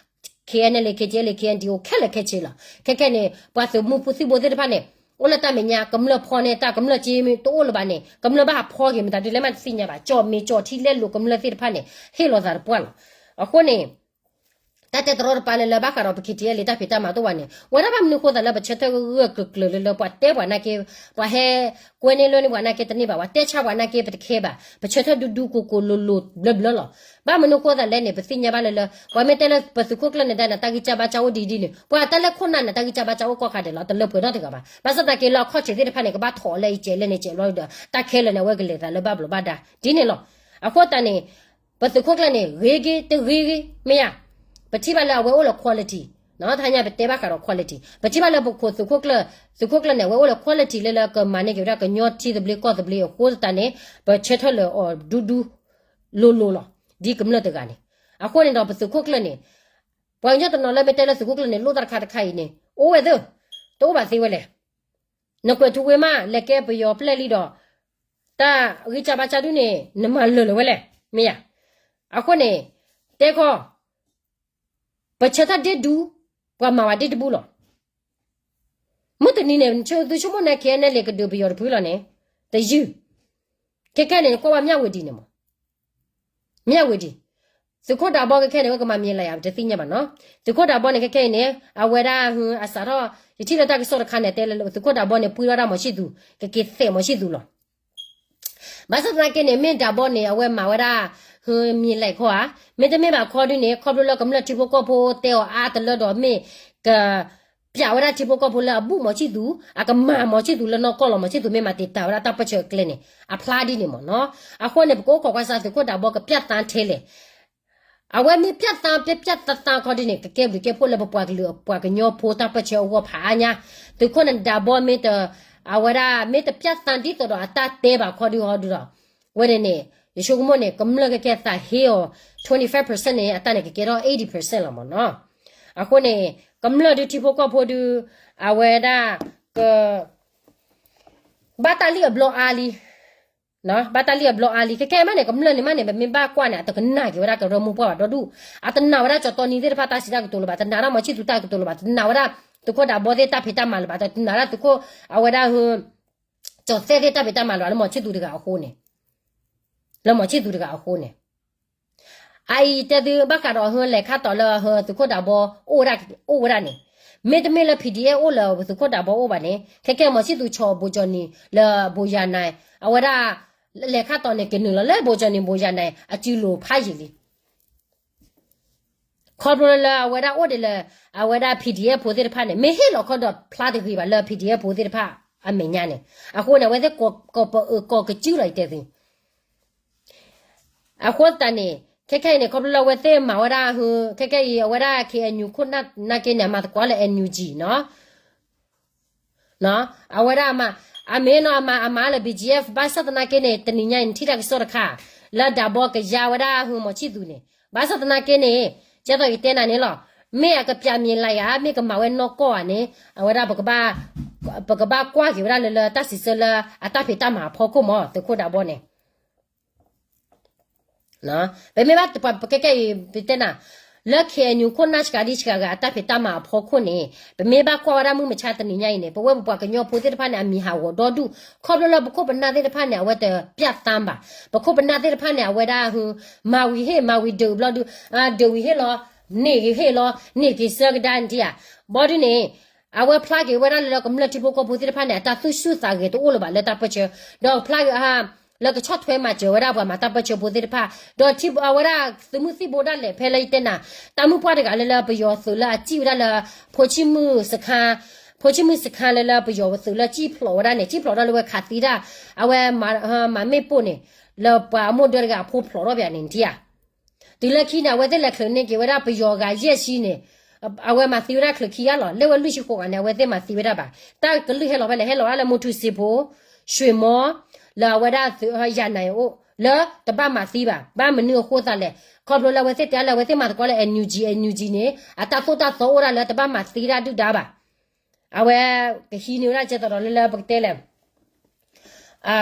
ခ့အဲလ်အ့ ခ့ထံအဲလ်အ့ ခ့အဲဒံၣ်အိၣ် ခဲလၢာ်ခဲဆ့လီၤ. ခဲခဲန့ၣ် ပှၤသုးမုၢ်ဖိသံၣ်ဘိသ့ၣ်တဖၣ်န့ၣ် အိၣ်လၢတၢ်မဲာ်ညါ ကမျၢၢ်ဖီန့ၢ်တၢ် ကမျၢၢ်စ့မ့ၢ်တအိၣ်လၢၤဘၣ်န့ၣ် ကမျၢၢ်ဘၣ်ဟးဖီက့ၤမတၤဒုလဲၣ်မးတသ့ၣ်ညါဘၣ်, ကၠီၣ်မဲာ်ကၠီၣ်ထံလဲလိာ်ကမျၢၢ်သ့ၣ်တဖၣ်န့ၣ် ဟ့ၣ်လီၤသးတပှၢ်လီၤ. အဃိန့ၣ် တၢ်တဲတရီတပါလၢလၢဘၣ်ဃးဒီးပ ခ့ထံအဲလ်အ့ တၢ်ဖံးတၢ်မၤတအိၣ်ဘၣ်န့ၣ် ဝဲဒၣ်ဘၣ်မနုၤဃိသးလၢပဆၢထၢၣ်ဂၢၢ်ဂၢၢ်ကျၢၤကျၢၤလၢလၢ ပှၤတဲပှၤနာ်က့ ပှၤဟဲကွဲန့ၢ်လၢန့ၢ်ပှၤနာ်က့တန့ၢ်ဘၣ်, ပှၤတဲဆါပှၤနာ်က့ ပတခဲဘၣ်, ပဆၢထၢၣ်ဒူဒူကိၢ်ကိၢ်လိၤလိၤဘျၢဘျၢလီၤ. ဘၣ်မနုၤဃိသးလဲၣ်န့ၣ် ပသ့ၣ်ညါဘၣ်လၢလၢ ပှၤမ့ၢ်တဲလၢပသုးခိၣ်ကျၢၢ်န့ၣ်ဒၣ်န့ၣ် တၢ်ဂံၢ်စၢ်ဘါစၢ်အိၣ်ဒ်ဒ်န့ၣ် ပှၤတၢ်လဲၤခိၣ်နၢ်န့ၣ် တၢ်ဂံၢ်စၢ်ဘါစၢ်အိၣ်ကီၢ်ခါဒဲးလီၤ, တလၢပှဲၤနီတဂၤဘၣ်. ဘၣ်ဆၣ်သနာ်က့လၢအခီၣ်ထံးသ့ၣ်တဖၣ်န့ၣ် ကဘၣ်ထီၣ်အီၤလၢအံၤစဲးလဲၣ်န့ၣ် စဲးဘျီဒီး တၢ်ခဲလၢာ်န့ၣ် အဝဲကလဲၤသးလၢဘၣ်ဘျီးဘၣ်ဒါဒ်န့ၣ်လီၤ. အဃိသတးန့ၣ် ပသုးခိၣ်ကျၢၢ်န့ၣ် ဂ့ၤဂ့ၤတဂ့ၤဂ့ၤ မ့ၢ်ယါ, ပထံၣ်ဘၣ်လၢအဝဲအိၣ်လၢ quality နီၤ, တဟါညါပတဲဘၣ်ဃးဒီး quality ပထံၣ်ဘၣ်လၢပခိၣ်သုးခိၣ်ကျၢၢ်, သုးခိၣ်ကျၢၢ်န့ၣ် အဝဲအိၣ်လၢ quality လၢလၢကမၤန့ၢ်က့ၤဝဲဒၣ်ကညီထံသဘျ့ကီၢ်သဘျ့အဃိသတးန့ၣ် ပဆၢထၢၣ်လၢအီၤဒူဒူလိၤလိၤလီၤ. ဒ်ကမျၢၢ်တဂၤန့ၣ်, အဃိန့ၣ်ဒီးပသုးခိၣ်ကျၢၢ်န့ၣ် ပှၤကညီတနီၤလၢမ့ၢ်တဲလၢသုးခိၣ်ကျၢၢ်န့ၣ် လိၣ်တၢ်တခါတခါအံၤန့ၣ် အိၣ်ဝဲသ့, တအိၣ်ဘၣ်သ့ဝဲလဲၣ်. နကွဲးထူဝ့မး လဲၤကဲပယီၤပျဲၢ်လံဒီး တၢ်ဂံၢ်စၢ်ဘါစၢ်ဒုးန့ၣ် နမၤလၢာ်လၢၤဝဲလဲၣ်, မ့ၢ်ယါ. အဃိန့ၣ် တဲခီ ပဆၢထၢၣ်ဒ့ၣ်ဒူ ပှၤမၤဝဲဒ့ၣ်တဘူၣ်လီၤ. မုၢ်တနံၤန့ၣ် သုဆိကမိၣ်န့ၣ် ခဲအံၤန့ၣ် လဲၤကဒုးပယီၤတဖုလီၤန့ၣ် တယုၢ်, ခဲခဲန့ၣ် ကွၢ်ဝဲမၠၣ်ဝတံၤန့ၣ်မး မၠၣ်ဝတံၤ, သုးခိၣ်ဒးဘီခဲခဲန့ၣ် ဝဲကမၤမံၤလၢယၤ ပတသ့ၣ်ညါဘၣ်နီၤ. သုးခိၣ်ဒးဘီန့ၣ် ခဲခဲအံၤန့ၣ် အဝဲဒၣ် အစးထီၣ် ယထံၣ်လၢတၢ်ကစီၣ်တခါန့ၣ် တဲလၢသုးခိၣ်ဒးဘီန့ၣ် ပှံထီၣ်ဝဲဒၣ်မီၤဆံၣ်သူး, ကက့ၤသဲးမီၤဆံၣ်သူးလီၤ. ဘၣ်ဆၣ်သနာ်က့န့ၣ် မ့ၢ်ဒးဘီန့ၣ် အဝဲမၤဝဲဒၣ် မံၤလဲၣ်ခီဧါ, မ့တမ့ၢ်ဘၣ်ခီဒုးန့ၣ် ခီဖျိလၢကမျၢၢ်ထံဖိကီၢ်ဖိတဲအီၤအါတလၢဒီးမ့ၢ်က ပျးဝဲဒၣ်ထံဖိကီၢ်ဖိလၢအဘူးမီၤဆံၣ်သူး, အကမၤမီၤဆံၣ်သူးလၢနီၢ်ကီၢ်လီၤ. မီၤဆံၣ်သူးမ့ၢ်မၤတံာ်တာ်ဝဲဒၣ်တၢ်ပၢၢ်ဆၢအကျဲန့ၣ် အဖျါဒ်န့ၣ်မးနီၤ. အဃိန့ၣ် ပကအိၣ်ခိးကွၢ်စၢ်သုးခိၣ်ဒးဘီကပျးသါထဲလဲၣ်. အဝဲမ့ၢ်ပျးသါ ပျးပျးသါသါခီဒ်န့ၣ် ကကဲဘျုးကဲဖှိၣ်လၢပပှၤကလုာ်ပှၤကညီဖိတၢ်ပၢၢ်ဆၢအဂီၢ်ဖးအါညါ. သုးခိၣ်န့ၣ်ဒးဘီမ့ၢ်တ အဝဲဒၣ်မ့ၢ်တပျးသါဒ်သိးဒီးအတၢ်တဲဘၣ်ခီဒုးဟီဒုးဒီး ဝဲန့ၣ်န့ၣ် ယဆိကမိၣ်န့ၣ် ကမျၢၢ်ကကဲသးဟ့အီၤ twenty five percent န့ၣ် အတၢ်န့ၣ်ကကဲထီၣ် eighty percent လီၤမးနီၤ. အဃိန့ၣ် ကမျၢၢ်ဒုးထံဖိကီၢ်ဖိဒုး အဝဲဒၣ်က ဘၣ်တၢ်လံၣ်အဘျီအါလံ, ဘၣ်တၢ်လံၣ်အဘျီအါလံ. ခဲခဲမးန့ၣ် ကမျၢၢ်န့ၣ်မးန့ၣ် ပမ့ၢ်ဘၣ်ကွၢ်န့ၣ် အတကနၣ်က့ၤဝဲဒၣ်ကရၢမိၢ်ပှၢ်ဘၣ်ဒီဒူၣ်, အတနာ်ဝဲဒၣ်ကၠီတီနံၤသ့ၣ်တဖၣ်တၢ်စံးတၢ်ကတိၤလၢၤဘၣ်, တနာ်ဝဲဒၣ်မီၤဆံၣ်သူးတၢ်ကတိၤလၢၤဘၣ်, တနာ်ဝဲဒၣ်သုးခိၣ်ဒးဘီသ့ၣ်တၢ်ဖံးတၢ်မၤလၢၤဘၣ်, တနာ်ဝဲဒၣ်သုးခိၣ် အဝဲဒၣ် ကၠီၤသဲသ့ၣ်တၢ်ဖံးတၢ်မၤလၢၤဘၣ်လၢမီၤဆံၣ်သူးတဂၤအဃိန့ၣ်, လၢမီၤဆံၣ်သူးတဂၤအဃိန့ၣ် အအံၤတဲသုဘၣ်ဃးဒီးဟၢလဲၤခါတီၤလၢဟၢသုးခိၣ်ဒးဘီ အိၣ်ဝဲဒၣ်န့ၣ်, မ့တမ့ၢ်လၢ P D F အိၣ်လၢသုးခိၣ်ဒးဘီအိၣ်ဘၣ်န့ၣ် ခဲခဲမီၤဆံၣ်သူးဆီၣ်ဘိၣ်ကၠီၣ်နံၤလၢဘိၣ်ယၤနၤ, အဝဲဒၣ် လဲၤခါတီၤန့ၣ် ကနုာ်လီၤလၢဘိၣ်ကၠီၣ်နံၤဘိၣ်ယၤနၤ အစုလိၤဖးယံာ်လံ ခီဖျိလၢအဝဲဒၣ်အိၣ်ဒံးလၢ အဝဲဒၣ် P D F ဖိသ့ၣ်တဖၣ်န့ၣ် မ့ၢ်ဟ့ၣ်လီၤခီဒီးဖျါတဂ့ၤဘၣ်လၢ P D F ဖိသ့ၣ်တဖၣ်အမဲာ်ညါန့ၣ်, အဃိန့ၣ် အဝဲသ့ၣ်ကိးပအၢကိးကစုလီၤ ယတဲသ့ အဃိသတးန့ၣ် ခဲခဲအံၤန့ၣ် ခီဖျိလၢအဝဲသ့ၣ်မၤဝဲဒၣ် ခဲခဲအံၤ အဝဲဒၣ် K N U ခိၣ်နၢ်က့န့ၣ် အမၤသကိးလၢ N U G နီၤ အဝဲဒၣ်အမၤ, အမ့ၢ်နီၤ အမၤ အမၤလၢ B G F ဘၣ်ဆၣ်သနာ်က့န့ၣ် တနံၤညါအံၤ နထံၣ်တၢ်ကစီၣ်တခါ လၢဒးဘီကယါဝဲဒၣ်ဟၢမီၤဆံၣ်သူးန့ၣ် ဘၣ်ဆၣ်သနာ်က့န့ၣ် ကဲသိးယတဲနၤန့ၣ်လီၤ. မ့ၢ်အကပျးမံၤလၢယၤ မ့ၢ်ကမၤဝဲနီၢ်ကီၢ်ဧါန့ၣ် အဝဲဒၣ် ပကဘၣ်ကွၢ်က့ၤဝဲဒၣ်လၢလၢတၢ်စံးဆၢလၢအတၢ်ဖံးတၢ်မၤအဖီခိၣ်မး သုးခိၣ်ဒးဘီန့ၣ် ပမ့ၢ်ဘၣ်ပကဲကဲအံၤ ပတဲနၤ လၢ K N U ခိၣ်နၢ်ဆှၤဒံဆှၤဂၤအတၢ်ဖံးတၢ်မၤအဖီခိၣ်န့ၣ် ပမ့ၢ်ဘၣ်ကွၢ်ဝဲဒၣ်မုၢ်မဆါတနံၤညါအံၤန့ၣ် ပဝဲပပှၤကညီဖိသ့ၣ်တဖၣ်န့ၣ် အမံၤဟးဂီၤဒီဒူၣ် ခီဖျိလၢပခိၣ်ပနၢ်သ့ၣ်တဖၣ်န့ၣ် အဝဲတပျၢ်သါဘၣ်. ပခိၣ်ပနၢ်သ့ၣ်တဖၣ်န့ၣ် အဝဲဒၣ် မၤဝံၤဟ့ၣ် မၤဝံၤဒုးဘျီဒုး ဒုးဝံၤဟ့ၣ်လီၤ န့ၢ်ဂ့ၤဟ့ၣ်လီၤ န့ၢ်က့ၤဆၢကဒါန့ၣ်ဧါ. ဘီဒုန့ၣ် အဝဲဖျါက့ၤဝဲဒၣ်လၢကမျၢၢ်ထံဖိကီၢ်ဖိသ့ၣ်တဖၣ်န့ၣ် အတၢ်သူၣ်ဆူၣ်သးဂဲၤတအိၣ်လၢၤဘၣ်လၢတၢ်ပၢၢ်ဆၢ ဒီးဖျါက့ၤ လၢကဆီၣ်ထွဲမၤစၢၤဝဲဒၣ်ပှၤမၤတၢ်ပၢၢ်ဆၢဖိသ့ၣ်တဖၣ် ဒီးထံအဝဲဒၣ်သုးမုၢ်သံၣ်ဘိဒၣ်လဲာ် ဖဲလၢယတဲနၤ တၢ်မုၢ်ပှၢ်တဂၤလၢလၢပယီၤသုးလၢအစံၣ်ဝဲဒၣ်လၢ ဖိဆံမုၢ်စခါ ဖိဆံမုၢ်စခါလၢလၢပယီၤသုးလၢစံၣ်ဖျိးဝဲဒၣ်န့ၣ် စံၣ်ဖျိးထီၣ်လၢဝဲခးသံဒၣ် အဝဲမၤမ့ၣ်ပိၢ်န့ၣ် လၢပှၤအမိၢ်ဒၢတဂၤအဖိဖျိးထီၣ်ပယၤန့ၣ်နထံၣ်ဧါ. တုၤလၢခံန့ၣ် အဝဲသ့ၣ်လဲၤချုးန့ၢ်က့ၤဝဲဒၣ်ပယီၤဂၤယဲၢ်ဆံန့ၣ် အဝဲမၤသံဝဲဒၣ်ချုးခံဂၤလီၤ. လၢဝဲလွံၢ်ဆံဃိးဂၤန့ၣ် အဝဲသ့ၣ်မၤသံဝဲဒၣ်ဘၣ်. တၢ်ကလုၢ်ဟဲလီၤဖဲလဲၣ် ဟဲလီၤဝဲဒၣ်လၢမူထူစ့ဖိ ဆွ့ၣ်မီ လၢအဝဲဒၣ်သုးယၤနၤအအိၣ် လၢတဘၣ်မၤသံဘၣ်. ဘၣ်မနုၤအဃိသတးလဲၣ် ခီဖျိလၢအဝဲသ့ၣ်တဲလၢအဝဲသ့ၣ်မၤသကိးလၢ N U G N U G န့ၣ် အတၢ်သိၣ်တၢ်သီအိၣ်ဒၣ်လၢတဘၣ်မၤသံဒၣ်ဒုၣ်ဒါဘၣ်. အဝဲကဟံးန့ၢ်ဝဲဒၣ်ကဲသိးဒီးလၢလၢပကတဲလဲၣ်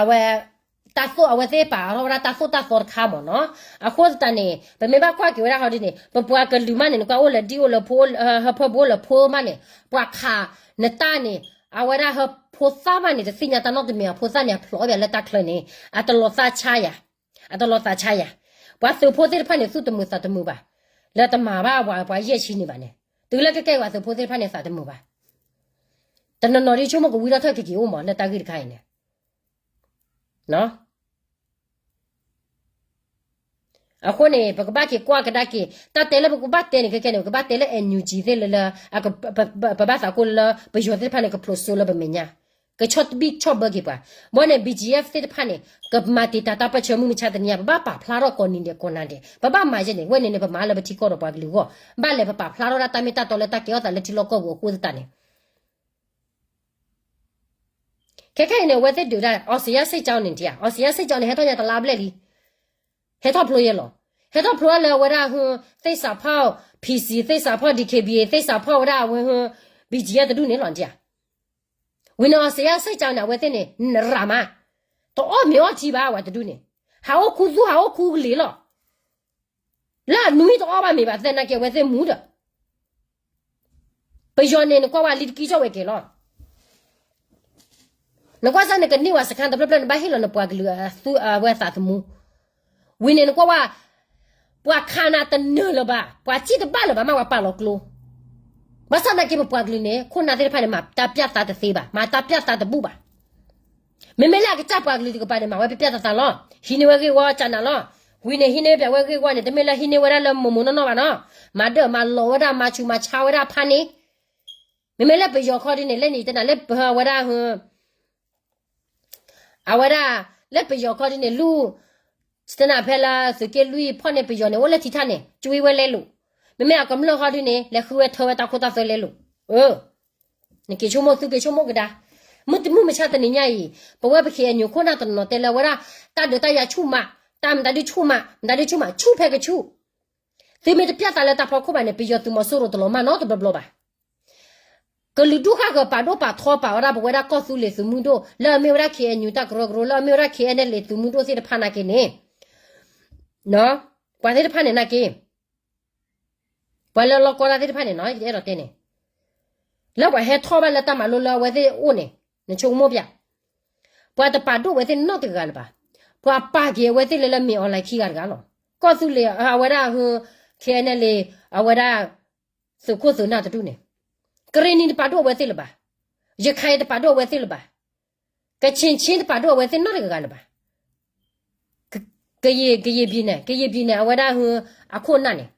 အဝဲ တၢ်သိၣ်အဝဲသ့ၣ်ပာ်ထီၣ်ဝဲဒၣ်တၢ်သိၣ်တၢ်သီတခါမ့ၢ်နီၤ. အဃိသတးန့ၣ် ပမ့ၢ်ဘၣ်ကွၢ်က့ၤဝဲဒၣ်ဟီဒ်န့ၣ် ပပှၤကလုာ်မးန့ၣ် နကွၢ်အိၣ်လၢဒံၣ်အိၣ်လၢဖိ ဟၢဖၢပူၤအိၣ်လၢဖိမးန့ၣ် ပှၤခးနတၢ်န့ၣ် အဝဲဒၣ်ဟၢဖိသၣ်မးန့ၣ် တသ့ၣ်ညါတၢ်နီတမံၤ အဖိသၣ်န့ၣ် အဖျိးအီၣ်ပယၤလၢတၢ်ချၢန့ၣ် အတလီၤသးဆါယၤ အတလီၤသးဆါယၤ. ပှၤသုးဖိသ့ၣ်တဖၣ်န့ၣ် သူၣ်တမုာ်သးတမုာ်ဘၣ် လၢတမၤဘၣ်ပှၤယဲၢ်ဆံန့ၣ်ဘၣ်န့ၣ် တုၤလၢကကဲပှၤသုးဖိသ့ၣ်တဖၣ်န့ၣ်သးတမုာ်ဘၣ်. တနီၤနီၤဒ်ဆိကမိၣ်ကဝံထီၣ်ထၢၣ်က့ၤက့ၤအိၣ်မးလၢတၢ်ဂ့ၢ်တခါအံၤန့ၣ် အဃိန့ၣ် ပကဘၣ်က့ၤကွၢ်ကဒါက့ၤ တၢ်တဲလၢပကဘၣ်တဲန့ၣ် ခဲခဲန့ၣ် ပကဘၣ်တဲလၢ N U G သ့ၣ်လၢလၢ ပဘၣ်သးကိးလၢ ပယီၤသ့ၣ်တဖၣ်န့ၣ် ကဖျိးစိလၢပမဲာ်ညါ ကဆီၣ်တဘံၣ်ဆီၣ်ဘၢက့ၤပှၤ. ဘီန့ၣ် B G F သ့ၣ်တဖၣ်န့ၣ် ကမၤတံာ်တာ်တၢ်ပၢၢ်ဆၢမုၢ်မဆါတနံၤညါ ပဘၣ်ပာ်ဖျါထီၣ်ကိးနံၤဒဲးကိးနၤဒဲး ပဘၣ်မၤယဲန့ၣ် ဝဲန့ၣ်န့ၣ် ပမၤလၢပထံကီၢ်ဒီးပှၤကလုာ်အဂီၢ် ဘၣ်လဲၣ်ပပာ်ဖျါထီၣ်ဒၣ်တၢ်မ့ၢ်တၢ်တီလၢတၢ်ကဲထီၣ်သးလၢထံလီၢ်ကီၢ်ပူၤအဃိသတးန့ၣ် ခဲခဲအံၤန့ၣ် အဝဲသ့ၣ်ဒုးဒၣ် အီစံယါစ့ၣ်ကၠီန့ၣ် အီစံယါစ့ၣ်ကၠီန့ၣ် ဟဲထီၣ်ညါတလါဘျဲၣ်လံ ဟဲထီၣ်ဖျိယဲလီၤ. ဟဲထီၣ်ဖျိလၢအဝဲဒၣ် သ့ၣ်စးဖီၣ် P C သ့ၣ်စးဖီၣ် D K B A သ့ၣ်စးဖီၣ်ဝဲဒၣ်အဝဲ B G F တဒူၣ်န့ၣ်လီၤ နထံၣ်ဧါ. ဝံၤန့ၣ် အီစံယါစ့ၣ်ကၠီန့ၣ် အဝဲသ့ၣ်န့ၣ် ရၤမး တအီၣ်မ့ၤအီထံဘၣ် ဝဲတဒူၣ်န့ၣ် ဟးအိၣ်ခူသူၣ် ဟးအိၣ်ခူကလံၤလီၤ. လၢအနွံတအီၣ်ဘၣ်မ့ၤဘၣ် သနာ်က့အဝဲသ့ၣ်မူဒီး ပယီၤန့ၣ် နကွၢ်ဝဲလံတကံကၠီၣ်ဝဲက့ၤလီၤ. နကွၢ်စၢ်န့ၣ် ကန့ၢ်ဝဲစခါတဖျၢၣ်ဖျၢၣ်န့ၣ် ဘၣ်ဟ့ၣ်လီၤနပှၤကလုာ်အဝဲသးသမူ. ဝံၤန့ၣ် နကွၢ်ဝဲ ပှၤခးနၤတနၢၤလၢၤဘၣ် ပှၤစံၣ်တဘၣ်လၢၤဘၣ် မ့ၢ်ဝဲပာ်လီၤကျိ ဘၣ်ဆၣ်သနာ်က့ ပပှၤကလုာ်န့ၣ် ခိၣ်နၢ်သ့ၣ်တဖၣ်န့ၣ် မၤတၢ်ပျၢ်သးတသ့ဘၣ် မၤတၢ်ပျၢ်သးတဘူၣ်ဘၣ်. မ့မ့ၢ်လၢအကစၢ်ပှၤကလုာ်တကပၤန့ၣ် မၤဝဲပျၢ်ပျၢ်သးသးလီၤ. ဟံးန့ၢ်ဝဲဂ့ၢ်ဝီကၢ်နၤလီၤ. ဝံၤန့ၣ် ဟံးန့ၢ်ပျဲဝဲဂ့ၢ်ဝီန့ၣ် တမ့ၢ်လၢဟံးန့ၢ်ဝဲဒၣ်လၢမိၢ်မိၢ်နီၢ်နီၢ်ဘၣ်နီၤ. မၤဒၢၣ်မၤလီၤဝဲဒၣ် မၤဆူးမၤဆါဝဲဒၣ်ဖးန့ၣ် မ့မ့ၢ်လၢပယီၤခီဒ်န့ၣ် လၢနံၤတဲနၤလၢပဝဲဒၣ် အဝဲဒၣ် လၢပယီၤခီဒ်န့ၣ် လူၢ် တဲနၤဖဲလၢသုးက့လွံၢ်ဖီၣ်န့ၣ် ပယီၤန့ၣ် အိၣ်လၢထံထၣ်န့ၣ် ကွံဝဲလဲလိာ်. မ့မ့ၢ်အကမျၢၢ်ခီဒ်န့ၣ် လဲၤဃုဝဲထၢဝဲတၢ်ခိတၢ်သွဲလဲလိာ်. နက့ၤဆိကမိၣ်သုက့ၤဆိကမိၣ်ကဒါ. မုၢ်တမုၢ်မဆါတနံၤညါအံၤ ပဝဲပ K N U ခိၣ်နၢ်တနီၤတဲလၢဝဲဒၣ် တၢ်ဒုးတၢ်ယၤဆူၣ်မး, တၢ်မတၤဒုဆူၣ်မး, မတၤဒုဆူၣ်မး, ဆူၣ်ဖဲကဆူၣ်. သုမ့ၢ်တပျၢ်သးလၢတၢ်ဖီခိၣ်ဘၣ်န့ၣ် ပယီၤသုးမီၤစိရိၤတလီၤမၢ်နီတဘျီဘျီဘၣ်. ကလုာ်ဒူၣ်ဃၣ်ဃၢၤပာ်ဒိၣ်ပာ်ထီပာ်ဝဲဒၣ်ပဝဲဒၣ်ကီၢ်သူလ့ၤသုးမုၢ်ဒိၣ် လၢအမ့ၢ်ဝဲဒၣ် K N U တၢ်ကရၢကရိ လၢအမ့ၢ်ဝဲဒၣ် K N L A သုးမုၢ်ဒိၣ်သ့ၣ်တဖၣ်နာ်က့န့ၣ် ပှၤသ့ၣ်တဖၣ်န့ၣ်နာ်က့ ပှၤလၢလီၢ်ကီၢ်တၢ်သ့ၣ်တဖၣ်န့ၣ်နီၤ ယအဲၣ်ဒိးတဲန့ၣ် လၢပှၤဟဲထီၣ်ဘၣ်လၢတၢ်မၤလိလၢအဝဲသ့ၣ်အိၣ်န့ၣ် နဆိကမိၣ်ပျၢ်, ပှၤတပာ်ဒိၣ်ဝဲသ့ၣ်နီတဂၤလၢၤဘၣ်. ပှၤပာ်က့ၤအဝဲသ့ၣ်လၢလၢမ့ၢ်အီၤလၢခံဂၤတဂၤလီၤ. ကီၢ်သူလ့ၤအဝဲဒၣ် K N L A အဝဲဒၣ် သုးခိၣ်သုးနၢ်တဒူၣ်န့ၣ် ကရ့ၣ်နံၤတပာ်ဒိၣ်ဝဲသ့ၣ်လၢၤဘၣ်. ရခၢၣ်တပာ်ဒိၣ်ဝဲသ့ၣ်လၢၤဘၣ်. ကချ့ၣ်ချ့ၣ်တပာ်ဒိၣ်ဝဲသ့ၣ်နီတဂၤလၢၤဘၣ်. ကယံာ် ကယံာ်ဘံၣ်န့ၣ် ကယံာ်ဘံၣ်န့ၣ် အဝဲဒၣ် အခိၣ်နၢ်န့ၣ်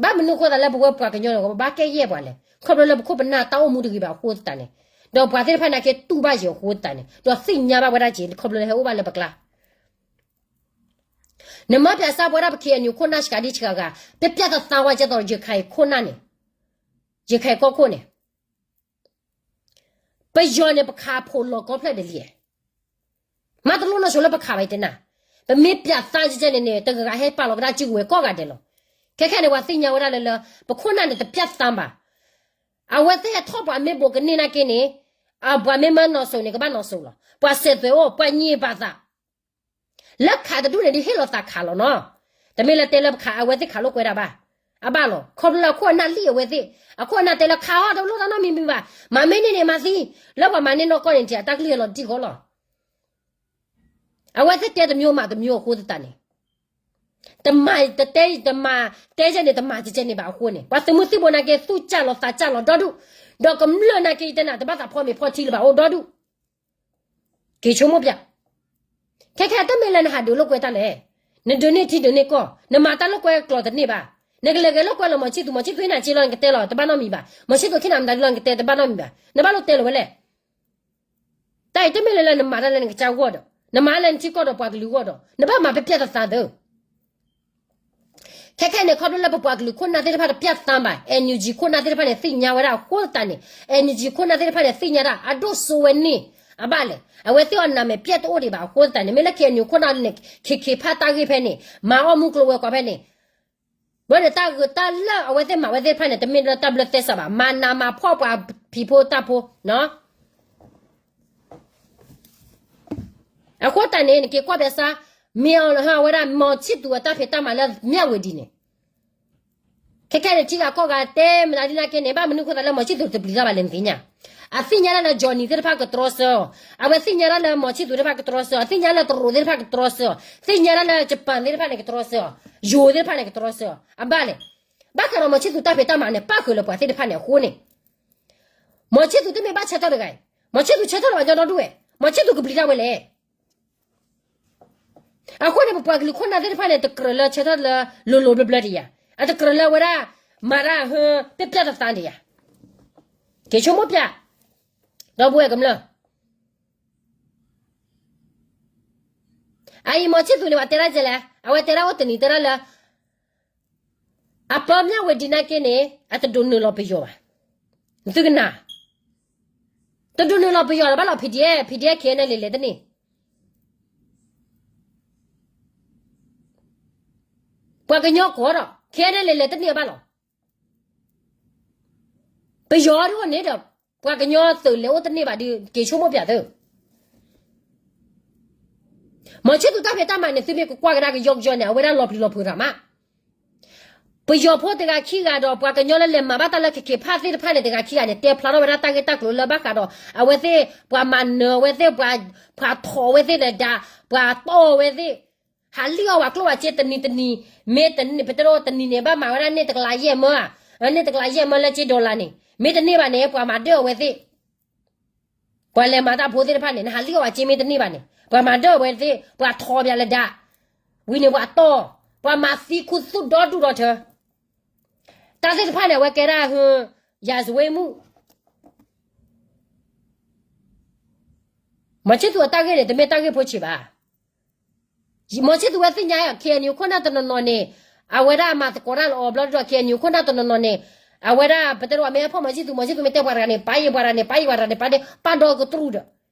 ဘၣ်မနုၤအဃိသတးလၢပဝဲပှၤကညီန့ၣ် ပဘၣ်ကဲယဲၢ်ပှၤလဲၣ်. ခီဖျိလၢပခိၣ်ပနၢ်တၢ်အိၣ်မူတဂ့ၤဘၣ်အဃိသတးန့ၣ် ဒီးပှၤသ့ၣ်တဖၣ်န့ၣ်က့တူၢ်ဘၣ်ယံၤအဃိသတးန့ၣ် ဒီးသ့ၣ်ညါဘၣ်ဝဲဒၣ်က့ၤ ခီဖျိလၢဟဲအိၣ်ဘၣ်လၢပကျါ နမ့ၢ်ပျဲစၢ်ပဝဲဒၣ်ပ K N U ခိၣ်နၢ်ဆှးဒံဆှးဂၤ ပပျဲသးသးဝဲကဲသိး ရခၢၣ်အံၤခိၣ်နၢ်န့ၣ် ရခၢၣ်အံၤကီၢ်ခိၣ်န့ၣ် ပယီၤန့ၣ် ပခးဖိးလီၤကီဖျၢၣ်ဒ်လဲၣ်. မ့ၢ်တလိၣ်နီၢ်ဆိလၢပခးဘၣ်အံၤတဲနၤ, ပမ့ၢ်ပျဲသးကဲကဲန့ၣ်န့ၣ် တဂၤဂၤဟဲပာ်လီၤကဒါစုကဝဲၤကိးဂၤဒဲးလီၤ. ခဲခဲန့ၣ် ပှၤသ့ၣ်ညါဝဲဒၣ်လၢလၢ ပခိၣ်နၢ်န့ၣ်တပျၢ်သးဘၣ်. အဝဲသ့ၣ်ဟဲထီၣ်ပှၤမ့ၢ်ဘူးကန့ၢ်နာ်က့န့ၣ်, အပှၤမ့ၢ်မၢနီၢ်စိၤန့ၣ် ကဘၣ်နီၢ်စိၤလီၤ. ပှၤစဲးသွဲးအိၣ် ပှၤညံးဘၣ်သး လၢခးတဒူၣ်န့ၣ် ဒ်ဟ့ၣ်လီၤသးခးလီၤနီၤ. တမ့ၢ်လၢတဲလၢပခးအဝဲသ့ၣ်ခးလိာ်ကွဲဒၣ်ဘၣ်. အဘၣ်လီၤ. ခီဖျိလၢအခိၣ်အနၢ်လံၣ်အဝဲသ့ၣ်, အခိၣ်အနၢ်တဲလၢခးအီၤတလိၣ်တၢ်နီတမံၤမံၤဘၣ်. မၤမ့ၢ်န့ၢ်န့ၣ်မၤသံ, လၢပှၤမၤန့ၢ်နီၢ်ကီၢ်န့ၣ် အတၢ်ကလုၢ်ဟဲလီၤတံၢ်ဃီလီၤ. အဝဲသ့ၣ်တဲတမျိုးမၤတမျိုးအဃိသတးန့ၣ်, တမၤတတဲ, တမၤတဲကဲန့ၣ် တမၤကဲကဲန့ၣ်ဘၣ်အဃိန့ၣ် ပှၤသုးမုၢ်သံၣ်ဘိနာ်က့ သူၣ်ကၢ်လီၤသးကၢ်လီၤဒီဒူၣ်, ဒီးကမျၢၢ်နာ်က့ ယတဲနၤ တဘၣ်သးဖီမ့ၤဖီထံလၢၤဘၣ် အိၣ်ဒီဒူၣ်. က့ၤဆိကမိၣ်ပျၢ်, ခဲခဲတမ့ၢ်လၢနဟးဒုးလိာ်ကွဲတၢ်လဲၣ်. နဒုးန့ၢ်ထံဒုးန့ၢ်ကီၢ်, နမၤတၢ်လိာ်ကွဲကျိာ်တန့ၢ်ဘၣ်. နကလဲၤဂဲၤလိာ်ကွဲလၢမီၤဆံၣ်သူၤ, မီၤဆံၣ်သူၤဟ့ၣ်နၤက့လီၤ နကတဲလီၤ တဘၣ်နီတမံၤဘၣ်. မီၤဆံၣ်သူၤဟ့ၣ်နၤမတၤဒုလီၤ နကတဲတဘၣ်နီတမံၤဘၣ်. နဘၣ်လိၣ်တဲလီၤဝဲလဲၣ်. တၢ်အံၤတမ့ၢ်လၢလၢနမၤတၢ်လၢနကစၢ်ဂီၢ်ဒီး, နမၤလၢနထံကီၢ်ဒီးပှၤကလုာ်ဂီၢ်ဒီး နဘၣ်မၤပျဲၢ်ပျဲၢ်သးသးသၢ ခဲခဲန့ၣ် ခီဖျိလၢပပှၤကလုာ်ခိၣ်နၢ်သ့ၣ်တဖၣ်တပျၢ်သးဘၣ်, NUG ခိၣ်နၢ်သ့ၣ်တဖၣ်န့ၣ် သ့ၣ်ညါဝဲဒၣ်အဃိသတးန့ၣ်, NUG ခိၣ်နၢ်သ့ၣ်တဖၣ်န့ၣ် သ့ၣ်ညါဒၣ် အဒိၣ်စိဝဲန့ၣ်, အဘၣ်လဲၣ်, အဝဲသ့ၣ်အီၤနးမဲာ်ပျဲၢ်တအိၣ်ဒံးဘၣ်အဃိသတးန့ၣ်, မ့ၢ်လၢ KNU ခိၣ်နၢ်န့ၣ် ခ့ခ့ဖးတၢ်ဂ့ၢ်ဖဲန့ၣ်, မၤအီၣ်မူကျိၤဝဲၤကွာ်ဖဲန့ၣ်, ဝဲန့ၣ်တၢ်ဂ့ၢ်တၢ်လၢအဝဲသ့ၣ်မၤဝဲသ့ၣ်တဖၣ်န့ၣ် တမ့ၢ်လၢတၢ်ဘျၢသဲစးဘၣ်, မၤနးမၤဖှီၣ်ပှၤဖံးဖိတၢ်ဖိ, အဃိသတးန့ၣ် နက့ၤကွၢ်ဘၣ်ဆၣ်, မ့ၢ်အီၤလၢဟါဝဲဒၣ် မီၤဆံၣ်သူၤအတၢ်ဖံးတၢ်မၤလၢမၠၣ်ဝတံၤန့ၣ်, ခဲခဲန့ၣ် ထံဂၤကီၢ်ဂၤတဲမတၤဒ်နာ်က့န့ၣ် ဘၣ်မနုၤအဃိသတးလၢမီၤဆံၣ်သူၤတပျံၤတၢ်ဘၣ်လဲၣ်နသ့ၣ်ညါ, အသ့ၣ်ညါဒၣ်လၢ Johnny သ့ၣ်တဖၣ်ကတြီဆၢအီၤ, အဝဲသ့ၣ်ညါဒၣ်လၢမီၤဆံၣ်သူၤသ့ၣ်တဖၣ်ကတြီဆၢအီၤ, အသ့ၣ်ညါလၢတရူးသ့ၣ်တဖၣ်ကတြီဆၢအီၤ, သ့ၣ်ညါဒၣ်လၢ Japan သ့ၣ်တဖၣ်န့ၣ်ကတြီဆၢအီၤ, ယိၤသ့ၣ်တဖၣ်န့ၣ်ကတြီဆၢအီၤ, အဘၣ်လဲၣ်, ဘၣ်ဃးဒီးမီၤဆံၣ်သူၤတၢ်ဖံးတၢ်မၤန့ၣ် ပၣ်ဃုာ်လၢပှၤသ့ၣ်တဖၣ်န့ၣ်အဃိန့ၣ် မီၤဆံၣ်သူၤတမ့ၢ်ဘၣ်ဆၢထၢၣ်တဂၤအံၤ, မီၤဆံၣ်သူၤဆၢထၢၣ်လၢပှၤကညီဒီဒူၣ်ဝဲ, မီၤဆံၣ်သူၤကပျံၤတၢ်ဝဲလဲၣ်. အဃိန့ၣ် ပပှၤကလုာ်ခိၣ်နၢ်သ့ၣ်တဖၣ်န့ၣ် တကြၢးလၢဆၢထၢၣ်လၢလိၤလိၤဘျၢဘျၢတယၤ, အတကြၢးလၢဝဲဒၣ် မၤတၢ်ဟၢ ပျဲၢ်ပျဲၢ်သးသးတယၤ, က့ၤဆိကမိၣ်ပျၢ်, ဒီပုၢ်ဝဲၢ်ကမျၢၢ် အအံၤမီၤဆံၣ်သူၤန့ၣ် ပှၤတဲဒၣ်ကဲလဲၣ်, အဝဲတဲဒၣ်အိၣ်တနံၤတဲဒၣ်လၢ အပၢမၠၣ်ဝတံၤနာ်က့န့ၣ် အတဒိးနုာ်လီၤပယီၤဘၣ်. သုကနၣ်, တဒိးနုာ်လီၤပယီၤလၢၤဘၣ်လီၤ PDF, PDF KNLA လဲၤတန့ၢ် ပှၤကညီကိးဒီး KNLA လဲၤတန့ၢ်အဘၣ်လီၤ. ပယီၤဒ်အိၣ်န့ၣ်ဒီး ပှၤကညီသုးလဲၤအိၣ်တန့ၢ်ဘၣ်ဒီး က့ၤဆိကမိၣ်ပျၢ်သု မီၤဆံၣ်သူၤတၢ်ဖံးတၢ်မၤန့ၣ် သုမ့ၢ်ကကွၢ်ကဒါကယီကယီန့ၣ် အဝဲဒၣ်လီၤပျံၤလီၤဖုးရၤမး. ပယီၤဖိတဂၤခံဂၤဒီး ပှၤကညီလၢလဲၤမၤဘၣ်တၢ်လၢခဲက့ၤဖးသ့ၣ်တဖၣ်န့ၣ် တဂၤခံဂၤန့ၣ် တဲဖျါထီၣ်ဝဲဒၣ်တၢ်ဂ့ၢ်တၢ်ကျိၤလၢဘၣ်ဃးဒီး အဝဲသ့ၣ် ပှၤမၤနၢၤအဝဲသ့ၣ် ပှၤဖှီၣ်အဝဲသ့ၣ်ဒီး ပှၤတီၢ်အဝဲသ့ၣ် ဟးလံၣ်အီၣ်ဝဲကျိၣ်ဝဲစ့တနံၤတနံၤ, မ့ၢ်တနံၤ ပတဲတၢ်တနံၤန့ၣ် ဘၣ်မၤဝဲဒၣ်န့ၢ်တကလးယဲၢ်မၢဧါ, န့ၢ်တကလးယဲၢ်မၢလၢက့ဒီလါန့ၣ် မ့ၢ်တန့ၢ်ဘၣ်န့ၣ် ပှၤမၤဒၢၣ်အဝဲသ့ၣ် ပှၤလဲၤမၤတၢ်ဖိသ့ၣ်တဖၣ်န့ၣ် နဟးလံၣ်အီၣ်ဝဲစ့မ့ၢ်တန့ၢ်ဘၣ်န့ၣ် ပှၤမၤဒၢၣ်အဝဲသ့ၣ် ပှၤထီၣ်ပၠးလၢဒါ, ဝံၤန့ၣ်ပှၤတီၢ်, ပှၤမၤသံခူသူၣ်ဒီဒူၣ်ဒီထၢ, တၢ်သ့ၣ်တဖၣ်န့ၣ် အဝဲကဲဒၣ်ဟၢ ယၤစဝ့မုၣ် မီၤဆံၣ်သူၤအတၢ်ဂ့ၢ်န့ၣ် တမ့ၢ်တၢ်ဂ့ၢ်ဖိဆံးဘၣ်. မီၤဆံၣ်သူၤဝဲသ့ၣ်ညါ KNU ခိၣ်နၢ်တနီၤနီၤန့ၣ် အဝဲဒၣ်မၤသကိးတၢ်လၢအီၤဘျီဒီး KNU ခိၣ်နၢ်တနီၤနီၤန့ၣ် အဝဲဒၣ်ပတဲဒိးမ့ၢ်အဖီၣ်မီၤဆံၣ်သူၤ မီၤဆံၣ်သူၤမ့ၢ်တဲပှၤတဂၤန့ၣ် ပာ်ယံၤပှၤတဂၤန့ၣ် ပာ်ယံၤပှၤတဂၤန့ၣ် ပာ်ဒ့ ပာ်ဒီကတြူၢ်ဒီး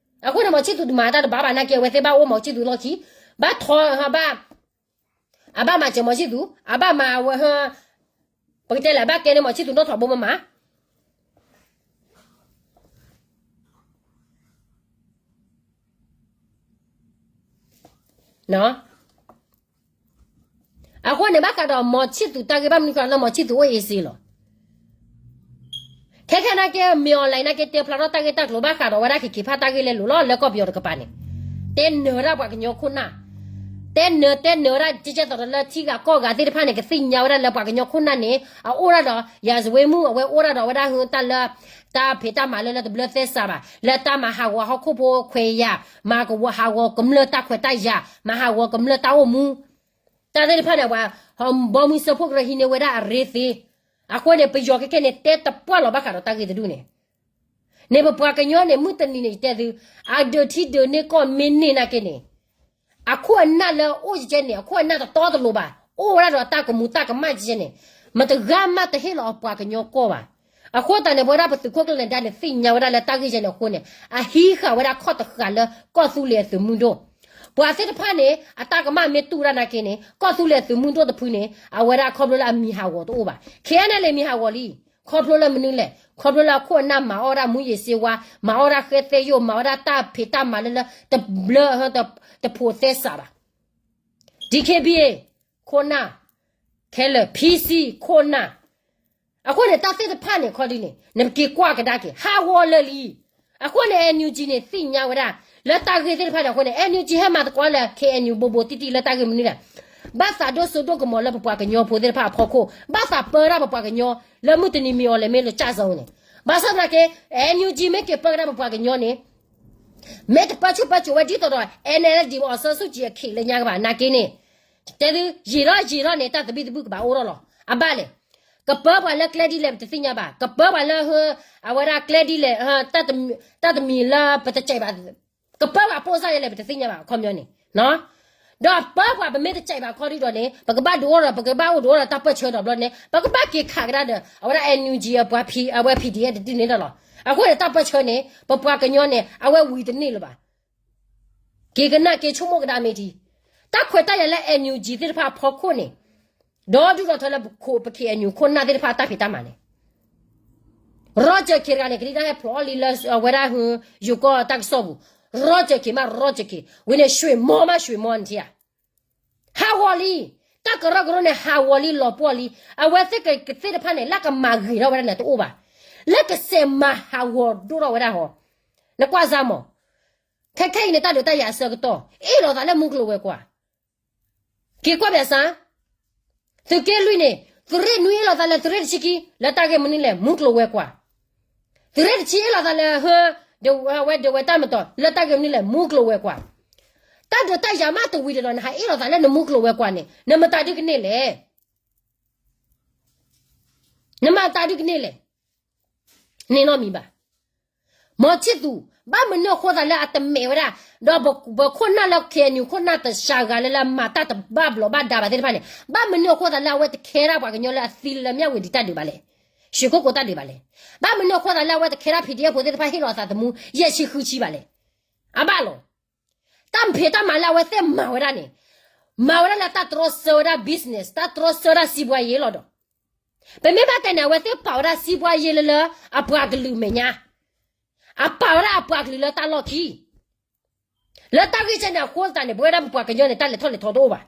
အဃိန့ၣ် မီၤဆံၣ်သူၤတမၤတၢ်တဘၣ်ဘၣ်နာ်က့ အဝဲသ့ၣ်ဘၣ်အိၣ်မီၤဆံၣ်သူၤလီၢ်ခံ ဘၣ်ထီ ဘၣ် အဘၣ်မၤစၢၤမီၤဆံၣ်သူၤ အဘၣ်မၤဝဲ ပကတဲလဲၣ် အဘၣ်ကဲန့ၢ်မီၤဆံၣ်သူၤနီၣ်ထီၣ်ဘိမးမး အဃိန့ၣ် ဘၣ်ဃးဒီးမီၤဆံၣ်သူၤတၢ်ဂ့ၢ်ဘၣ်မနုၤဃိလၢမီၤဆံၣ်သူၤအိၣ်အ့စ့လီၤ. ခဲခဲနာ်က့ မ့ၢ်အီၤလဲၣ်နာ်က့ တဲဖျါထီၣ်တၢ်ဂ့ၢ်တၢ်ကျိၤဘၣ်ဃးဒီးဝဲဒၣ်ခဲက့ၤဖးတၢ်ဂ့ၢ်လဲၤလိၤလီၤ လၢကီၢ်ပယီၤတကပၤန့ၣ် တဲနၢၤဝဲဒၣ်ပှၤကညီခိၣ်နၢ် တဲနၢၤ တဲနၢၤဝဲဒၣ် ကဲကဲသိးဒီးလၢထံဂၤကီၢ်ဂၤသ့ၣ်တဖၣ်န့ၣ် ကသ့ၣ်ညါဝဲဒၣ်လၢပှၤကညီခိၣ်နၢ်န့ၣ် အအိၣ်ဒၣ်ဒီး ယၤစဝ့မုၣ် အဝဲအိၣ်ဒၣ်ဒီးဝဲဒၣ်ဟၢတၢ်လၢ တၢ်ဖံးတၢ်မၤလၢလၢတဘျၢသဲစးဘၣ် လၢတၢ်မၤဟးဂီၤဟီၣ်ခိၣ်ဖိခွဲးယာ် မၤဟးဂီၤကမျၢၢ်တၢ်ခွဲးတၢ်ယာ် မၤဟးဂီၤကမျၢၢ်တၢ်အိၣ်မူ တၢ်သ့ၣ်တဖၣ်န့ၣ် ပှၤ ဘီမုၢ်စၢဖှိၣ်ကရၢဟံးန့ၢ်ဝဲဒၣ်အရ့သ့ အဃိန့ၣ် ပယီၤခဲခဲန့ၣ် တဲတပှၢ်လီၤဘၣ်ဃးဒီးတၢ်ဂ့ၢ်တဒူၣ်န့ၣ် န့ၣ်ပပှၤကညီန့ၣ် မုၢ်တနံၤန့ၣ် ယတဲသု အဒုးထံဒုးန့ၢ်ကီၢ်မ့ၢ်န့ၢ်နာ်က့န့ၣ် အခိၣ်အနၢ်လၢအအိၣ်ကဲန့ၣ် အခိၣ်အနၢ်တတီတလိၤဘၣ် အိၣ်ဝဲဒၣ်ဒီးတၢ်ကမူၤတၢ်ကမၣ်ကဲန့ၣ် မတဂၤမးတဟ့ၣ်လီၤအပှၤကညီကီၢ်ဘၣ်. အဃိသတးန့ၣ် ပဝဲဒၣ်ပသုးခိၣ်ကျၢၢ်နဒါန့ၣ် သ့ၣ်ညါဝဲဒၣ်လၢတၢ်ဂ့ၢ်ကဲန့ၣ်အဃိန့ၣ် အဟံးဃာ်ဝဲဒၣ်ခီၣ်တဃာ်လၢကီၢ်သူလ့ၤအသုးမုၢ်ဒိၣ် ပှၤသ့ၣ်တဖၣ်န့ၣ် အတၢ်ကမၣ်မ့ၢ်တူၢ်ဝဲဒၣ်နာ်က့န့ၣ် ကီၢ်သူလ့ၤသုးမုၢ်ဒိၣ်တဖုန့ၣ် အဝဲဒၣ်ခီဖျိလၢအမံၤဟးဂီၤတအိၣ်ဘၣ်. ခဲအံၤန့ၣ်လၢမံၤဟးဂီၤလံ. ခီဖျိလၢမနုၤလဲၣ်, ခီဖျိလၢအခိၣ်အနၢ်မၤအီၣ်ဒၣ်မူးယံၤစ့ဝါ, မၤအီၣ်ဒၣ်ဃဲသဲယိာ်, မၤအီၣ်ဒၣ်တၢ်ဖံးတၢ်မၤလၢလၢတဘျၢ တဖိးသဲစးဘၣ်. ဒီး ခ့ဘံၣ် ခိၣ်နၢ် ခဲလၢာ် ဖံဆံ ခိၣ်နၢ်, အဃိန့ၣ် တၢ်သ့ၣ်တဖၣ်န့ၣ် ခီဒ်န့ၣ် နက့ၤကွၢ်ကဒါက့ၤ ဟးဂီၤလၢာ်လံ. အဃိန့ၣ် NUG န့ၣ် သ့ၣ်ညါဝဲဒၣ် လၢတၢ်ဂ့ၢ်သ့ၣ်တဖၣ်န့ၣ် အဃိန့ၣ် NUG ဟဲမၤသကိးလၢ KNU ဘိးဘိးတံၢ်တံၢ်လၢတၢ်ဂ့ၢ်မနုၤလဲၣ်, ဘၣ်သးဒိၣ်စိဒိၣ်ကမီၤလၢပပှၤကညီဖိသ့ၣ်တဖၣ်အဖီခိၣ်, ဘၣ်သးပၢဒၣ်ပပှၤကညီ လၢမုၢ်တနံၤမံၤအီၤလဲၤမ့ၢ်လၢကၢ်စီၤန့ၣ်, ဘၣ်ဆၣ်သနာ်က့ NUG မ့ၢ်က့ၤပၢကဒါပပှၤကညီန့ၣ် မ့ၢ်တပၢဆူၣ်ပၢစိးဝဲဒ်သိးဒီး NLD မ့ၢ် အောင်ဆန်းစုကြည် အခံးလၢညါကဘၣ် နာ်က့န့ၣ်, တဲသု ယံာ်ထီၣ်ယံာ်ထီၣ်န့ၣ် တၢ်သဘံၣ်သဘုၣ်ကဘၣ်အိၣ်ထီၣ်လီၤ. အဘၣ်လဲၣ်, ကပၢပှၤလၢကျဲဒ်လဲၣ်ပတသ့ၣ်ညါဘၣ်, ကပၢပှၤလၢ အဝဲဒၣ်ကျဲဒ်လဲၣ်, တၢ်တမံၤလၢပတစဲးဘၣ်, ကပၢပှၤပိၢ်စၢ်ဒ်လဲၣ်ပတသ့ၣ်ညါဘၣ် အခီပညီန့ၣ် ဒီးပၢပှၤပမ့ၢ်တစဲးဘၣ်ခီဒ်ဒီးန့ၣ် ပကဘၣ်ဒုးအိၣ်ဒီး ပကဘၣ်အိၣ်ဒုးအိၣ်ဒီးတၢ်ပၢၢ်ဆၢဒီးဘျီန့ၣ် ပကဘၣ်က့ၤခးကဒါဒီး အဝဲဒၣ် NUG အပှၤ အဝဲ PDF တဒုန့ၣ်ဒီးလီၤ. အဃိန့ၣ် တၢ်ပၢၢ်ဆၢန့ၣ် ပပှၤကညီန့ၣ် အဝဲဝံၤတန့ၢ်လၢၤဘၣ်. က့ၤကနၣ်က့ၤဆိကမိၣ်ကဒါမ့ၢ်ထံ, တၢ်ခွဲးတၢ်ယာ်လၢ NUG သ့ၣ်တဖၣ်အဖီခိၣ်န့ၣ်, ဒီဒူၣ်ဒီထၢလၢပခိၣ် ပ KNU ခိၣ်နၢ်သ့ၣ်တဖၣ်အတၢ်ဖံးတၢ်မၤန့ၣ် ရီကၢၢ်ခ့တဂၤန့ၣ် ကဒံတၢ်ဟဲဖျိးအီၤလံလၢအဝဲဒၣ် ယိၤကီၢ်တၢ်ကစီၣ်ပူၤ, ရီကၢၢ်ခ့မး ရီကၢၢ်ခ့, ဝံၤန့ၣ် ရွှေမော မး ရွှေမော နထံၣ်ဧါ, ဟးဂီၤလံ, တၢ်ကရၢကရိန့ၣ် ဟးဂီၤလံ လီၤပှီၢ်လံ, အဝဲသ့ၣ်ကသ့ၣ်တဖၣ်န့ၣ် လၢကမၤဂ့ၤထီၣ်ဝဲဒၣ်န့ၣ်တအိၣ်ဘၣ်, လၢကစဲးမၤဟးဂီၤဒိၣ်ထီၣ်ဝဲဒၣ်ဟီ, နကွၢ်စၢ်မး, ခဲခဲအံၤန့ၣ် တၢ်ဒုးတၢ်ယၤအဆၢကတီၢ် အ့ၣ်လိာ်သးလၢမူကျိၤဝဲၤကွာ် က့ၤကွၢ်ဘၣ်ဆၣ်, သုးက့လွံၢ်န့ၣ် သုးရ့ၣ်နွံအ့ၣ်လိာ်သးလၢသုးရ့ၣ်တဆံခံ လၢတၢ်ဂ့ၢ်မနုၤလဲၣ် မူကျိၤဝဲၤကွာ်, သုးရ့ၣ်တဆံအ့ၣ်လိာ်သးလၢဟၢ, ဝဲဒဝဲတၢ်မတီၤ လၢတၢ်ဂ့ၢ်မနုၤလဲၣ် မူကျိၤဝဲၤကွာ်, တၢ်ဒုးတၢ်ယၤမးတဝံၤဒီး နဟးအ့ၣ်လိာ်သးလၢနမူကျိၤဝဲၤကွာ်န့ၣ် နမတၤဒုကန့ၢ်လဲၣ် နမၤတၢ်ဒုကန့ၢ်လဲၣ်, န့ၢ်နီတမံၤဘၣ်. မီၤဆံၣ်သူး ဘၣ်မနုၤအဃိသးလၢအတမဲာ်ဝဲဒၣ်, ဒီးပခိၣ်နၢ်လၢ KNU ခိၣ်နၢ်တစှၤဂၤလၢလၢမၤတၢ်တဘၣ်ဘျီးဘၣ်ဒါဘၣ်သ့ၣ်တဖၣ်န့ၣ် ဘၣ်မနုၤအဃိသးလၢအဝဲတခဲဒၣ်ပှၤကညီလၢအသံလၢမၠၣ်ဝ့ၤဒံးတၢ်ဒုးဘၣ်လဲၣ်, ရွှေကုက္ကိုတၢ်ဒုးဘၣ်လဲၣ်, ဘၣ်မနုၤအဃိသးလၢအဝဲတခဲဒၣ် PDF ဖိသ့ၣ်တဖၣ်ဟ့ၣ်လီၤအသးသမူ ယဲၢ်ဆံဃုဆံဘၣ်လဲၣ်, အဘၣ်လီၤ. တၢ်ဖံးတၢ်မၤလၢအဝဲသ့ၣ်မၤဝဲဒၣ်န့ၣ်, မၤဝဲဒၣ်လၢတၢ်တြီဆၢဝဲဒၣ် business တၢ်တြီဆၢဝဲဒၣ် စီးပွားရေး လီၤဒီး, ပမ့ၢ်ဘၣ်တဲန့ၣ် အဝဲသ့ၣ်ပာ်ဝဲဒၣ် စီးပွားရေး လၢလၢ အပှၤကလုာ်အမဲာ်ညါ, အပာ်ဝဲဒၣ်အပှၤကလုာ်လၢတၢ်လီၢ်ခံ လၢတၢ်ဂ့ၢ်ကဲန့ၣ်အဃိသတးန့ၣ် ပဝဲဒၣ်ပပှၤကညီန့ၣ် တၢ်လဲၤထီၣ်လဲၤထီတအိၣ်ဘၣ်.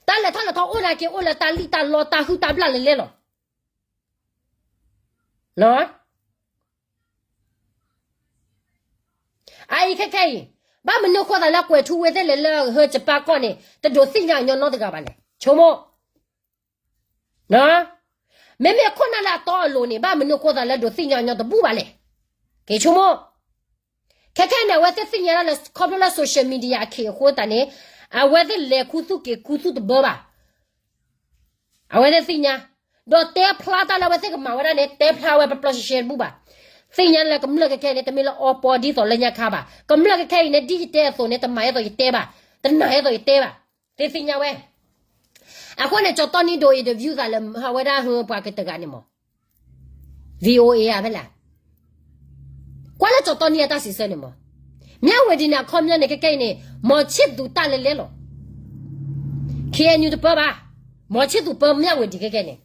တၢ်လဲၤထီၣ်လဲၤထီအိၣ်နာ်က့ အိၣ်လၢတၢ်လံၣ်တၢ်လီတၢ်ဟုၣ်တၢ်ဘျၣ်လဲၤလဲၤလီၤ. အအံၤခဲခဲအံၤ, ဘၣ်မနုၤအဃိသးလၢကွဲၤထူဝ့သ့ၣ်လဲၤလၢဟၢစပၢ်ကီၢ်န့ၣ် တဒိးသ့ၣ်ညါအညီနီတဂၤဘၣ်လဲၣ်, ဆိကမိၣ် မ့မ့ၢ်ခိၣ်နၢ်လၢအတီအလိၤန့ၣ် ဘၣ်မနုၤအဃိသးလၢဒိးသ့ၣ်ညါအညီတဘူၣ်ဘၣ်လဲၣ်, က့ၤဆိကမိၣ်. ခဲခဲန့ၣ် အဝဲသ့ၣ်သ့ၣ်ညါဒၣ်လၢ ခီဖျိလၢ social media အခံအဃိသတးန့ၣ် အဝဲသ့ၣ်လဲၤခူသူၣ်က့ၤခူသူၣ်တဘၢဘၣ်. အဝဲသ့ၣ်သ့ၣ်ညါ, ဒီးတဲဖျါတၢ်လၢအဝဲသ့ၣ်ကမၤဝဲဒၣ်န့ၣ် တဲဖျါဝဲပျီရှဲရှဲတဘူၣ်ဘၣ်. သ့ၣ်ညါလၢကမျၢၢ်ခဲခဲအံၤန့ၣ် တမ့ၢ်လၢအီပီဒ်သိးလၢညါခါဘၣ်. ကမျၢၢ်ခဲခဲအံၤန့ၣ် ဒ်ယတဲအသိးန့ၣ် တမၤအဲသိးယတဲဘၣ်, တနာ်အဲသိးယတဲဘၣ်. သ့ၣ်သ့ၣ်ညါဝဲ. အဃိန့ၣ် ကၠီတီနံဒိး interview သးလၢအဝဲဒၣ်ပှၤကတဂၤန့ၣ်မး VOA ဧါဖဲလဲၣ်. ကွၢ်လၢကၠီတီနံအတၢ်စံးဆၢန့ၣ်မး, မၠၣ်ဝ့ၤဒံးန့ၣ် အခီပညီန့ၣ် ခဲခဲအံၤန့ၣ် မီၤဆံၣ်သူးတၢ်လဲၤလဲၤလီၤ. KNU တပၢဘၣ်, မီၤဆံၣ်သူးပၢမၠၣ်ဝ့ၤဒံးခဲခဲန့ၣ်.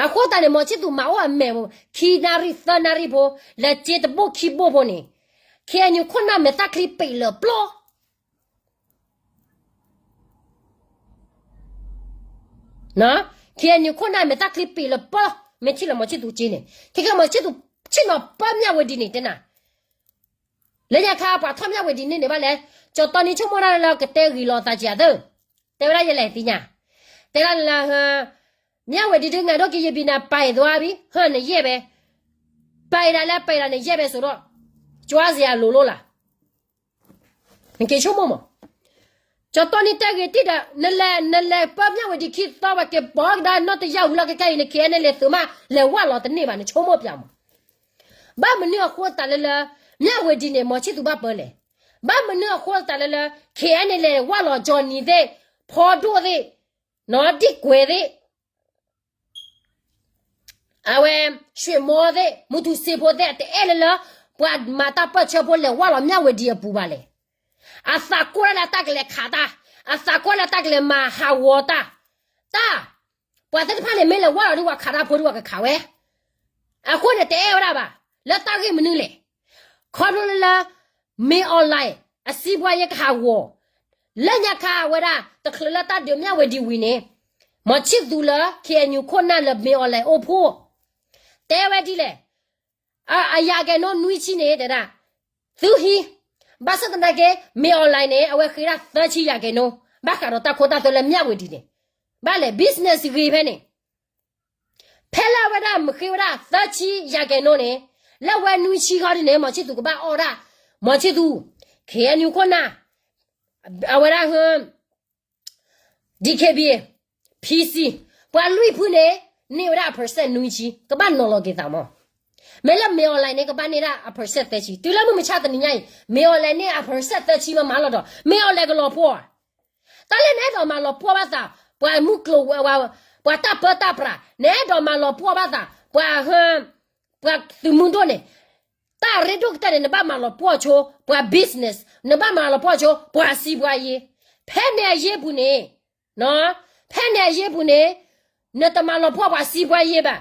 အဃိသတးန့ၣ် မီၤဆံၣ်သူးမၤအိၣ်အမဲာ် ခံနၣ်ရံၣ်သၢနၣ်ရံၣ်ဖိ, လဲၤစ့တဘိၣ်ခံဘိၣ်ဖိန့ၣ်, KNU ခိၣ်နၢ်မဲာ်သၣ်ချံပံးလၢပျီ KNU ခိၣ်နၢ်မဲာ်သၣ်ချံပံးလၢပျီ, မ့ၢ်ထံၣ်လၢမီၤဆံၣ်သူးစ့န့ၣ် ခဲခဲမီၤဆံၣ်သူးဆ့ၣ်နီၤပၢမၠၣ်ဝ့ၤဒံးန့ၣ် တဲနၤ လၢညါခါပှၤထီၣ်မၠၣ်ဝ့ၤဒံးန့ၣ်န့ၣ်ဘၣ်လဲၣ်, ကၠီတီနံဆိကမိၣ်ဒၣ်လၢကတဲဂ့ၤလီၤသးက့ၤအသၢ, တဲဝဲဒၣ်ယလဲၤသ့ၣ်ညါ, တဲဒၣ်လၢ မၠၣ်ဝ့ၤဒံးဒုး ငါတို့ကရင်ပြည်နယ် ပိုင်သွားပြီ, ဟၢ နယဲၢ်ပဲ, ပိုင်တာလည်းပိုင်တာ နယဲၢ်ပဲဆိုတော့ ကြွားစရာလိုလို့လား, နက့ၤဆိကမိၣ်မး, ကၠီတီနံတဲဂ့ၤတံၢ်ဒီး နလဲၤ နလဲၤပၢမၠၣ်ဝ့ၤဒံးခံသီ ပှၤက့ၤပိာ်ကဒါနီၢ်တယၢ်ဝံၤလီၤ ခဲခဲအံၤန့ၣ် KNLA သုးမး လဲၤဝၢ်လီၤတန့ၢ်ဘၣ် နဆိကမိၣ်ပျးမး, ဘၣ်မနုၤအဃိသတးလၢလၢ မၠၣ်ဝ့ၤဒံးန့ၣ် မီၤဆံၣ်သူးဘၣ်ပၢလဲၣ်, ဘၣ်မနုၤအဃိသတးလၢလၢ KNLA ဝၢ်လီၤ Johnny သ့ၣ်, ဖီဒိၣ်သ့ၣ်, နီၢ်ဒံၣ်ကွဲးသ့ၣ် အဝဲ ရွှေမောသ့ၣ် မူထူစ့ဖိသ့ၣ် အတအဲၣ်လၢလၢ ပှၤမၤတၢ်ပၢၢ်ဆၢဖိလဲၤဝၢ်လီၤမၠၣ်ဝ့ၤဒံးအပူၤဘၣ်လဲၣ်. အသးကွၢ်လၢတၢ်ကလဲၤခးတၢ်, အသးကွၢ်လၢတၢ်ကလဲၤမၤဟးဂီၤတၢ်, တၢ်, ပှၤသ့ၣ်တဖၣ်န့ၣ် မ့ၢ်လဲၤဝါလီၤဒုး ပှၤခးတၢ်ဖိဒုး ပှၤကခးဝဲ, အဃိန့ၣ် တအဲၣ်ဝဲဒၣ်ဘၣ်, လၢတၢ်ဂ့ၢ်မနုၤလဲၣ်, ခီဖျိလၢ မင်းအောင်လှိုင် အစီးပွားရေးကဟးဂီၤ, လၢညါခါဝဲဒၣ် တချုးလၢတၢ်ဒုးမၠၣ်ဝတံၤဝံၤန့ၣ်, မီၤဆံၣ်သူးလၢ ခ့ၣ်အဲၣ်ယူၣ်ခိၣ်နၢ်လၢ မင်းအောင်လှိုင် အိၣ်ဖှိၣ်, တဲဝဲဒ်လဲၣ်, အ အရာခိုင်နှုန်းနွံဆံန့ၣ် တဲဒၣ်, သုဟံး, ဘၣ်ဆၣ်သနာ်က့ မင်းအောင်လှိုင် န့ၣ် အဝဲဃ့ဒၣ်သၢဆံ ရာခိုင်နှုန်း, ဘၣ်ဃးဒီးတၢ်ခိတၢ်သွဲလၢမၠၣ်ဝတံၤန့ၣ်, ဘၣ်လဲၣ် business ဂ့ၤဖဲန့ၣ်, ဖဲလၢအဝဲဒၣ်မ့ၢ်ဃ့ဝဲဒၣ်သၢဆံ ရာခိုင်နှုန်း န့ၣ်, လၢအဝဲနွံဆံခီဒ်န့ၣ် မီၤဆံၣ်သူးကဘၣ်အီၣ်ဒၣ်, မီၤဆံၣ်သူး, ခ့ၣ်အဲၣ်ယူၣ်ခိၣ်နၢ်, အဝဲဒၣ် DKBA, PC, ပှၤလွံၢ်ဖုန့ၣ် န့ၢ်ဝဲဒၣ်အ percent နွံဆံ, ကဘၣ်နီၤလီၤက့ၤသးမး, မ့ၢ်လၢ မင်းအောင်လှိုင် န့ၣ် ကဘၣ်န့ၢ်ဒၣ်အ percent သၢဆံ, တုၤလၢမုၢ်မဆါတနံၤညါအံၤ မင်းအောင်လှိုင် န့ၢ်အ percent သၢဆံမးမးလီၤဒီး မင်းအောင်လှိုင် ကလီၤပှီၢ်ဧါ, တၢ်လၢနအဲၣ်ဒိးမၤလီၤပှီၢ်ဘၣ်သး, ပှၤမုၢ်ကျိၤဝဲ, ပှၤတၢ်ပၢတၢ်ပြး, နအဲၣ်ဒိးမၤလီၤပှီၢ်ဘၣ်သး, ပှၤဟၢ, ပှၤသုးမုၢ်ဒိၣ်န့ၣ်, တၢ်ရ့ဒိၣ်ကတၢၢ်န့ၣ် နဘၣ်မၤလီၤပှီၢ်ဆိ ပှၤ business, နဘၣ်မၤလီၤပှီၢ်ဆိ ပှၤစီးပွားရေး, ဖဲန့ၣ်အရေးပူၤန့ၣ်, ဖဲန့ၣ်အရေးပူၤန့ၣ်, နတမၤလီၤပှီၢ်ပှၤစီးပွားရေးဘၣ်,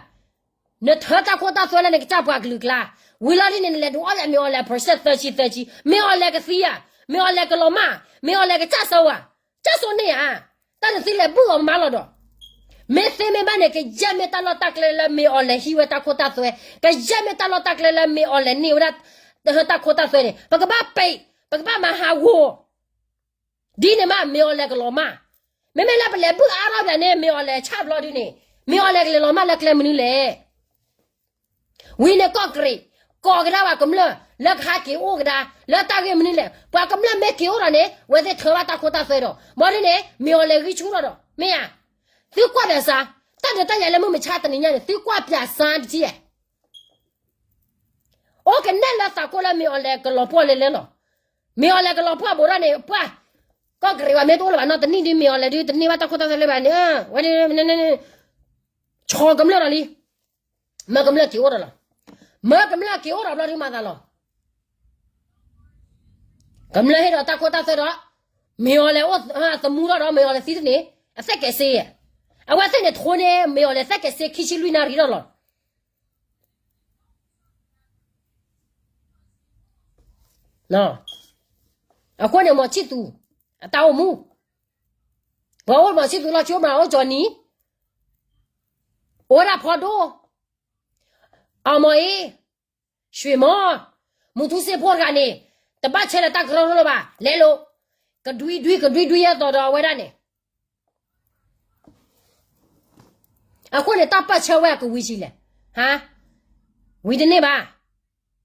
နထၢတၢ်ခိတၢ်သွဲလၢနကစၢ်ပှၤကလုာ်ကျါ, ဝံၤလီၤဒ်န့ၣ် နလဲၤဒုးအီၣ်လၢ မင်းအောင်လှိုင် အ percent သၢဆံသၢဆံ, မင်းအောင်လှိုင် ကသံဧါ, မင်းအောင်လှိုင် ကလီၤမၢ်, မင်းအောင်လှိုင် ကစၢ်စိဧါ, ကစၢ်စိန့ၣ်ဧါ, တၢ်နသုလဲၤဘုၣ်အီၤမးလီၤဒီး မ့ၢ်သ့မ့ၢ်ဘၣ်န့ၣ် ကယဲၢ်မ့ၢ်တၢ်လီၢ်တၢ်ကျဲလၢ မင်းအောင်လှိုင် ဟံးဝဲတၢ်ခိတၢ်သွဲ, ကယဲၢ်မ့ၢ်တၢ်လီၢ်တၢ်ကျဲလၢ မင်းအောင်လှိုင် န့ၢ်ဝဲဒၣ် တၢ်ခိတၢ်သွဲန့ၣ် ပကဘၣ်ပဲာ်, ပကဘၣ်မၤဟးဂီၤ, ဒ်န့ၣ်မး မင်းအောင်လှိုင် ကလီၤမၢ်, မ့မ့ၢ်လၢပလဲၤဘုၣ်အါထီၣ်ပၠးန့ၣ် မင်းအောင်လှိုင် ဆၣ်ဘျီဒုန့ၣ် မင်းအောင်လှိုင် ကလဲၤလီၤမၢ်လၢကျဲမနုၤလဲၣ် ဝံၤန့ၣ်ကီၢ်ကရ့ၣ်, ကိးကဒါပှၤကမျၢၢ် လၢကဟးက့ၤအိၣ်ကဒါ လၢတၢ်ဂ့ၢ်မနုၤလဲၣ်, ပှၤကမျၢၢ်မ့ၢ်က့ၤအိၣ်ဒီးန့ၣ် အဝဲသ့ၣ်ထၢဘၣ်တၢ်ခိတၢ်သွဲဒီး ဘၣ်ဒ်န့ၣ် မင်းအောင်လှိုင် ဂံၢ်ဆူၣ်ထီၣ်ဒီး မ့ၢ်ဧါ, သုကွၢ်ပၠးစါ, တၢ်ဒုးတၢ်ယၤလၢမုၢ်မဆါတနံၤညါန့ၣ် သုကွၢ်ပၠးစါတထံၣ်ဧါ, အိၣ်ကနဲၣ်လၢသးကိးလၢ မင်းအောင်လှိုင် ကလီၤပှီၢ်လဲၤလဲၤလီၤ, မင်းအောင်လှိုင် ကလီၤပှီၢ်ဘိးဒီးန့ၣ် ပှၤ, ကီၢ်ကရ့ၣ်ပှၤမ့ၢ်တအိၣ်လၢၤဘၣ်နီတနံၣ်ဒုး မင်းအောင်လှိုင် ဒုးတန့ၢ်ဘၣ်တၢ်ခိတၢ်သွဲလၢၤဘၣ်န့ၣ်, ဝဲန့ၣ်, ဆီကမျၢၢ်ဒီးလံ မၢကမျၢၢ်က့ၤအိၣ်ဒီးလီၤ, မၢကမျၢၢ်က့ၤအိၣ်ဒီးဘျီဒုးမၤသးလီၤ, ကမျၢၢ်ဟ့ၣ်ဒီးတၢ်ခိတၢ်သွဲဒီး မင်းအောင်လှိုင် အိၣ်သမူထီၣ်ဒီး မင်းအောင်လှိုင် သံတန့ၣ် အသက်ကဲးစ့, အဝဲသ့ၣ်န့ၣ်ထိန့ၢ် မင်းအောင်လှိုင် သက်ကဲးစ့ခံဆံလွံၢ်နၣ်ရံၣ်ဒီးလီၤ အဃိန့ၣ် မီၤဆံၣ်သူး အတၢ်အိၣ်မူ, ပှၤအိၣ်မီၤဆံၣ်သူးလီၢ်ဆိ မၤအိၣ်ကၠီနံၤ, အိၣ်ဝဲဒၣ်ဖီဒိၣ်, အမီၤအ့, ရွှေမော်, မူထူစ့ဖိတဂၤန့ၣ် တဘၣ်ဆၢဒီးတၢ်ကရၢကရိလၢၤဘၣ် လဲၤလိာ်, ကဒွံဒွံကဒွံဒွံအသိးဒီးအဝဲဒၣ်န့ၣ် အဃိန့ၣ် တၢ်ပၢၢ်ဆၢဝဲအကဝံၤဆံးလဲၣ်, ဟါ, ဝံၤတန့ၢ်ဘၣ်,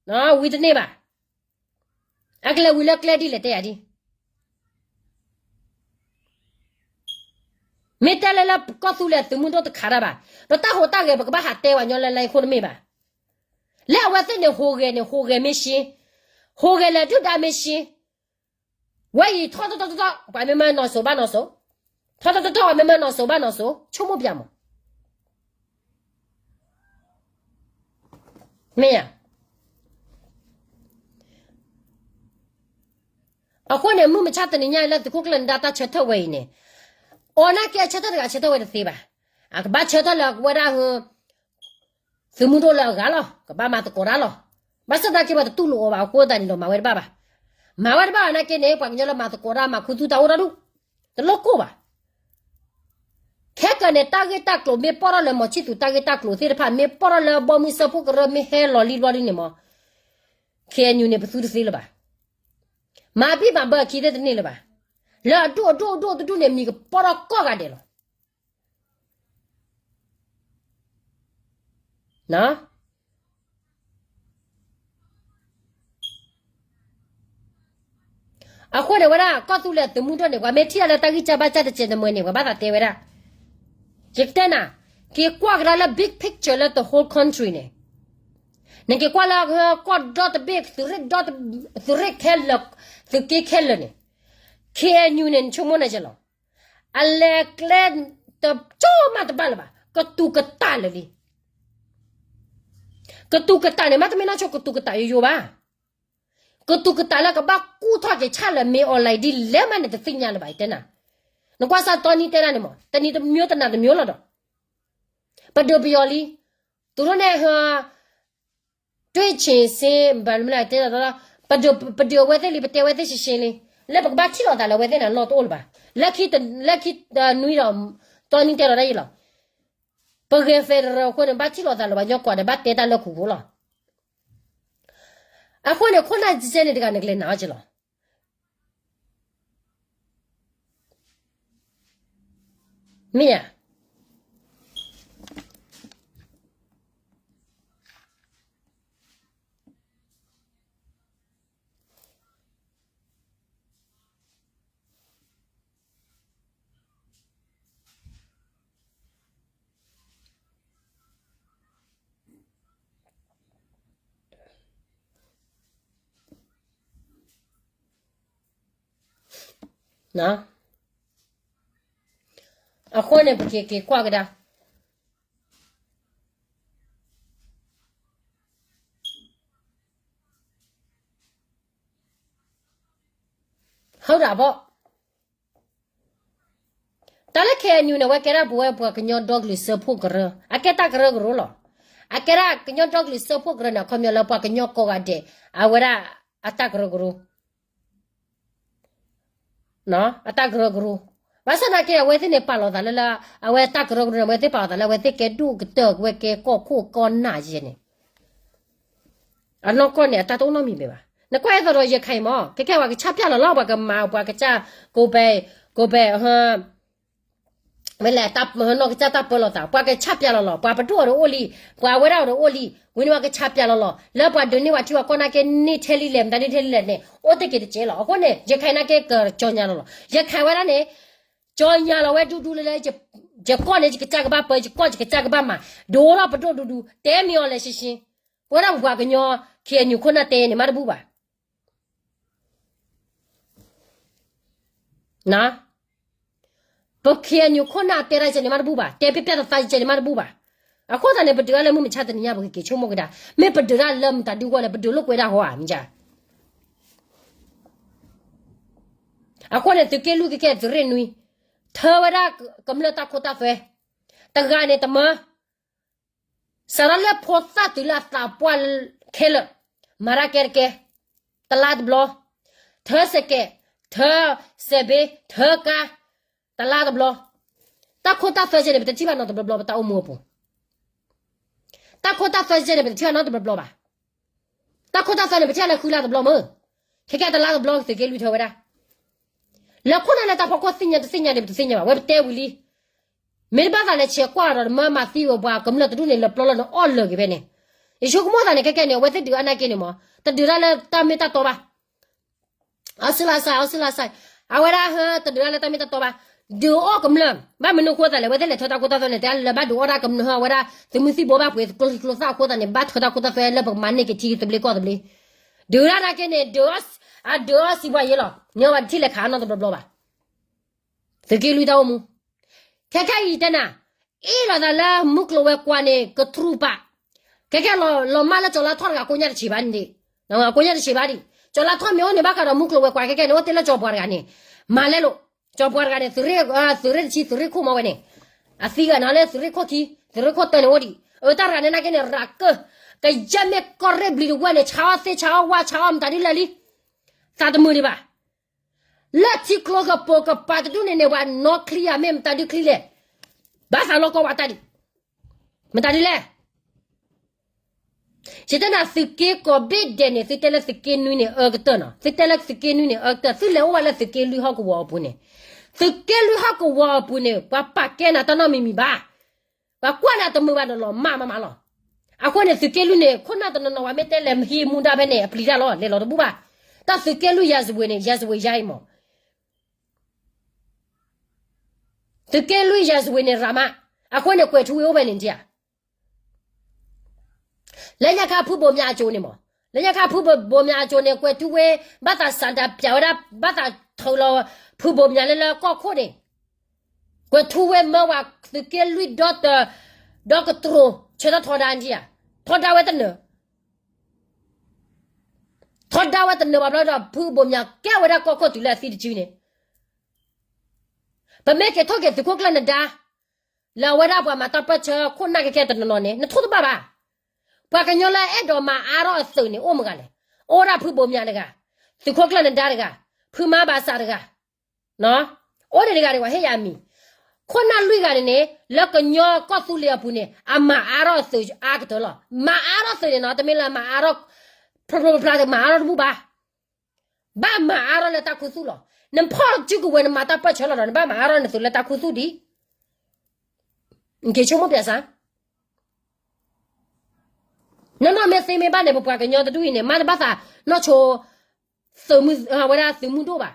ဝံၤတန့ၢ်ဘၣ်, အကလဲၤဝံၤလၢကျဲဒ်လဲၣ်တဲယၤဒ်, မ့ၢ်တဲလၢလၢကီၢ်သူလ့ၤသုးမုၢ်ဒိၣ်တခးတၢ်ဘၣ်, ပတၢ်ဟူးတၢ်ဂဲၤ ပကဘၣ်ဟးတဲဝဲညီလၢလၢအံၤအဃိတမ့ၢ်ဘၣ်, လၢအဝဲသ့ၣ်န့ၣ် ဟူးဂဲၤန့ၣ် ဟူးဂဲၤမ့ၢ်ရှ့, ဟူးဂဲၤလၢဒုၣ်ဒါမ့ၢ်ရှ့ ဝဲအံၤ ထီၣ်ထီၣ်ထီၣ်ထီၣ်ထီၣ် ပှၤမ့ၢ်မၢနီၢ်စိၤဘၣ်နီၢ်စိၤ, ထီၣ်ထီၣ်ထီၣ်ထီၣ် ပှၤမ့ၢ်မၢနီၢ်စိၤဘၣ်နီၢ်စိၤ ဆိကမိၣ်ပၠးမး, မ့ၢ်ဧါ. အဃိန့ၣ် မုၢ်မဆါတနံၤညါအံၤလၢသုးခိၣ်ကျၢၢ်နဒါတၢ်ဆၢထၢၣ်ဝဲအံၤန့ၣ်, အီၤနာ်က့အဆၢထၢၣ်တဂၤဆၢထၢၣ်ဝဲတသ့ဘၣ်. အကဘၣ်ဆၢထၢၣ်လၢအဝဲဒၣ် သုးမုၢ်ဒိၣ်လၢအဂၤလီၤ, ကဘၣ်မၤသကိးတၢ်လီၤ. ဘၣ်ဆၣ်သနာ်က့ပှၤတတူၢ်လိာ်အီၤဘၣ်အဃိသတးန့ၣ်ဒီး မၤဝဲတဘၣ်ဘၣ်. မၤဝဲတဘၣ်ဘၣ်နာ်က့န့ၣ် ပှၤကညီလၢမၤသကိးတၢ် မၤခူသူၣ်တၢ်အိၣ်တၢ်ဒူၣ် တလိၣ်ကိၢ်ဘၣ်. ခဲကနံၣ်န့ၣ် တၢ်ဂ့ၢ်တၢ်ကျိၤမ့ၢ်ပီၣ်ထီၣ်လၢ မီၤဆံၣ်သူးတၢ်ဂ့ၢ်တၢ်ကျိၤသ့ၣ်တဖၣ် မ့ၢ်ပီၣ်ထီၣ်လၢအဘီမုၢ်စၢဖှိၣ်ကရၢမ့ၢ်ဟဲလီၤလံဘျီဒ်န့ၣ်မး, ခဲအံၤန့ၣ် ပသူတသ့လၢၤဘၣ်. မၤဘံၣ်မၤဘၢအခံသ့ၣ်တန့ၢ်လၢၤဘၣ်. လၢအဒိၣ်အဒိၣ်အဒိၣ်တဒူၣ်န့ၣ် မံၤကပီၣ်ထီၣ်ကိးဂၤဒဲးလီၤ. အဃိန့ၣ်ဝဲဒၣ် ကီၢ်သူလ့ၤသုးမုၢ်ဒိၣ်န့ၣ် ပှၤမ့ၢ်ထံၣ်အီၤလၢတၢ်ဂံၢ်စၢ်ဘါစၢ်တစဲးတမှဲၤန့ၣ် ပှၤဘၣ်သးတဲဝဲဒၣ်, ယကတဲနၤ, က့ၤကွၢ်ကဒါလၢ big picture လၢ the whole country န့ၣ်, နက့ၤကွၢ်လၢကီၢ်ဒီတဘ့ၣ် သုးရ့ၣ်ခဲလၢာ်, သုးက့ခဲလၢာ်န့ၣ်, ခဲအံၤန့ၣ် နဆိကမိၣ်နၤယဲလီၤ. အလဲၤကျဲ တကၠိမးတဘၣ်လၢၤဘၣ်, ကတူၤကတၢ်လၢာ်လံ. ကတူၤကတၢ်န့ၣ် မ့တမ့ၢ်နီၢ်ဆိကတူၤကတၢ်ယိယိဘၣ်. ကသူၣ်ကတၢ်လၢကဘၣ်ကူၣ်ထီၣ်က့ၤဆၣ်လၢမ့ၢ် online ဒ်လဲၣ်မးန့ၣ် တသ့ၣ်ညါလၢၤဘၣ် ယတဲနၤ. နကွၢ်စၢ်တီနံတဲဒၣ်န့ၣ်မး တနံၤတမျိုးတနၤတမျိုးလီၤဒီး ပဒုးပယီၤလံ. သူတို့န့ၣ် ဟ တွေ့ချင်စိ ဘၣ်မနုၤတဲလီၤ ပဒုးအဝဲသ့ၣ်လံ ပတဲဝဲသ့ၣ်ရှဲရှဲလံ လၢပကဘၣ်ထံၣ်လိာ်သးလၢအဝဲသ့ၣ်န့ၣ် အလီၢ်တအိၣ်လၢၤဘၣ်. လၢခံနွံဒီး တီနံတဲလီၤဒၣ်ယံၤလီၤ. ပဂဲၤ federal အဃိန့ၣ် ဘၣ်ထံၣ်လိာ်သးလၢပှၤကညီကိးဂၤဒဲး ဘၣ်တဲတၢ်လၢခူၣ်ဖိလီၤ. အဃိန့ၣ် ခိၣ်နၢ်ကဲန့ၣ်တဂၤန့ၣ် ကလဲၤနာ်အီၤက့လီၤ. မ့ၢ်ဧါ. အဃိန့ၣ် ပက့ၤက့ၤကွၢ်ကဒါ ဟုတ်တာပေါ့. တၢ်လၢ KNU န့ၣ် အဝဲကဲဒၣ်ပဝဲပှၤကညီဒီကလုာ်စၢဖှိၣ်ကရၢ အကဲတၢ်ကရၢကရိလီၤ. အကဲဒၣ်ကညီဒီကလုာ်စၢဖှိၣ်ကရၢန့ၣ် အခီပညီလၢပှၤကညီကိးဂၤဒဲး အဝဲဒၣ်အတၢ်ကရၢကရိ အတၢ်ကရၢကရိ. ဘၣ်ဆၣ်သနာ်က့ အဝဲသ့ၣ်န့ၣ်ပာ်လီၤသးလၢ လၢအဝဲတၢ်ကရၢကရိန့ၣ် အဝဲသ့ၣ်ပာ်လီၤသးလၢ အဝဲသ့ၣ်ကဲဒိၣ်ကတၢၢ် အဝဲကဲကီၢ်ခိၣ်ကီၢ်နၢ်ယဲန့ၣ် အနီၢ်ကီၢ်န့ၣ် အတၢ်တအိၣ်နီတမံၤဘၣ်ဘၣ်. နကွၢ်အဲၣ်သိးဒီး ရခိုင်မး ခဲကဲပှၤကဆၣ်ပျၢ်လီၤလီၤ ပှၤကမၤ ပှၤကစၢ် ကိုယ်ပိုင် ကိုယ်ပိုင် မ့ၢ်လဲၣ် နီၢ်ကစၢ်တၢ်ပၢလီၤသး ပှၤကဆၣ်ပျၢ်လီၤလီၤ ပှၤပဒိၣ်အီၤဒီးအိၣ်လံ ပှၤဝဲဒၣ်အီၤဒီးအိၣ်လံ ဝံၤန့ၣ်ပှၤကဆၣ်ပျၢ်လီၤလီၤ လၢပှၤဒုးန့ၢ်ပှၤထံပှၤကီၢ်နာ်က့ န့ၢ်ထဲလံလဲၣ် မတၤန့ၢ်ထဲလံလဲၣ်န့ၣ် အိၣ်တ့ၢ်က့ၤတကဲလီၤ. အဃိန့ၣ် ရခိုင်နာ်က့ ကကၠီညါလီၤလီၤ ရခိုင်ဝဲဒၣ်န့ၣ် ကၠီညါလီၤဝဲဒူဒူလၢလၢ ယကီၢ်န့ၣ် ယကစၢ်ကဘၣ်ပၢ ယကီၢ်ယကစၢ်ကဘၣ်မၤ ဒုးအိၣ်ထီၣ်ပဒိၣ်ဒူဒူ တဲမ့ၢ်အီၤလဲၣ်ရှဲရှဲ ပဝဲဒၣ်ပှၤကညီ KNU ခိၣ်နၢ်တဲန့ၣ် မၤတဘူၣ်ဘၣ် ပ KNU ခိၣ်နၢ်တဲတၢ်ယဲန့ၣ် မၤတဘူၣ်ဘၣ် တဲပျဲပျဲသးသးယဲန့ၣ် မၤတဘူၣ်ဘၣ်. အဃိသတးန့ၣ် ပဒုးတၢ်လၢမုၢ်မဆါတနံၤညါ ပကက့ၤဆိကမိၣ်ကဒါ မ့ၢ်ပဒုးတၢ်လၢမတၤဒုဂီၢ်လဲၣ် ပဒုးလိာ်ကွဲဒၣ်ဟီဧါ မ့ၢ်ဧါ. အဃိန့ၣ် သုးက့လွံၢ်ကကဲသုးရ့ၣ်နွံ ထၢဝဲဒၣ်ကမျၢၢ်တၢ်ခိတၢ်သွဲ တဂၤန့ၣ်တမၢ စးထီၣ်လၢဖိသၣ်တုၤလၢအသးပှၢ်ခဲလၢာ် မၤတၢ်ကဲတကဲ တလါတဘျီ ထၢစဲးကဲး ထၢစဲးဘ့ ထၢကါ တလါတဘျီ တၢ်ခိတၢ်သွဲကဲန့ၣ် ပတထံၣ်ဘၣ်နီတဘျီဘျီ ပတၢ်အိၣ်မူအပူၤ တၢ်ခိတၢ်သွဲကဲန့ၣ် ပတထံၣ်ဘၣ်နီတဘျီဘျီဘၣ်. တၢ်ခိတၢ်သွဲန့ၣ် ပထံၣ်လၢဃုလါတဘျီမ့ၢ် ခဲကဲတလါတဘျီ သုးက့လွံၢ်ထၢဝဲဒၣ် လၢခိၣ်နၢ်လၢတၢ်ဖီခိၣ်သ့ၣ်ညါတသ့ၣ်ညါန့ၣ် ပတသ့ၣ်ညါဘၣ် ဝဲပတဲဝံၤလံ မ့ၢ်တဘၣ်သးလဲၤဆဲးကွၢ်ဒီး မၢမၤသံဝဲပှၤကမျၢၢ်တဒူၣ်န့ၣ် လၢပျီလီၤန့ၣ် အီၣ်လၢာ်က့ၤဖဲန့ၣ် ယဆိကမိၣ်သးန့ၣ် ခဲကဲန့ၣ် အဝဲသ့ၣ်ဒုးအါနာ်က့န့ၣ်မး တဒုးတၢ်လၢတၢ်မ့ၢ်တၢ်တီဘၣ် အီစူလါစဲ အီစူလါစဲ အဝဲဒၣ်ဟဲ တဒုးတၢ်လၢတၢ်မ့ၢ်တၢ်တီဘၣ် ဒုးအီၣ်ကမျၢၢ် ဘၣ်မနုၤအဃိသတးလဲၣ် အဝဲသ့ၣ်လဲၤထၢတၢ်ခိတၢ်သွဲန့ၣ် တဲလၢဘၣ်ဒုးအီၣ်တၢ်ကမျၢၢ်ဟီ အဝဲဒၣ်သုးမုၢ်သံၣ်ဘိဘၣ်ပှ့ၤကျိချံကျိသၣ်အဃိသတးန့ၣ် ဘၣ်ထၢတၢ်ခိတၢ်သွဲလၢပကမၤန့ၢ်က့ၤထံသဘျ့ကီၢ်သဘျ့ ဒုးတၢ်နာ်က့န့ၣ် အဒုးအီၣ်စံးပှၤယဲလီၤ န့ၢ်ဝဲတထံၣ်လဲၤခးအနီတဘျီဘျီဘၣ် သုးက့လွံၢ်တၢ်အိၣ်မူ ခဲခဲအံၤတဲနၤ အ့ၣ်လိာ်သးလၢမုၢ်ကျိၤဝဲၤကွာ်န့ၣ် ကတြူာ်ပာ် ခဲခဲလီၤမၢ်လၢကၠီၤလါထီၣ်တဂၤ ကိးညါတဆံးဘၣ်န့ၣ် ကိးညါတဆံးဘၣ်ဒံး ကၠီၤလါထီၣ်မ့ၢ်အိၣ်န့ၣ် ဘၣ်ဃးဒီးမုၢ်ကျိၤဝဲၤကွာ် ခဲခဲန့ၣ် အိၣ်တ့ၢ်လၢကၠီၤပှၤတဂၤန့ၣ် မၤလဲလိာ် ကၠီၤပှၤတဂၤန့ၣ် သုးရ့ၣ်တဆံ သုးရ့ၣ်ခိၣ်မ့ၢ်ဝဲန့ၣ် အသံဂၤန့ၣ်လၢသုးရ့ၣ်ခိၣ်ခံ သုးရ့ၣ်ခိၣ်တၢန့ၣ်အိၣ်ဒံး အတၢ်တဂၤန့ၣ်နာ်က့န့ၣ် ရၤကၢၢ် ကယဲၢ်မ့ၢ်ကီၢ်ရ့ၣ်ဘျံးတဝဲၢ်န့ၣ် ဆါအီၣ်သ့ၣ် ဆါအီၣ်ဝါ ဆါအီၣ်မတၤဒ်လဲၣ်လံ သးတမုာ်ဒံးဘၣ် လၢထံကျိကပိာ်ကပၤတဒူၣ်န့ၣ်န့ၣ် ပှၤနီၣ်ချံဧါ မ့ၢ်မတၤဒုချံလဲၣ် ဘၣ်သးလီၤကီဝဲတၢ်ဒံး မတၤဒ်လဲၣ် ယတဲနၤ သုးက့ကိးဘ့ၣ်ဒဲးန့ၣ် သုတဲလၢသုးက့နွံန့ၣ် အၢကတၢၢ်နီၤ သုတဲလၢသုးက့နွံန့ၣ် အၢကတၢၢ် သုလဲၤအိၣ်ဝဲလၢသုးက့လွံၢ်ဟီၣ်ကဝီၤအပူၤန့ၣ် သုးက့လွံၢ်ဟီၣ်ကဝီၤအပူၤန့ၣ် ပှၤပာ်ကဲနၤတၢ်နီတမံၤမံၤဘၣ် ပှၤကွၢ်နၤတမုာ်ဘၣ်ဒီးလီၤမၢ်မးမးလီၤ အဃိန့ၣ် သုးက့လွံၢ်န့ၣ် ခိၣ်နၢ်တနီၤနီၤ ပှၤမ့ၢ်တဲလဲၤဟံးမူဒါဖဲန့ၣ် အပျံၤတၢ်လီၤ လဲၤလီၤတဘူၣ်ဘၣ် တၢ်သုးက့လွံၢ် ရာဇဝင်န့ၣ် ရာဇဝင် ယါအံၤမး သုးက့လွံၢ် ရာဇဝင် န့ၣ် ရၤမး အဃိန့ၣ် ကွဲၤထူဝ့အိၣ်ဖဲန့ၣ်ဒံးဧါ လၢညါခါဖုဘိၣ်မၠးအစိၤန့ၣ်မး လၢညါခါဖုဘိၣ်မၠးအစိၤန့ၣ် ကွဲၤထူဝ့ ဘၣ်သးစၣ်တၢ်ပျးဝဲဒၣ် ဘၣ်သးထုးလီၤ ဖုဘိၣ်မၠးလၢလၢကီၢ်ခိၣ်န့ၣ် ကွဲၤထူဝ့မၢဝဲသုးက့လွံၢ်ဒီ ဒီကတြူာ် ဆၢထၢၣ်ထီဒါဒံးဧါ ထီဒါဝဲတနၢၤ ထီဒါဝဲတနၢၤဘၣ်ဘျီဒီး ဖုဘိၣ်မၠးကဲဝဲဒၣ်ကီၢ်ခိၣ်တုၤလၢအသံတစုန့ၣ်, ပမ့ၢ်က့ၤထီၣ်က့ၤသုးခိၣ်ကျၢၢ်နဒါ လၢအဝဲဒၣ်ပှၤမၤတၢ်ပၢၢ်ဆၢခိၣ်နၢ်ခဲခဲတနီၤနီၤန့ၣ် နထိၣ်တဘၣ်ဘၣ်. ပှၤကညီလၢအဲၣ်ဒိးမၤအါထီၣ်အသုးန့ၣ် အိၣ်မုၢ်ဂၤလဲၣ်. အိၣ်ဒၣ်ဖုဘိၣ်မၠးတဂၤ, သုးခိၣ်ကျၢၢ်နဒါတဂၤ, ဖုမါဘၣ်ဆၣ်တဂၤ, အိၣ်ဒံးတဂၤဒံး ပှၤဟ့ၣ်ယၤအမံၤ, ခိၣ်နၢ်လွံၢ်ဂၤန့ၣ်န့ၣ် လၢကညီကီၢ်သူလ့ၤအပူၤန့ၣ် အမၤအါထီၣ်အသုးအါကတၢၢ်လီၤ. မၤအါထီၣ်သုးန့ၣ်နီၤ တမ့ၢ်လၢမၤအါထီၣ် ဖျိဖျိဖျါဖျါ မၤအါထီၣ်တဘူၣ်ဘၣ်. ဘၣ်မၤအါထီၣ်လၢတၢ်ခူသူၣ်လီၤ. နဖီၣ်စုကဝဲၤ နမၤတၢ်ပၢၢ်ဆၢလီၤဒီး နဘၣ်မၤအါထီၣ်နသုးလၢတၢ်ခူသူၣ်ဒံး, နက့ၤဆိကမိၣ်ပၠးစၢ် နီၢ်နီၢ်မ့ၢ်သ့မ့ၢ်ဘၣ်န့ၣ် ပပှၤကညီတဒူၣ်အံၤန့ၣ် မ့ၢ်တဘၣ်သးနီၢ်ဆိ သုးမုၢ် ဝဲဒၣ်သုးမုၢ်ဒိၣ်ဘၣ်.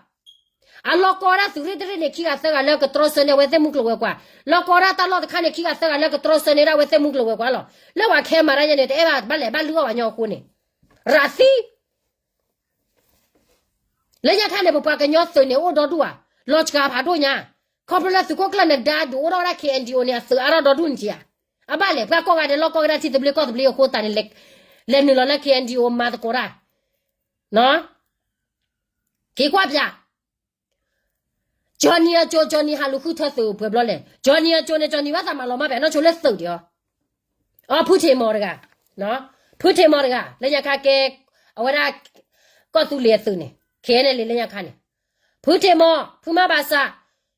အလီၢ်ကီဝဲဒၣ်သုးရ့ၣ်တရ့ၣ်န့ၣ် ခံဂၤသၢဂၤလၢကတြီဆၢန့ၢ်အဝဲသ့ၣ်မုၢ်ကျိၤဝဲၤကွာ်, လီၢ်ကီဝဲဒၣ်တၢ်လီၢ်တခါန့ၣ် ခံဂၤသၢဂၤလၢကတြီဆၢန့ၢ်ဒၣ်ဝဲသ့ၣ်မုၢ်ကျိၤဝဲၤကွာ်လီၤ. လၢပှၤခဲမၤတၢ်ယဲန့ၣ် တအဲၣ်ဘၣ်ဘၣ်လဲၤဘၣ်လုၢ်အီၣ်ပှၤကညီအဃိန့ၣ်, ရၤသံ လၢညါခါန့ၣ် ပပှၤကညီသုးန့ၣ်အိၣ်ဒီဒူၣ်ဧါ, လီၤစှၤဖးဒိၣ်ညါ, ခီဖျိလၢသုးခိၣ်ကျၢၢ်နဒါဒုးအိၣ်ထီၣ်ဝဲဒၣ် K N D O န့ၣ် အသုးအါထီၣ်ဒီဒူၣ်န့ၣ်ဧါ. အဘၣ်လဲၣ် ပှၤကိးဂၤဒဲးလီၢ်ကီကဒါထံသဘျ့ကီၢ်သဘျ့အဃိသတးန့ၣ် လဲၤနုာ်လီၤလၢ K N D O မၤသကိးတၢ်, က့ၤကွၢ်ပၠး ကၠီနံၤအကၠိ ကၠီနံၤဟးလူၤဃုထၢသုးပှဲၤဘျီလဲၣ်. ကၠီနံၤအကၠိန့ၣ် ကၠီနံၤဘၣ်သးမၤလီၤမၢ်ပှဲၤနီၢ်ဆိလၢသုးဒံးအီၤ, အီ ဖုထံးမီၤတဂၤ, ဖုထံးမီၤတဂၤ လၢညါခါကဲ အဝဲဒၣ် ကီၢ်သူလ့ၤအသုးန့ၣ် K N L A လၢညါခါန့ၣ်, ဖုထံးမီၤ ဖုမါဘၣ်ဆၣ်,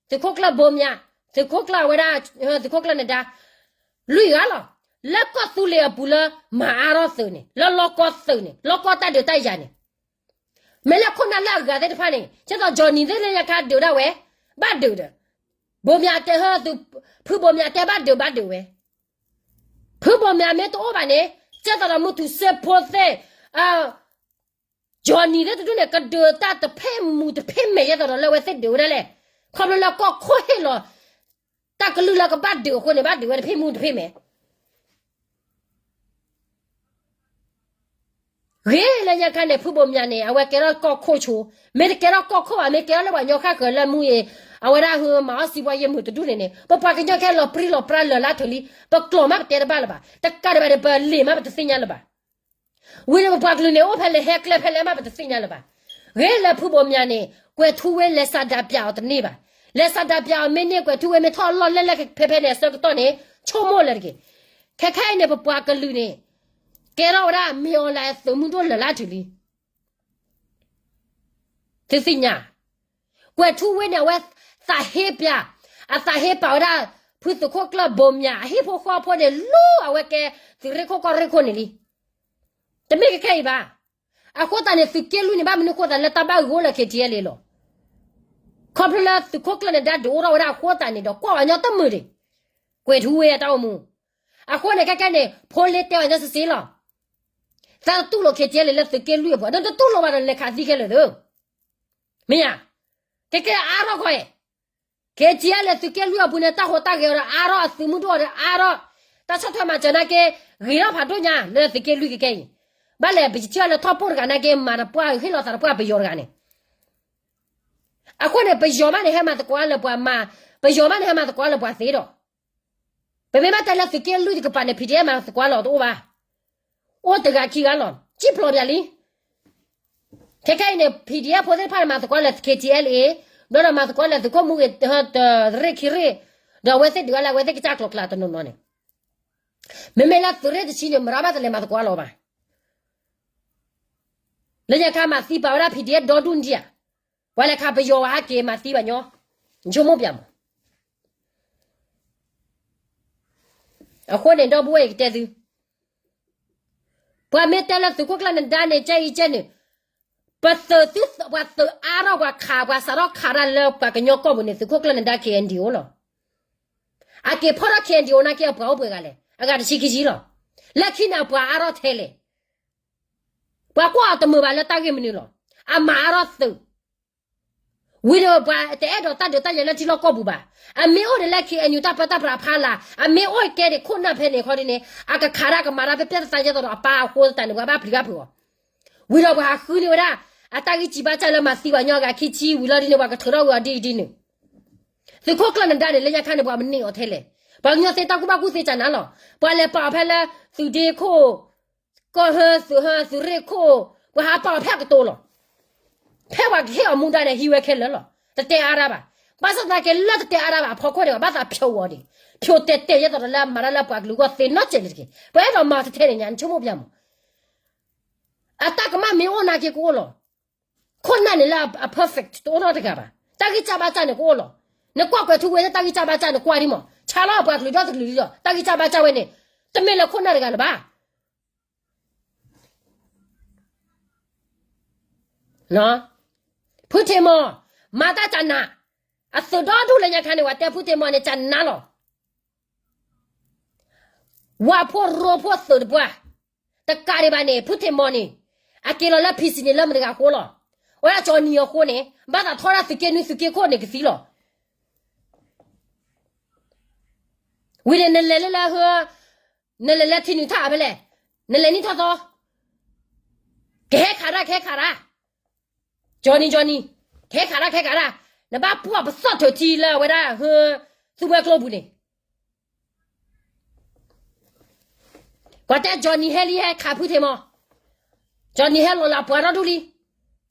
သုးခိၣ်ကျၢၢ်ဘိမၠး, သုးခိၣ်ကျၢၢ်အဝဲဒၣ်, သုးခိၣ်ကျၢၢ်နဒါ, လွံၢ်ဂၤလီၤ. လၢကီၢ်သူလ့ၤအပူၤလၢမၤအါထီၣ်သုးန့ၣ် လၢလီၢ်ကီသုးန့ၣ် လီၢ်ကီတၢ်ဒုးတၢ်ယၤန့ၣ် မ့ၢ်လၢခိၣ်နၢ်လၢအဂၤသ့ၣ်တဖၣ်န့ၣ် ကဲသိးကၠီနံၤသ့ၣ်လၢညါခါဒုးဒၣ်ဝဲ, ဘၣ်ဒုးဒီး, ဘိမၠးတဲဟၢသုး, ဖုဘိမၠးတဲဘၣ်ဒုးဘၣ်ဒုးဝဲ, ဖုဘိမၠးမ့ၢ်တအိၣ်ဘၣ်န့ၣ် ကဲသိးဒီးမုၢ်ထူၣ်စ့ဖိသ့ၣ်, ကၠီနံၤသ့ၣ်တဒူၣ်န့ၣ် ကဒုးတၢ်တဖ့ၣ်မူၤတဖ့ၣ်မဲာ် ကဲသိးဒီးလၢအဝဲသ့ၣ်ဒုးဝဲဒၣ်လဲၣ်. ခီဖျိလၢကီၢ်ခိၣ်ဟ့ၣ်လီၤ တၢ်ကလုၢ်လၢကဘၣ်ဒုးအဃိန့ၣ် ဘၣ်ဒုးဝဲတဖ့ၣ်မူၤတဖ့ၣ်မဲာ် ဂ့ၤလၢညါခါန့ၣ် ဖုဘိမၠးန့ၣ် အဝဲကဲထီၣ်ကီၢ်ခိၣ်ဆိ, မ့ၢ်တကဲထီၣ်ကီၢ်ခိၣ်ဘၣ် မ့ၢ်ကဲထီၣ်လၢပှၤကညီဃၣ်ဃၢၤလၢမူအံၤ, အဝဲဒၣ်ဟဲမၤအီၣ်စံးပှၤယဲၢ်မုာ်တဒူၣ်န့ၣ်န့ၣ် ပပှၤကညီခဲလီၤပြံလီၤပြါလၢာ်လၢထၢၣ်လံ, ပကျိာ်မးပတဲတဘၣ်လၢၤဘၣ်, တကးဒံးဘၣ်န့ၣ် ပလံာ်မးပတသ့ၣ်ညါလၢၤဘၣ်. ဝံၤန့ၣ်ပပှၤကလုာ်န့ၣ် အိၣ်ဖဲလဲၣ်ဟဲကျဲဖဲလဲၣ်မးပတသ့ၣ်ညါလၢၤဘၣ်. ဂ့ၤလၢဖုဘိမၠးန့ၣ် ကွဲၤထူဝ့လဲၤစးဒးပၠးအီၤတန့ၢ်ဘၣ်. လဲၤစးဒးပၠးအီၤမ့ၢ်န့ၢ် ကွဲၤထူဝ့မ့ၢ်ထီၣ်လီၢ်လဲၢ်လဲၢ်ဖဲဖဲန့ၣ် အဆၢကတီၢ်န့ၣ် ဆိကမိၣ်လၢၤတက့ၢ်. ခဲခဲအံၤန့ၣ် ပပှၤကလုာ်န့ၣ် ကဲထီၣ်ဝဲဒၣ်မ့ၢ်အီၤလၢအသုးမုၢ်ဒိၣ်လၢာ်လၢထံလံ သုသ့ၣ်ညါ, ကွဲၤထူဝ့န့ၣ် အဝဲသးဟ့ပၠး, အသးဟ့ပာ်ဝဲဒၣ် ဖုသုးခိၣ်ကျၢၢ်ဘိမၠး အဟံၣ်ဖိဃီဖိန့ၣ် လၢအဝဲကဲ သုးရ့ၣ်ခိၣ်ကီၢ်ရ့ၣ်ခိၣ်န့ၣ်လံ. တမ့ၢ်ခဲခဲအံၤဘၣ်. အဃိသတးန့ၣ် သုးက့လွံၢ်န့ၣ် ဘၣ်မနုၤအဃိသတးလၢတၢ်ဘၣ်ဂိၢ်လၢ K T L A လီၤ. ခီဖျိလၢသုးခိၣ်ကျၢၢ်နဒါဒုးအိၣ်ထီၣ်ဝဲဒၣ်အဃိသတးန့ၣ်ဒီး ကွၢ်ဝဲညီတမုာ်ဒံး ကွဲၤထူဝ့အတၢ်အိၣ်မူ. အဃိန့ၣ် ခဲခဲန့ၣ် ဖိလ့တဲဝဲညီစ့ၢ်ကီးလီၤ. သးတတူၢ်လိာ် K T L A လၢသုးက့လွံၢ်အပူၤ ဒီးတတူၢ်လိာ်ဘၣ်ဒီးလဲၤခးသံခဲလၢာ်သ့ မ့ၢ်ဧါ. ခဲခဲအါထီၣ်ခီအံၤ K T L A သုးက့လွံၢ်အပူၤန့ၣ် တၢ်ဟူးတၢ်ဂဲၤအီၤဒီးအါထီၣ် အသုးမုၢ်ဒိၣ်အီၤဒီးအါထီၣ် တၢ်ဆီၣ်ထွဲမၤစၢၤနာ်က့ ဂ့ၤထီၣ်ဖးဒိၣ်ညါလၢသုးက့လွံၢ်ခဲခဲအံၤ. ဘၣ်လဲၣ် ပထံၣ်လၢထီၣ်ပိၢ်တဂၤနာ်က့ မၤတပှၢ်ဟ့ၣ်လီၤသးတပှၢ်ပယီၤတဂၤန့ၣ် အဃိန့ၣ် ပယီၤမးန့ၣ် ဟဲမၤသကိးလၢပှၤမၤ, ပယီၤမးန့ၣ် ဟဲမၤသကိးလၢပှၤသ့ဒီး ပမ့ၢ်ဘၣ်တဲလၢသုးက့လွံၢ်တကပၤန့ၣ် PDF မၤသကိးလီၤတအိၣ်ဘၣ်. အိၣ်တဂၤခံဂၤလီၤ စံၣ်ဖျိးပၠးလံ. ခဲခဲအံၤန့ၣ် PDF ဖိသ့ၣ်တဖၣ်န့ၣ် မၤသကိးလၢ K T L A, ဒီးမၤသကိးလၢသုးခိၣ်မူဂ့ၤ တရ့ၣ်ခံရ့ၣ်, ဒီးအဝဲသ့ၣ်ဒုးလၢအဝဲသ့ၣ်ကစၢ်ကျိၤကျါတနီၤနီၤန့ၣ်, မ့မ့ၢ်လၢသုးရ့ၣ်တဆံန့ၣ် မရၤဘၣ်တလဲၤမၤသကိးလီၤဘၣ်. လၢညါခါမၤသံပာ်ဝဲဒၣ် PDF ဒီဒူၣ်ဒံးဧါ, ပှၤလဲၤခးပယီၤဝဲဟဲက့ၤမၤသံဘၣ်ညီ, ဆိကမိၣ်ပၠးမး. အဃိန့ၣ် ဒီပုၢ်ဝဲၢ်ယကတဲသု, ပှၤမ့ၢ်တဲလၢသုးခိၣ်ကျၢၢ်နဒါန့ၣ် ကဲအံၤကဲန့ၣ်, ပသုးသုး ပှၤသုးအါထီၣ်ပှၤခး ပှၤစးထီၣ်ခးတၢ်လၢပှၤကညီကီၢ်ပူၤန့ၣ် သုးခိၣ်ကျၢၢ်နဒါ K N D O လီၤ. အက့ၤဖီၣ်ထီၣ် K N D O နာ်က့အပှၤအိၣ်ပှဲၤဂၤလဲၣ်, အဂၤတဆံခံဆံလီၤ. လၢခံန့ၣ်အပှၤအါထီၣ်ထဲလဲၣ် ပှၤကွၢ်အီၤတမုာ်ဘၣ်လၢတၢ်ဂ့ၢ်မနုၤလီၤ. အမၤအါထီၣ်သုး, ဝံၤဒီးပှၤတအဲၣ်ဒိးတၢ်ဒုးတၢ်ယၤလၢထံလီၢ်ကီၢ်ပူၤဘၣ်. အမ့ၢ်အိၣ်ဒံးလၢ K N U တၢ်ပၢတၢ်ပြးဖးလာ်, အမ့ၢ်အိၣ်ကဲဒံးခိၣ်နၢ်ဖဲန့ၣ်ခီဒ်န့ၣ် အကခးတၢ်ကမၤတၢ်ဖဲပျဲၢ်သးယဲသိးဒီးအပၢ်အဃိသတးန့ၣ် ပှၤဘၣ်ပျံၤဘၣ်ဖုးအီၤ. ဝံၤဒီးပှၤဟးဃုန့ၢ်ဝဲဒၣ် အတၢ်ဂံၢ်စၢ်ဘါစၢ်လၢမၤသံပှၤညီအဂၤခံဆံဝံၤလီၤဒ်န့ၣ် ပှၤကထုးထီၣ်ဝံၤအီၤဒ်အံၤဒ်နုၤ သုးခိၣ်ကျၢၢ်နဒါန့ၣ် လၢညါခါန့ၣ် ပှၤမန့ၢ်အီၤထဲလဲၣ်. ပှၤကညီသ့တၢ်ကူၣ်ဘၣ်ကူၣ်သ့ကနၤလီၤ. ပှၤလဲၤပာ်အီၤဖဲလၢ သုးဒ့ခိၣ်, ကီၢ်ဟၢသုးဟၢသုးရ့ၣ်ခိၣ်, ပဟးပာ်အီၤဖဲအကတိၤလီၤ. ဖဲပှၤကဟ့ၣ်အီၤမူဒါန့ၣ် ဟံးဝဲခဲလၢာ်လီၤ. တတဲအါတၢ်ဘၣ်. ဘၣ်ဆၣ်သနာ်က့လၢတတဲအါတၢ်ဘၣ်အဖီခိၣ်န့ၣ် ဘၣ်သးဖျိးအီၤန့ၣ်, ဖျိးတဲာ်တဲာ်ယဲသိးဒီးလၢအမၤတၢ်လၢပှၤကလုာ်အဂီၢ်သ့နီတစဲးန့ၣ်တက့ၢ်. ပအဲၣ်ဒိးမၤထဲထဲန့ၣ်ညါ နဆိကမိၣ်ပျၢ်မး. အတၢ်ကမၣ်မ့ၢ်အိၣ်နာ်က့ကအိၣ်လီၤ. ခိၣ်နၢ်န့ၣ်လၢအ perfect တအိၣ်နီတဂၤဘၣ်. တၢ်ဂံၢ်စၢ်ဘါစၢ်န့ၣ်ကအိၣ်လီၤ. နကွၢ်ကွဲးထူဝ့လၢတၢ်ဂံၢ်စၢ်ဘါစၢ်န့ၣ်ကွၢ်ဒံးမး, ဆါလီၤပှၤကလုာ်ဒီတကလုာ်ဒီး တၢ်ဂံၢ်စၢ်ဘါစၢ်ဝဲန့ၣ် တမ့ၢ်လၢခိၣ်နၢ်တဂၤလၢၤဘၣ်. ဖုထံမီၢ် မၤတၢ်ကနး, အသုးဒီဒူၣ်လၢညါခါန့ၣ် ပှၤတဲဖုထံမီၢ်န့ၣ်ကနးလီၤ. ဝၣ်ဖိရိဖိသုးတပှၢ်, တကးဒံးဘၣ်န့ၣ် ဖုထံမီၢ်န့ၣ် အက့ၤလီၤလၢ PC န့ၣ်လၢမတၤတဂၤအဃိလီၤ. အဝဲဒၣ်ကၠီနံၤအဃိန့ၣ် ဘၣ်သးထီဒၣ်သုးက့နွံသုးက့ခိၣ်န့ၣ်ကသံလီၤ. ဝံၤန့ၣ်နလဲၤလၢလၢဟၢ, နလဲၤလၢထံနုာ်ထၣ်ဖဲလဲၣ်, နလဲၤနံၣ်ထီၣ်သီ, ကဟဲခးတၢ် ကဟဲခးတၢ်, ကၠီနံၤ ကၠီနံၤ, ကဟဲခးတၢ် ကဟဲခးတၢ်, နဘၣ်ပှီၢ်ပသီၣ်ထုးထံလၢအဝဲဒၣ်ဟၢ, သူမွဲကျိပူၤန့ၣ် ပှၤတဲ Johnny ဟဲလံ ဟဲခးဖုထံမီၢ်, Johnny ဟဲလီၤလၢအပှၤထီၣ်ဒူၣ်လံ,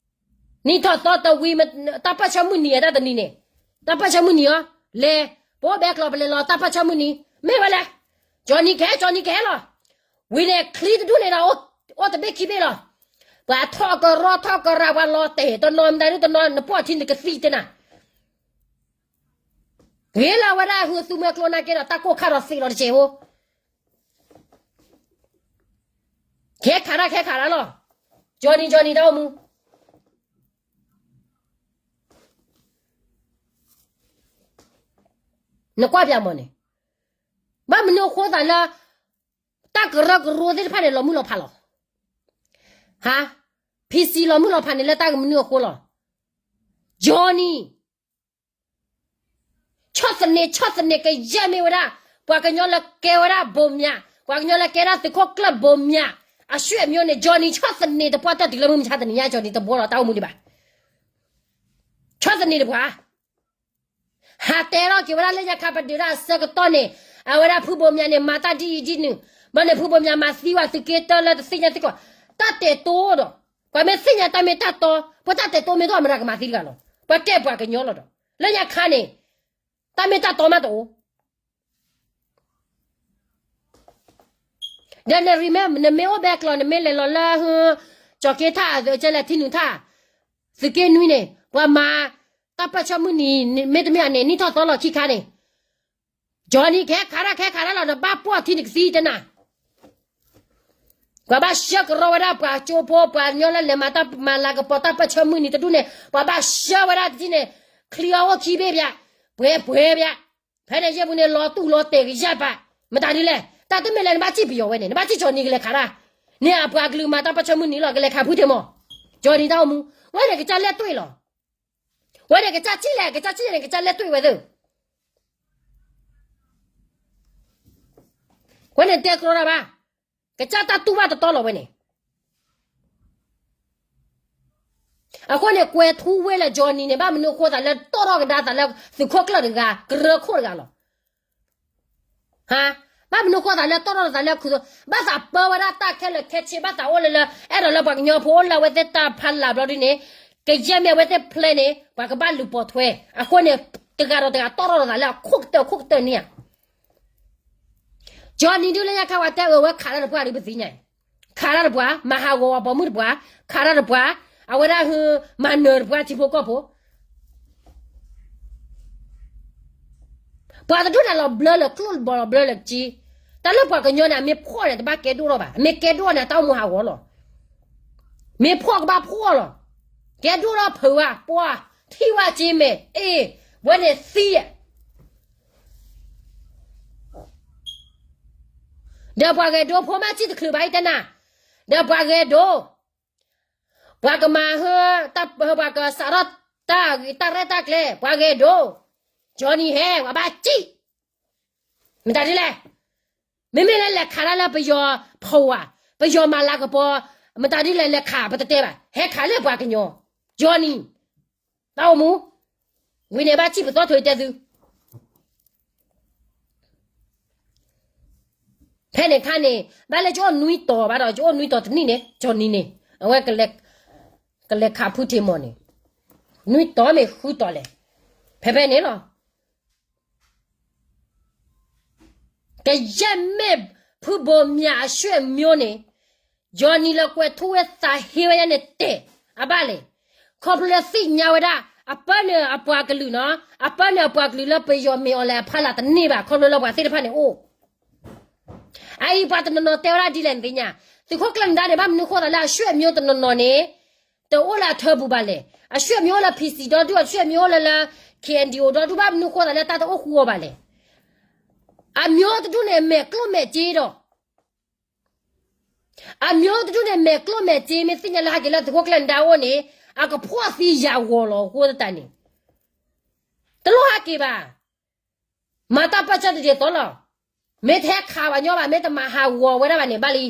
နံၣ်ထီၣ်သီတဝံၤ, တၢ်ပၢၢ်ဆၢမုၢ်နံၤအတၢ်တနံၤန့ၣ်, တၢ်ပၢၢ်ဆၢမုၢ်နံၤအီၤ, လဲၤ, ပအိၣ်ဘဲကျိၤပလဲၤလီၤတၢ်ပၢၢ်ဆၢမုၢ်နံၤ, မ့ၢ်ဝဲလဲၣ်, Johnny ကဟဲ Johnny ကဟဲလီၤ, ဝံၤန့ၣ် ချံတဒူၣ်န့ၣ်ဒီး အိၣ်တဘ့ၣ်ခံဘ့ၣ်လီၤ, ပှၤထီၣ်ကရီထီၣ်ကရၤ ပှၤလီၤတဲာ်တနီၤ မတၤဒုတနီၤ နပှီၢ်ထံနကသံတဲနၤ ဂ့ၤလၢအဝဲဒၣ်ဟူးသူမွဲကျိနာ်က့ဒီး တၢ်ကိၢ်ခါဒီးသံးလီၤတစဲးဖိ, ခဲခးတၢ်ခဲခးတၢ်လီၤ, Johnny Johnny တၢ်အိၣ်မူ, နကွၢ်ပျၢ်မီၢ်န့ၣ်, ဘၣ်မနုၤအဃိသးလၢ တၢ်ကရၢကရိသ့ၣ်တဖၣ်န့ၣ် လီၤမုၢ်လီၤဖးလီၤ, ဟါ, PC လီၤမုၢ်လီၤဖးန့ၣ်လၢတၢ်ကမနုၤအဃိလီၤ, Johnny ဆီၣ်သနံး ဆီၣ်သနံး ကယဲၢ်မ့ၢ်ဝဲဒၣ် ပှၤကညီလၢကဲဝဲဒၣ်ဘိးမၠး, ပှၤကညီလၢကဲဒၣ်သုးခိၣ်ကျၢၢ်ဘိးမၠး, အဆွေမျိုးန့ၣ် Johnny ဆီၣ်သနံးတပှၢ်တၢၢ်တုၤလၢမုၢ်မဆါတနံၤညါ Johnny တဘှီလီၤတၢ်အိၣ်မူဒံးဘၣ်, ဆီၣ်သနံးတပှၢ်, ဟးတဲထီၣ်က့ၤဝဲဒၣ်လၢညါခါပဒုးဒၣ်အဆၢကတီၢ်န့ၣ်, အဝဲဒၣ်ဖုဘိးမၠးန့ၣ် မၤတၢ်ဒ်အံၤဒ်နုၤ, ဘၣ်န့ၣ်ဖုဘိးမၠးမၤသံဝဲသုးက့တၢလၢတသ့ၣ်ညါသ့ၣ်ကီး, တၢ်တဲာ်တိဒီး, ပှၤမ့ၢ်သ့ၣ်ညါတၢ်မ့ၢ်တၢ်တီ, ပှၤတၢ်တဲာ်တိမ့ၢ်တအိၣ် မတၤကမၤသံတဂၤလီၤ, ပှၤကဲပှၤကညီလီၤဒီး, လၢညါခါန့ၣ်, တၢ်မ့ၢ်တၢ်တီမးတအိၣ် ဒီးနရံၣ်မ့ၢ် နမ့ၢ်အိၣ်ဘဲကျိၤ နမ့ၢ်လဲၤလီၤလၢဟၢ, ကၠီၤက့ထၣ် ကဲလဲၣ်ထံနုာ်ထၣ်, သုးက့နွံန့ၣ် ပှၤမၤ, တၢ်ပၢၢ်ဆၢမုၢ်နံၤ မ့တမ့ၢ်န့ၣ် နံၣ်ထီၣ်သီလီၤခံခါန့ၣ်, Johnny ကဟဲခးတၢ်ခဲခးတၢ်လီၤ နဘၣ်ပှီၢ်ထံနကသံတဲနၤ ပှၤဘၣ်ဆှၢကရီဝဲဒၣ်ပှၤကၠိဖိ ပှၤကညီလၢလဲၤမၤတၢ်မၤလၤကပီၤတၢ်ပၢၢ်ဆၢမုၢ်နံၤတဒူၣ်န့ၣ် ပှၤဘၣ်ဆှၢဝဲဒၣ်တထံၣ်န့ၣ်, ချံအီၣ်အိၣ်ခံဘ့ၣ်ပၠး, ပှဲၤပှဲၤပၠး, ဖဲန့ၣ်ယဲၢ်ပူၤန့ၣ် လီၤတူၢ်လီၤတဲာ်ကယၢ်ပာ်, မတၤဒ်လဲၣ်, တၢ်တမ့ၢ်လၢနဘၣ်စံၣ်ပယီၤဝဲန့ၣ် နဘၣ်စံၣ်ကၠီၤနံၤကလဲၤခးတၢ်, န့ၣ်အပှၤကလုာ်မၤတၢ်ပၢၢ်ဆၢမုၢ်နံၤလီၤ ကလဲၤခးဖုထံမီၢ်, ကၠီၤနံၤတၢ်အိၣ်မူ, ဝဲန့ၣ်ကစၢ်လဲၣ်တွ့ၣ်လီၤ ဝဲန့ၣ်ကစၢ်စံၣ်လဲၣ် ကစၢ်စံၣ်န့ၣ် ကစၢ်လဲၣ်တွ့ၣ်ဝဲသ့ၣ်, ဝဲန့ၣ်တဲကြီတၢ်ဘၣ်, ကစၢ်တၢ်တူၢ်ဘၣ်တတီလီၤဝဲန့ၣ်, အဃိန့ၣ် ကွဲၤထူဝ့လၢ Johnny န့ၣ် ဘၣ်မနုၤအဃိသးလၢတီၣ်ထီၣ်ကဒါသးလၢသုးခိၣ်ကျၢၢ်တဂၤ ကရၢခိၣ်တဂၤလီၤ ဟါ, ဘၣ်မနုၤဃိသးလၢတီၣ်ထီၣ်သးလၢခု, ဘၣ်သးပၢဝဲဒၣ်တၢ်ခဲလၢာ်ခဲဆ့ ဘၣ်သးအိၣ်လၢလၢ အဲၣ်ဒိးလၢပှၤကညီဖိအိၣ်လၢအဝဲသ့ၣ်တၢ်ဖီလာ်ဘျီဒ်န့ၣ်, ကယဲၢ်မ့ၢ်အဝဲသ့ၣ်ဖျဲးန့ၣ် ပှၤကဘၣ်လူၤပိာ်ထွဲ, အဃိန့ၣ် တဂၤဒီးတဂၤတီၣ်ထီၣ်သးလၢအခိၣ်ကတၢၢ်ခိၣ်ကတၢၢ်န့ၣ်ဧါ ကၠီနံၤဒုလၢညါခါ ပှၤတဲအၢဝဲခးတၢ်တပှၢ်ဒုးပသ့ၣ်ညါ, ခးတၢ်တပှၢ် မၤဟးဂီၤဝဲပိာ်မုၣ်တပှၢ်, ခးတၢ်တပှၢ်, အဝဲဒၣ်ဟူးမၤနၢၤတပှၢ်ထံဖိကီၢ်ဖိ, ပှၤတဒူၣ်န့ၣ်လီၤဘျၢလၢကျိၣ်တဘီလီၤဘျၢလၢကၠ့, တၢ်လၢပှၤကညီန့ၣ် အမ့ၢ်ဖှီၣ်န့ၣ် တဘၣ်ကဲဒိၣ်ထီၣ်ဘၣ်, အမ့ၢ်ကဲဒိၣ်န့ၣ် အတၢ်အိၣ်မူဟးဂီၤလီၤ, မ့ၢ်ဖှီၣ်ကဘၣ်ဖှီၣ်လီၤ, ကဲဒိၣ်ထီၣ်ဖုးဝဲပှၢ်, ထံၣ်ဝဲကၠ့မဲာ်, အ့ၣ်, ဝဲန့ၣ်သံ ဒီးပှၤဂဲၤဒိဖိမ့ၢ်စံၣ်တချုးဘၣ်အံၤတဲနၤ, ဒီးပှၤဂဲၤဒိ, ပှၤကမၤဟၢ, ပှၤကစးထီၣ်တၢ်ဂ့ၤတၢ်ရဲၣ်တၢ်ကျဲၤ, ပှၤဂဲၤဒိ, ကၠီနံၤဟဲ ပှၤဘၣ်စံၣ်, မတၤဒ်လဲၣ်, မ့မ့ၢ်လၢလဲၤခးတၢ်လၢပယီၤဖီဝါ, ပယီၤမၤလၤကပီၤ, မတၤဒ်လဲၣ်လဲၤခးပတတဲဘၣ်, ဟဲခးလၢပှၤကညီ, ကၠီနံၤ တၢ်အိၣ်မူ, ဝံၤန့ၣ်ဘၣ်စံၣ်ပသီထွဲတဲသု, ဖဲန့ၣ်ခါန့ၣ် ဘၣ်လၢကအိၣ်နွံတီၤဘၣ်ဒီး ကအိၣ်နွံတီၤတနံၣ်န့ၣ် ကၠီနံၤန့ၣ်, အဝဲ ကလဲၤခးဖုထံမီၢ်န့ၣ် နွံတီၤမ့ၢ်ဃုတီၤလဲၣ်, ဖဲဖဲန့ၣ်လီၤ. ကယဲၢ်မ့ၢ်ဖုဘိးမၠးအဆွေမျိုးန့ၣ် ယီၤနံၤလၢကွဲးထူဝဲသးဟ့ဝဲယဲန့ၣ်တဲာ်အဘၣ်လဲၣ်. ခီဖျိလၢသ့ၣ်ညါဝဲဒၣ် အပၢန့ၣ်အပှၤကလုာ်နီၤ, အပၢန့ၣ်အပှၤကလုာ်လၢပယီၤမ့ၢ်အီၤလဲၣ်အဖီလာ်တန့ၢ်ဘၣ် ခီဖျိလၢပှၤသ့ၣ်တဖၣ်န့ၣ်အိၣ် အအံၤပှၤတနီၤနီၤတဲဝဲဒၣ်ဒ်လဲၣ်နသ့ၣ်ညါ, သုးခိၣ်ကျၢၢ်နဒါန့ၣ် ဘၣ်မနုၤဃိသးလၢအဆွေမျိုးတနီၤနီၤန့ၣ် တအိၣ်လၢအထၢပူၤဘၣ်လဲၣ်. အဆွေမျိုးအိၣ်လၢ PC ဒီဒူၣ်, အဆွေမျိုးအိၣ်လၢလၢ KNDO ဒီဒူၣ် ဘၣ်မနုၤဃိသးလၢတၢ်တအိၣ်ဃူအီၤဘၣ်လဲၣ်. အမျိုးတဒူၣ်န့ၣ် မဲာ်ကျိၣ်မဲာ်စ့ဒီး အမျိုးတဒူၣ်န့ၣ် မဲာ်ကျိၣ်မဲာ်စ့ မ့ၢ်သ့ၣ်ညါလၢဟဲက့ၤလၢသုးခိၣ်ကျၢၢ်နဒါအအိၣ်န့ၣ် အကဖှီၣ်သံယာ်ဂီၤလီၤအဃိသတးန့ၣ် တလိၣ်ဟဲက့ၤဘၣ်. မၤတၢ်ပၢၢ်ဆၢတဒ်သိးလီၤ. မ့ၢ်တဟဲခးဘၣ်ညီဘၣ်, မ့ၢ်တမၤဟးဂီၤဝဲဒၣ်ဘၣ်န့ၣ် ဘၣ်လံ.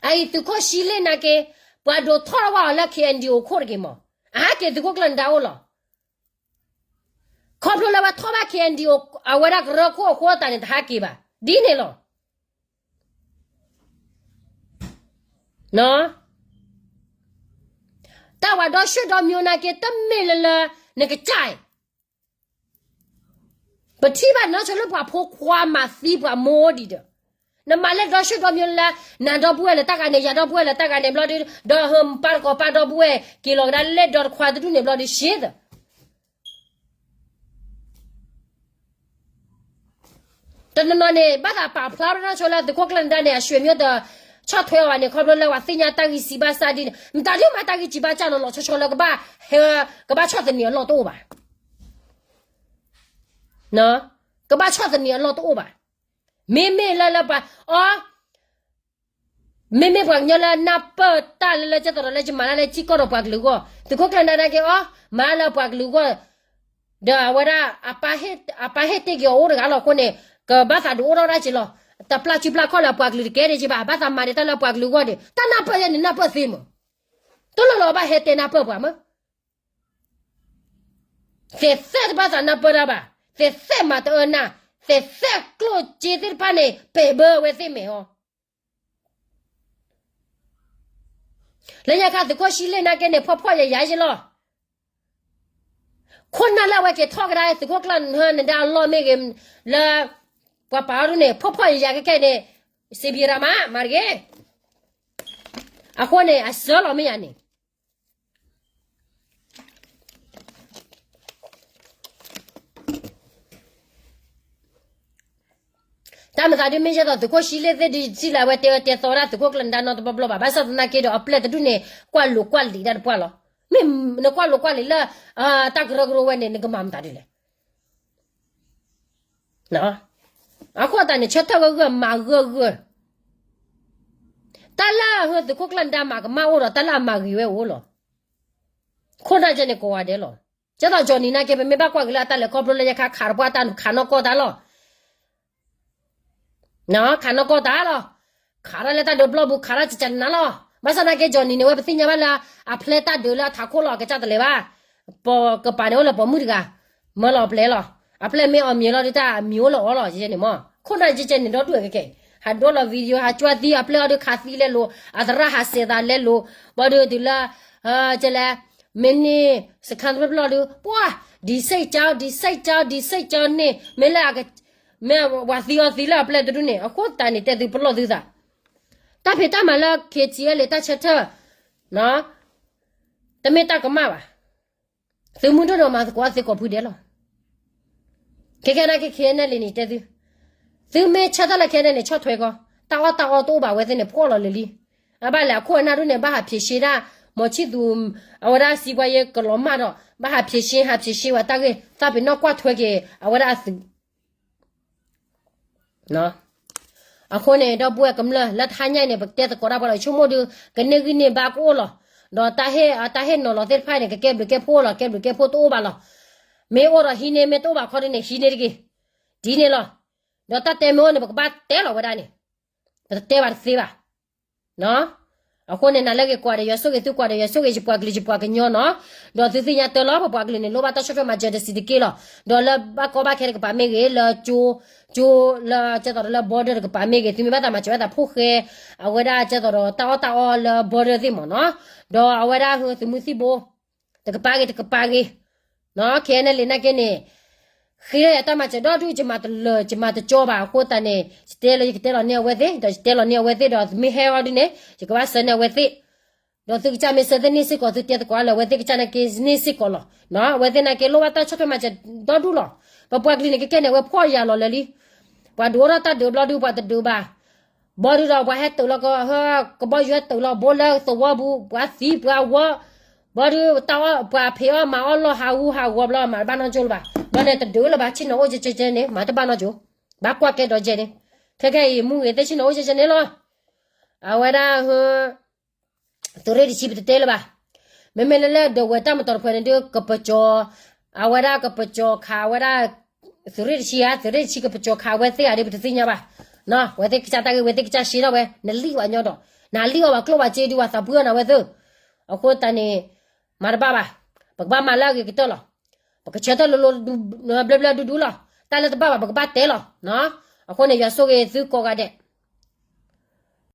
အအံၤသုးခိၣ်ဆှံလ့ၣ်နာ်က့, ပှၤဒိးထီၣ်ဝဲအီၤလၢ KNDO ခိၣ်တက့ၢ်မး, အဟဲက့ၤသုးခိၣ်ကျၢၢ်နဒါအိၣ်လီၤ. ခီဖျိလၢဝဲထီၣ်ဘၣ် KNDO အဝဲဒၣ်ကရၢခိၣ်အဃိသတးန့ၣ် တဟဲက့ၤဘၣ်, ဒ်န့ၣ်လီၤ. တၢ်ဝဲဒီဆွေဒီမျိုးနာ်က့ တမ့ၢ်လၢလၢ နကစၢ်အံၤ ပထံၣ်ဘၣ်နီၢ်ဆိလၢပှၤဖိခွါမၤသံပှၤမိၢ်ဒံးဒီး, နမၤလၢဒီဆွေဒီမျိုးလၢ နၤဒီပုၢ်ဝဲၢ်လၢတၢ်ဂၤန့ၣ် ယၤဒီပုၢ်ဝဲၢ်လၢတၢ်ဂၤန့ၣ်ဘျီဒီး, ဒီးဟၢပၢ်တကီၢ်ပၢ်ဒီပုၢ်ဝဲၢ်က့ၤလီၤကဒါလၢဒီတခွါတဒူၣ်န့ၣ်ဘျီဒီး ရှဲသၢ တနီၤနီၤန့ၣ် ဘၣ်သးပာ်ဖျါဝဲဒၣ်ဆိလၢသုးခိၣ်ကျၢၢ်နဒါန့ၣ် အဆွေမျိုးတဆီၣ်ထွဲအီၤဘၣ်န့ၣ် ခီဖျိလၢပှၤသ့ၣ်ညါတၢ်ဂံၢ်စၢ်ဘါစၢ်ဒ်န့ၣ် မတၤဒုးမၤတၢ်ဂံၢ်စၢ်ဘါစၢ်လီၤလီၤဆီဆီလၢကဘၣ်ဟဲ ကဘၣ်ဆီၣ်သနံးအလီၢ်တအိၣ်ဘၣ်. ကဘၣ်ဆီၣ်သနံးအလီၢ်တအိၣ်ဘၣ်. မ့မ့ၢ်လၢလၢပှၤ အီ မ့မ့ၢ်ပှၤကညီလၢနၢ်ပၢၢ်တၢ်လၢလၢကဲသိးဒီးလၢကမၤတၢ်လၢထံကီၢ်ဒီးပှၤကလုာ်အဂီၢ်, သုးခိၣ်ကျၢၢ်နဒါနာ်က့အီ မၤလၢပှၤကလုာ်အဂီၢ်, ဒီးအဝဲဒၣ် အပၢ်ဟ့ၣ်တ့ၢ်က့ၤအီၤအိၣ်တဂၤလီၤအဃိန့ၣ် ကဘၣ်သးဒုးအိၣ်ထီၣ်ဒၣ်က့ၤလီၤ. တပျၢ်စုပျၢ်ခီၣ်လၢပှၤကလုာ်တကဲဒံးက့ၤဘၣ်, ဘၣ်သးမၤဒံးတၢ်လၢပှၤကလုာ်အဂီၢ်ဒီး တၢ်နၢ်ပၢၢ်ယဲန့ၣ် နၢ်ပၢၢ်သ့မး, တလိၣ်လီၤဘၣ်ဟဲတဲနၢ်ပၢၢ်ပှၤမး. သ့ၣ်သဲၣ်တဘၣ်သးနၢ်ပၢၢ်တၢ်ဘၣ်, သ့ၣ်သဲၣ်မၤတအၢနၢ်, သ့ၣ်သဲၣ်ကျိၣ်စ့သ့ၣ်တဖၣ်န့ၣ် ပဲာ်ဘၢအဝဲသ့ၣ်မဲာ်ဟီ လၢညါခါသုးခိၣ်ဆှံလ့ၣ်နာ်က့န့ၣ် ဖှီၣ်ဖှီၣ်ယာ်ယာ်ယ့လီၤ. ခိၣ်နၢ်လၢအဝဲက့ၤထီၣ်ကဒါသုးခိၣ်ကျၢၢ်နဒါအလီၢ်မ့ၢ်ဂ့ၤ, လၢပှၤပာ်အီၤဒ်န့ၣ် ဖှီၣ်ဖှီၣ်ယာ်ယာ်ခဲခဲန့ၣ်, စံးဘံရမး မၤတဂ့ၤ. အဃိန့ၣ် အစၢလီၤမ့ၢ်ယၤန့ၣ် တၢ်မၤသးဒ်မ့ၢ်ယဲသိးသုးခိၣ်ဆှံလ့ၣ်သ့ၣ်ဒ်ထံၣ်လၢအဝဲတဲဝဲတဲသီဝဲဒၣ်သုးခိၣ်ကျၢၢ်နဒါနီတဘျီဘျီဘၣ်, ဘၣ်ဆၣ်သနာ်က့ဒီးအပျဲၢ်တဒူၣ်န့ၣ် ကွၢ်လိာ်ကွၢ်လံာ်ဒၣ်တပှၢ်လီၤ. မ့ၢ်နကွၢ်လိာ်ကွၢ်လံာ်လၢ တၢ်ကရၢကရိဝဲန့ၣ် နကမၤမတၤဒ်လဲၣ်. အဃိသတးန့ၣ် ဆၢထၢၣ်ဂၢၢ်ဂၢၢ်မၤဂၢၢ်ဂၢၢ်, တၢ်လၢအဟၢသုးခိၣ်ကျၢၢ်နဒါမၤကမၣ်အိၣ်ဒီး တၢ်လၢအမၤဂ့ၤဝဲအိၣ်လီၤ. ခိၣ်နၢ်ကဲန့ၣ်ကိးဂၤဒဲးလီၤ. ကဲသိးကၠီနံၤနာ်က့ ပမ့ၢ်ဘၣ်ကွၢ်က့ၤလၢအတၢ်လဲၤခီဖျိလၢယခါခးတပှၢ် တၢ်ခးနီၢ်ကီၢ်တၢ်လီၤ. ခးနီၢ်ကီၢ်တၢ်လီၤ. ခးတၢ်လၢတၢ်ဒုးဘျီၣ်ပူၤ ခးတၢ်ကကနၤလီၤ. ဘၣ်ဆၣ်သနာ်က့ ကၠီနံၤန့ၣ် ဝဲပသ့ၣ်ညါဘၣ်လၢ အဖျဲၣ်တၢ်ဒုးလၢအထးခိၣ်လီၤ အကစၢ်တလဲၤဘၣ်. ပကပၤန့ၣ်အိၣ်လၢပိာ်မုၣ်တဂၤ, မၢလီၤပျဲလီၤ. အဖျဲၣ်မ့ၢ်အီၣ်မံၤလီၤဒုး တၢ်မံၤအိၣ်လၢအီလီၤ ကဲန့ၣ်မး. ခိၣ်နၢ်ကဲန့ၣ် ဒီဒူၣ်ကဲကဲ, ဟးဒိလီၤ video ဟးကွၢ်သံအဖျဲၣ်အီၤဒုး ခးသံလဲလိာ်, အသရၣ်ဟးစဲးသးလဲလိာ်, ဘၣ်ဒုးတုၤလၢ ကဲလဲၣ်, မ့ၢ်န့ၢ် စခန်းတဖျၢၣ်တဖျၢၣ်ဒီး ပှၤ ဒံးစဲးကၠီ ဒံးစဲးကၠီ ဒံးစဲးကၠီန့ၣ် မ့ၢ်လၢ မ့ၢ်ပှၤသံအီၤသံလၢအပျဲၢ်တဒူၣ်န့ၣ် အဃိသတးန့ၣ် တဲသုပလီၢ်သုသး, တၢ်ဖံးတၢ်မၤလၢ KTLA တၢ်ဆၢထၢၣ် တမ့ၢ်တၢ်ကမၣ်ဘၣ်. သုးမုၢ်ဒိၣ်န့ၣ်မၤသကိးသ့ကိးဖုဒဲးလီၤ. ခဲခဲနာ်က့ ခဲနဲၣ်လံန့ၣ် တဲသု, သုမ့ၢ်ဆၢထၢၣ်လၢခဲနဲၣ်န့ၣ် ဆီၣ်ထွဲကီ, တၢ်အီၣ်တၢ်အီတအိၣ်ဘၣ်ဝဲသ့ၣ်န့ၣ် ဖှီၣ်လီၤလၢာ်လံ. အဘၣ်လဲၣ် အခိၣ်အနၢ်ဒိၣ်န့ၣ် ဘၣ်ဟးဖြေရှင်းဒၣ်, မီၤဆံၣ်သူ အဝဲဒၣ်စံးပှၤယဲကလီၤမၢ်ဒီး ဘၣ်ဟးဖြေရှင်း ဟးဖြေရှင်းဝဲတၢ်ဂ့ၢ် သးပ့ၤနီၣ်ကွၢ်ထွဲက့ၤအဝဲဒၣ်အသုး အဃိန့ၣ် ဒီပုၢ်ဝဲၢ်ကမျၢၢ်လၢတဟါညါအံၤန့ၣ် ပကတဲသကိးတၢ်ပှၤဒီး ဆိကမိၣ်ဒုး ကန့ၢ်ဂံၢ်န့ၢ်ဘါကအိၣ်လီၤ. ဒီးတၢ်ဟ့ၣ်နီၤလီၤသ့ၣ်တဖၣ်န့ၣ် ကကဲဘျုးကဲဖှိၣ်လီၤ, ကဲဘျုးကဲဖှိၣ်တအိၣ်ဘၣ်လီၤ. မ့ၢ်အိၣ်ဒီးဟံးန့ၢ် မ့ၢ်တအိၣ်ဘၣ်ခီဒုးန့ၣ် ဟံးန့ၢ်တဂ့ၤ. ဒ်န့ၣ်လီၤ. ဒီးတၢ်တဲမ့ၢ်အိၣ်န့ၣ် ပကဘၣ်တဲလီၤဝဲဒၣ်န့ၣ်, ပတတဲဘၣ်တသ့ဘၣ်. အဃိန့ၣ် နၤလၢအဂ့ၤကွၢ်ဒီး ယွၤဆိၣ်ဂ့ၤသုကွၢ်ဒီး ယွၤဆိၣ်ဂ့ၤယပှၤကလုာ် ယပှၤကညီနီၤ. ဒီးသုသ့ၣ်ညါတၢ်လီၤ ပပှၤကလုာ်န့ၣ် လိၣ်ဘၣ်တၢ်ဆီၣ်ထွဲမၤစၢၤတဆံးတက့ၢ်လီၤ. ဒီးလၢဘၣ်ကီဘၣ်ခဲတကပၤမ့ၢ်ဂ့ၤ လၢ ကၠိလၢကဲသိးဒီးလၢ border တကပၤမ့ၢ်ဂ့ၤ သုမ့ၢ်ဘၣ်သးမၤစၢၤဘၣ်သးဖိၣ်ဃဲ အဝဲဒၣ်ကဲသိးဒီးတၢ်အီၣ်တၢ်အီလၢ border သ့ၣ်မးနီၤ. ဒီးအဝဲဒၣ်သုးမုၢ်သံၣ်ဘိ တကပၤဂ့ၤ တကပၤဂ့ၤ ခဲအံၤန့ၣ်လံနာ်က့န့ၣ် ဃ့လၢယတၢ်မၤစၢၤဒီဒူၣ် ယမၤတလၢာ် ယမၤတကၠီဘၣ်. အဃိသတးန့ၣ် ယတဲလၢယကတဲလီၤန့ၢ်အဝဲသ့ၣ် ဒီးယတဲလီၤန့ၢ်အဝဲသ့ၣ်ဒီး မ့ၢ်ဟဲအီၤဒ်န့ၣ် ယကဘၣ်ဆှၢန့ၢ်အဝဲသ့ၣ်. ဒီးသုကစၢ်မ့ၢ်ဆှၢသ့န့ၢ်စ့ၢ်ကီး သုတဲသကိးလၢအဝဲသ့ၣ်ကစၢ်နာ်က့န့ၢ်စ့ၢ်ကီးလီၤ. အဝဲသ့ၣ်နာ်က့လိၣ်ဘၣ်တၢ်ဆီၣ်ထွဲမၤစၢၤဒီဒူၣ်လီၤ. ပပှၤကလုာ်န့ၣ် ကကဲန့ၣ် အဝဲဖှီၣ်ယၤလီၤလၢာ်လံ. ပှၤဒုးအိၣ်ထီၣ်တၢ်ဒုးဘျီဒုး ပှၤတဒုးဘၣ်. ဘီဒုးဒီးပှၤဟဲတုာ်လီၤက ကဘီယူၤဟဲတုာ်လီၤဘိလၢသဝီပူၤ ပှၤသံပှၤဝီ ဘီဒုးတၢ်အီၣ် ပှၤဖံးအီၣ်မၤအီၣ်လီၢ်ဟးဂူာ်ဟးဂီၤဘျီ မၤတဘၣ်နီတကၠိလၢၤဘၣ်. ဘျီန့ၣ်တဒုးလၢၤဘၣ် ဆ့ၣ်နီၤအိၣ်ကဲကဲန့ၣ် မၤတဘၣ်နီတကၠိ. ဘၣ်ကွၢ်ကဲဒီးကဲန့ၣ် ခဲခဲအံၤမူဂ့ၤသ့ၣ်ဆ့ၣ်နီၤအိၣ်ကဲကဲန့ၣ်လီၤ. အဝဲဒၣ် သုးရ့ၣ်တဆံပတတဲလၢၤဘၣ်. မ့မ့ၢ်လၢလၢဒဝဲၢ်တၢ်မတီၤတဖုန့ၣ်ဒုး ကပကၠီၤ အဝဲဒၣ်ကပကၠီၤခးဝဲဒၣ် သုးရ့ၣ်တဆံဧါ သုးရ့ၣ်တဆံကပကၠီၤခးအဝဲသ့ၣ်ဧါဒီး ပတသ့ၣ်ညါဘၣ်. ဝဲသ့ၣ်ကစၢ်တၢ်ဂ့ၢ် ဝဲသ့ၣ်ကစၢ်ရှဲထီၣ်ဝဲ နလံၣ်ဘၣ်ညီဒီး နလံၣ်အီၣ်ဘၣ်ကျိၣ်ဘၣ်စ့ဒုး ဝဲသးပှၢ်အီၣ်နၤဝဲသ့ၣ်. အဃိသတးန့ၣ် မၤတဘၣ်ဘၣ်. ပကဘၣ်မၤလၢအဂ့ၤကတၢၢ်လီၤ. ပကဆၢထၢၣ်လိၤလိၤ ဘျၢဘျၢဒူဒူလီၤ. တၢ်လၢတဘၣ်ဘၣ် ပကဘၣ်တဲလီၤ. အဃိန့ၣ် ယွၤဆိၣ်ဂ့ၤသုကိးဂၤဒဲး.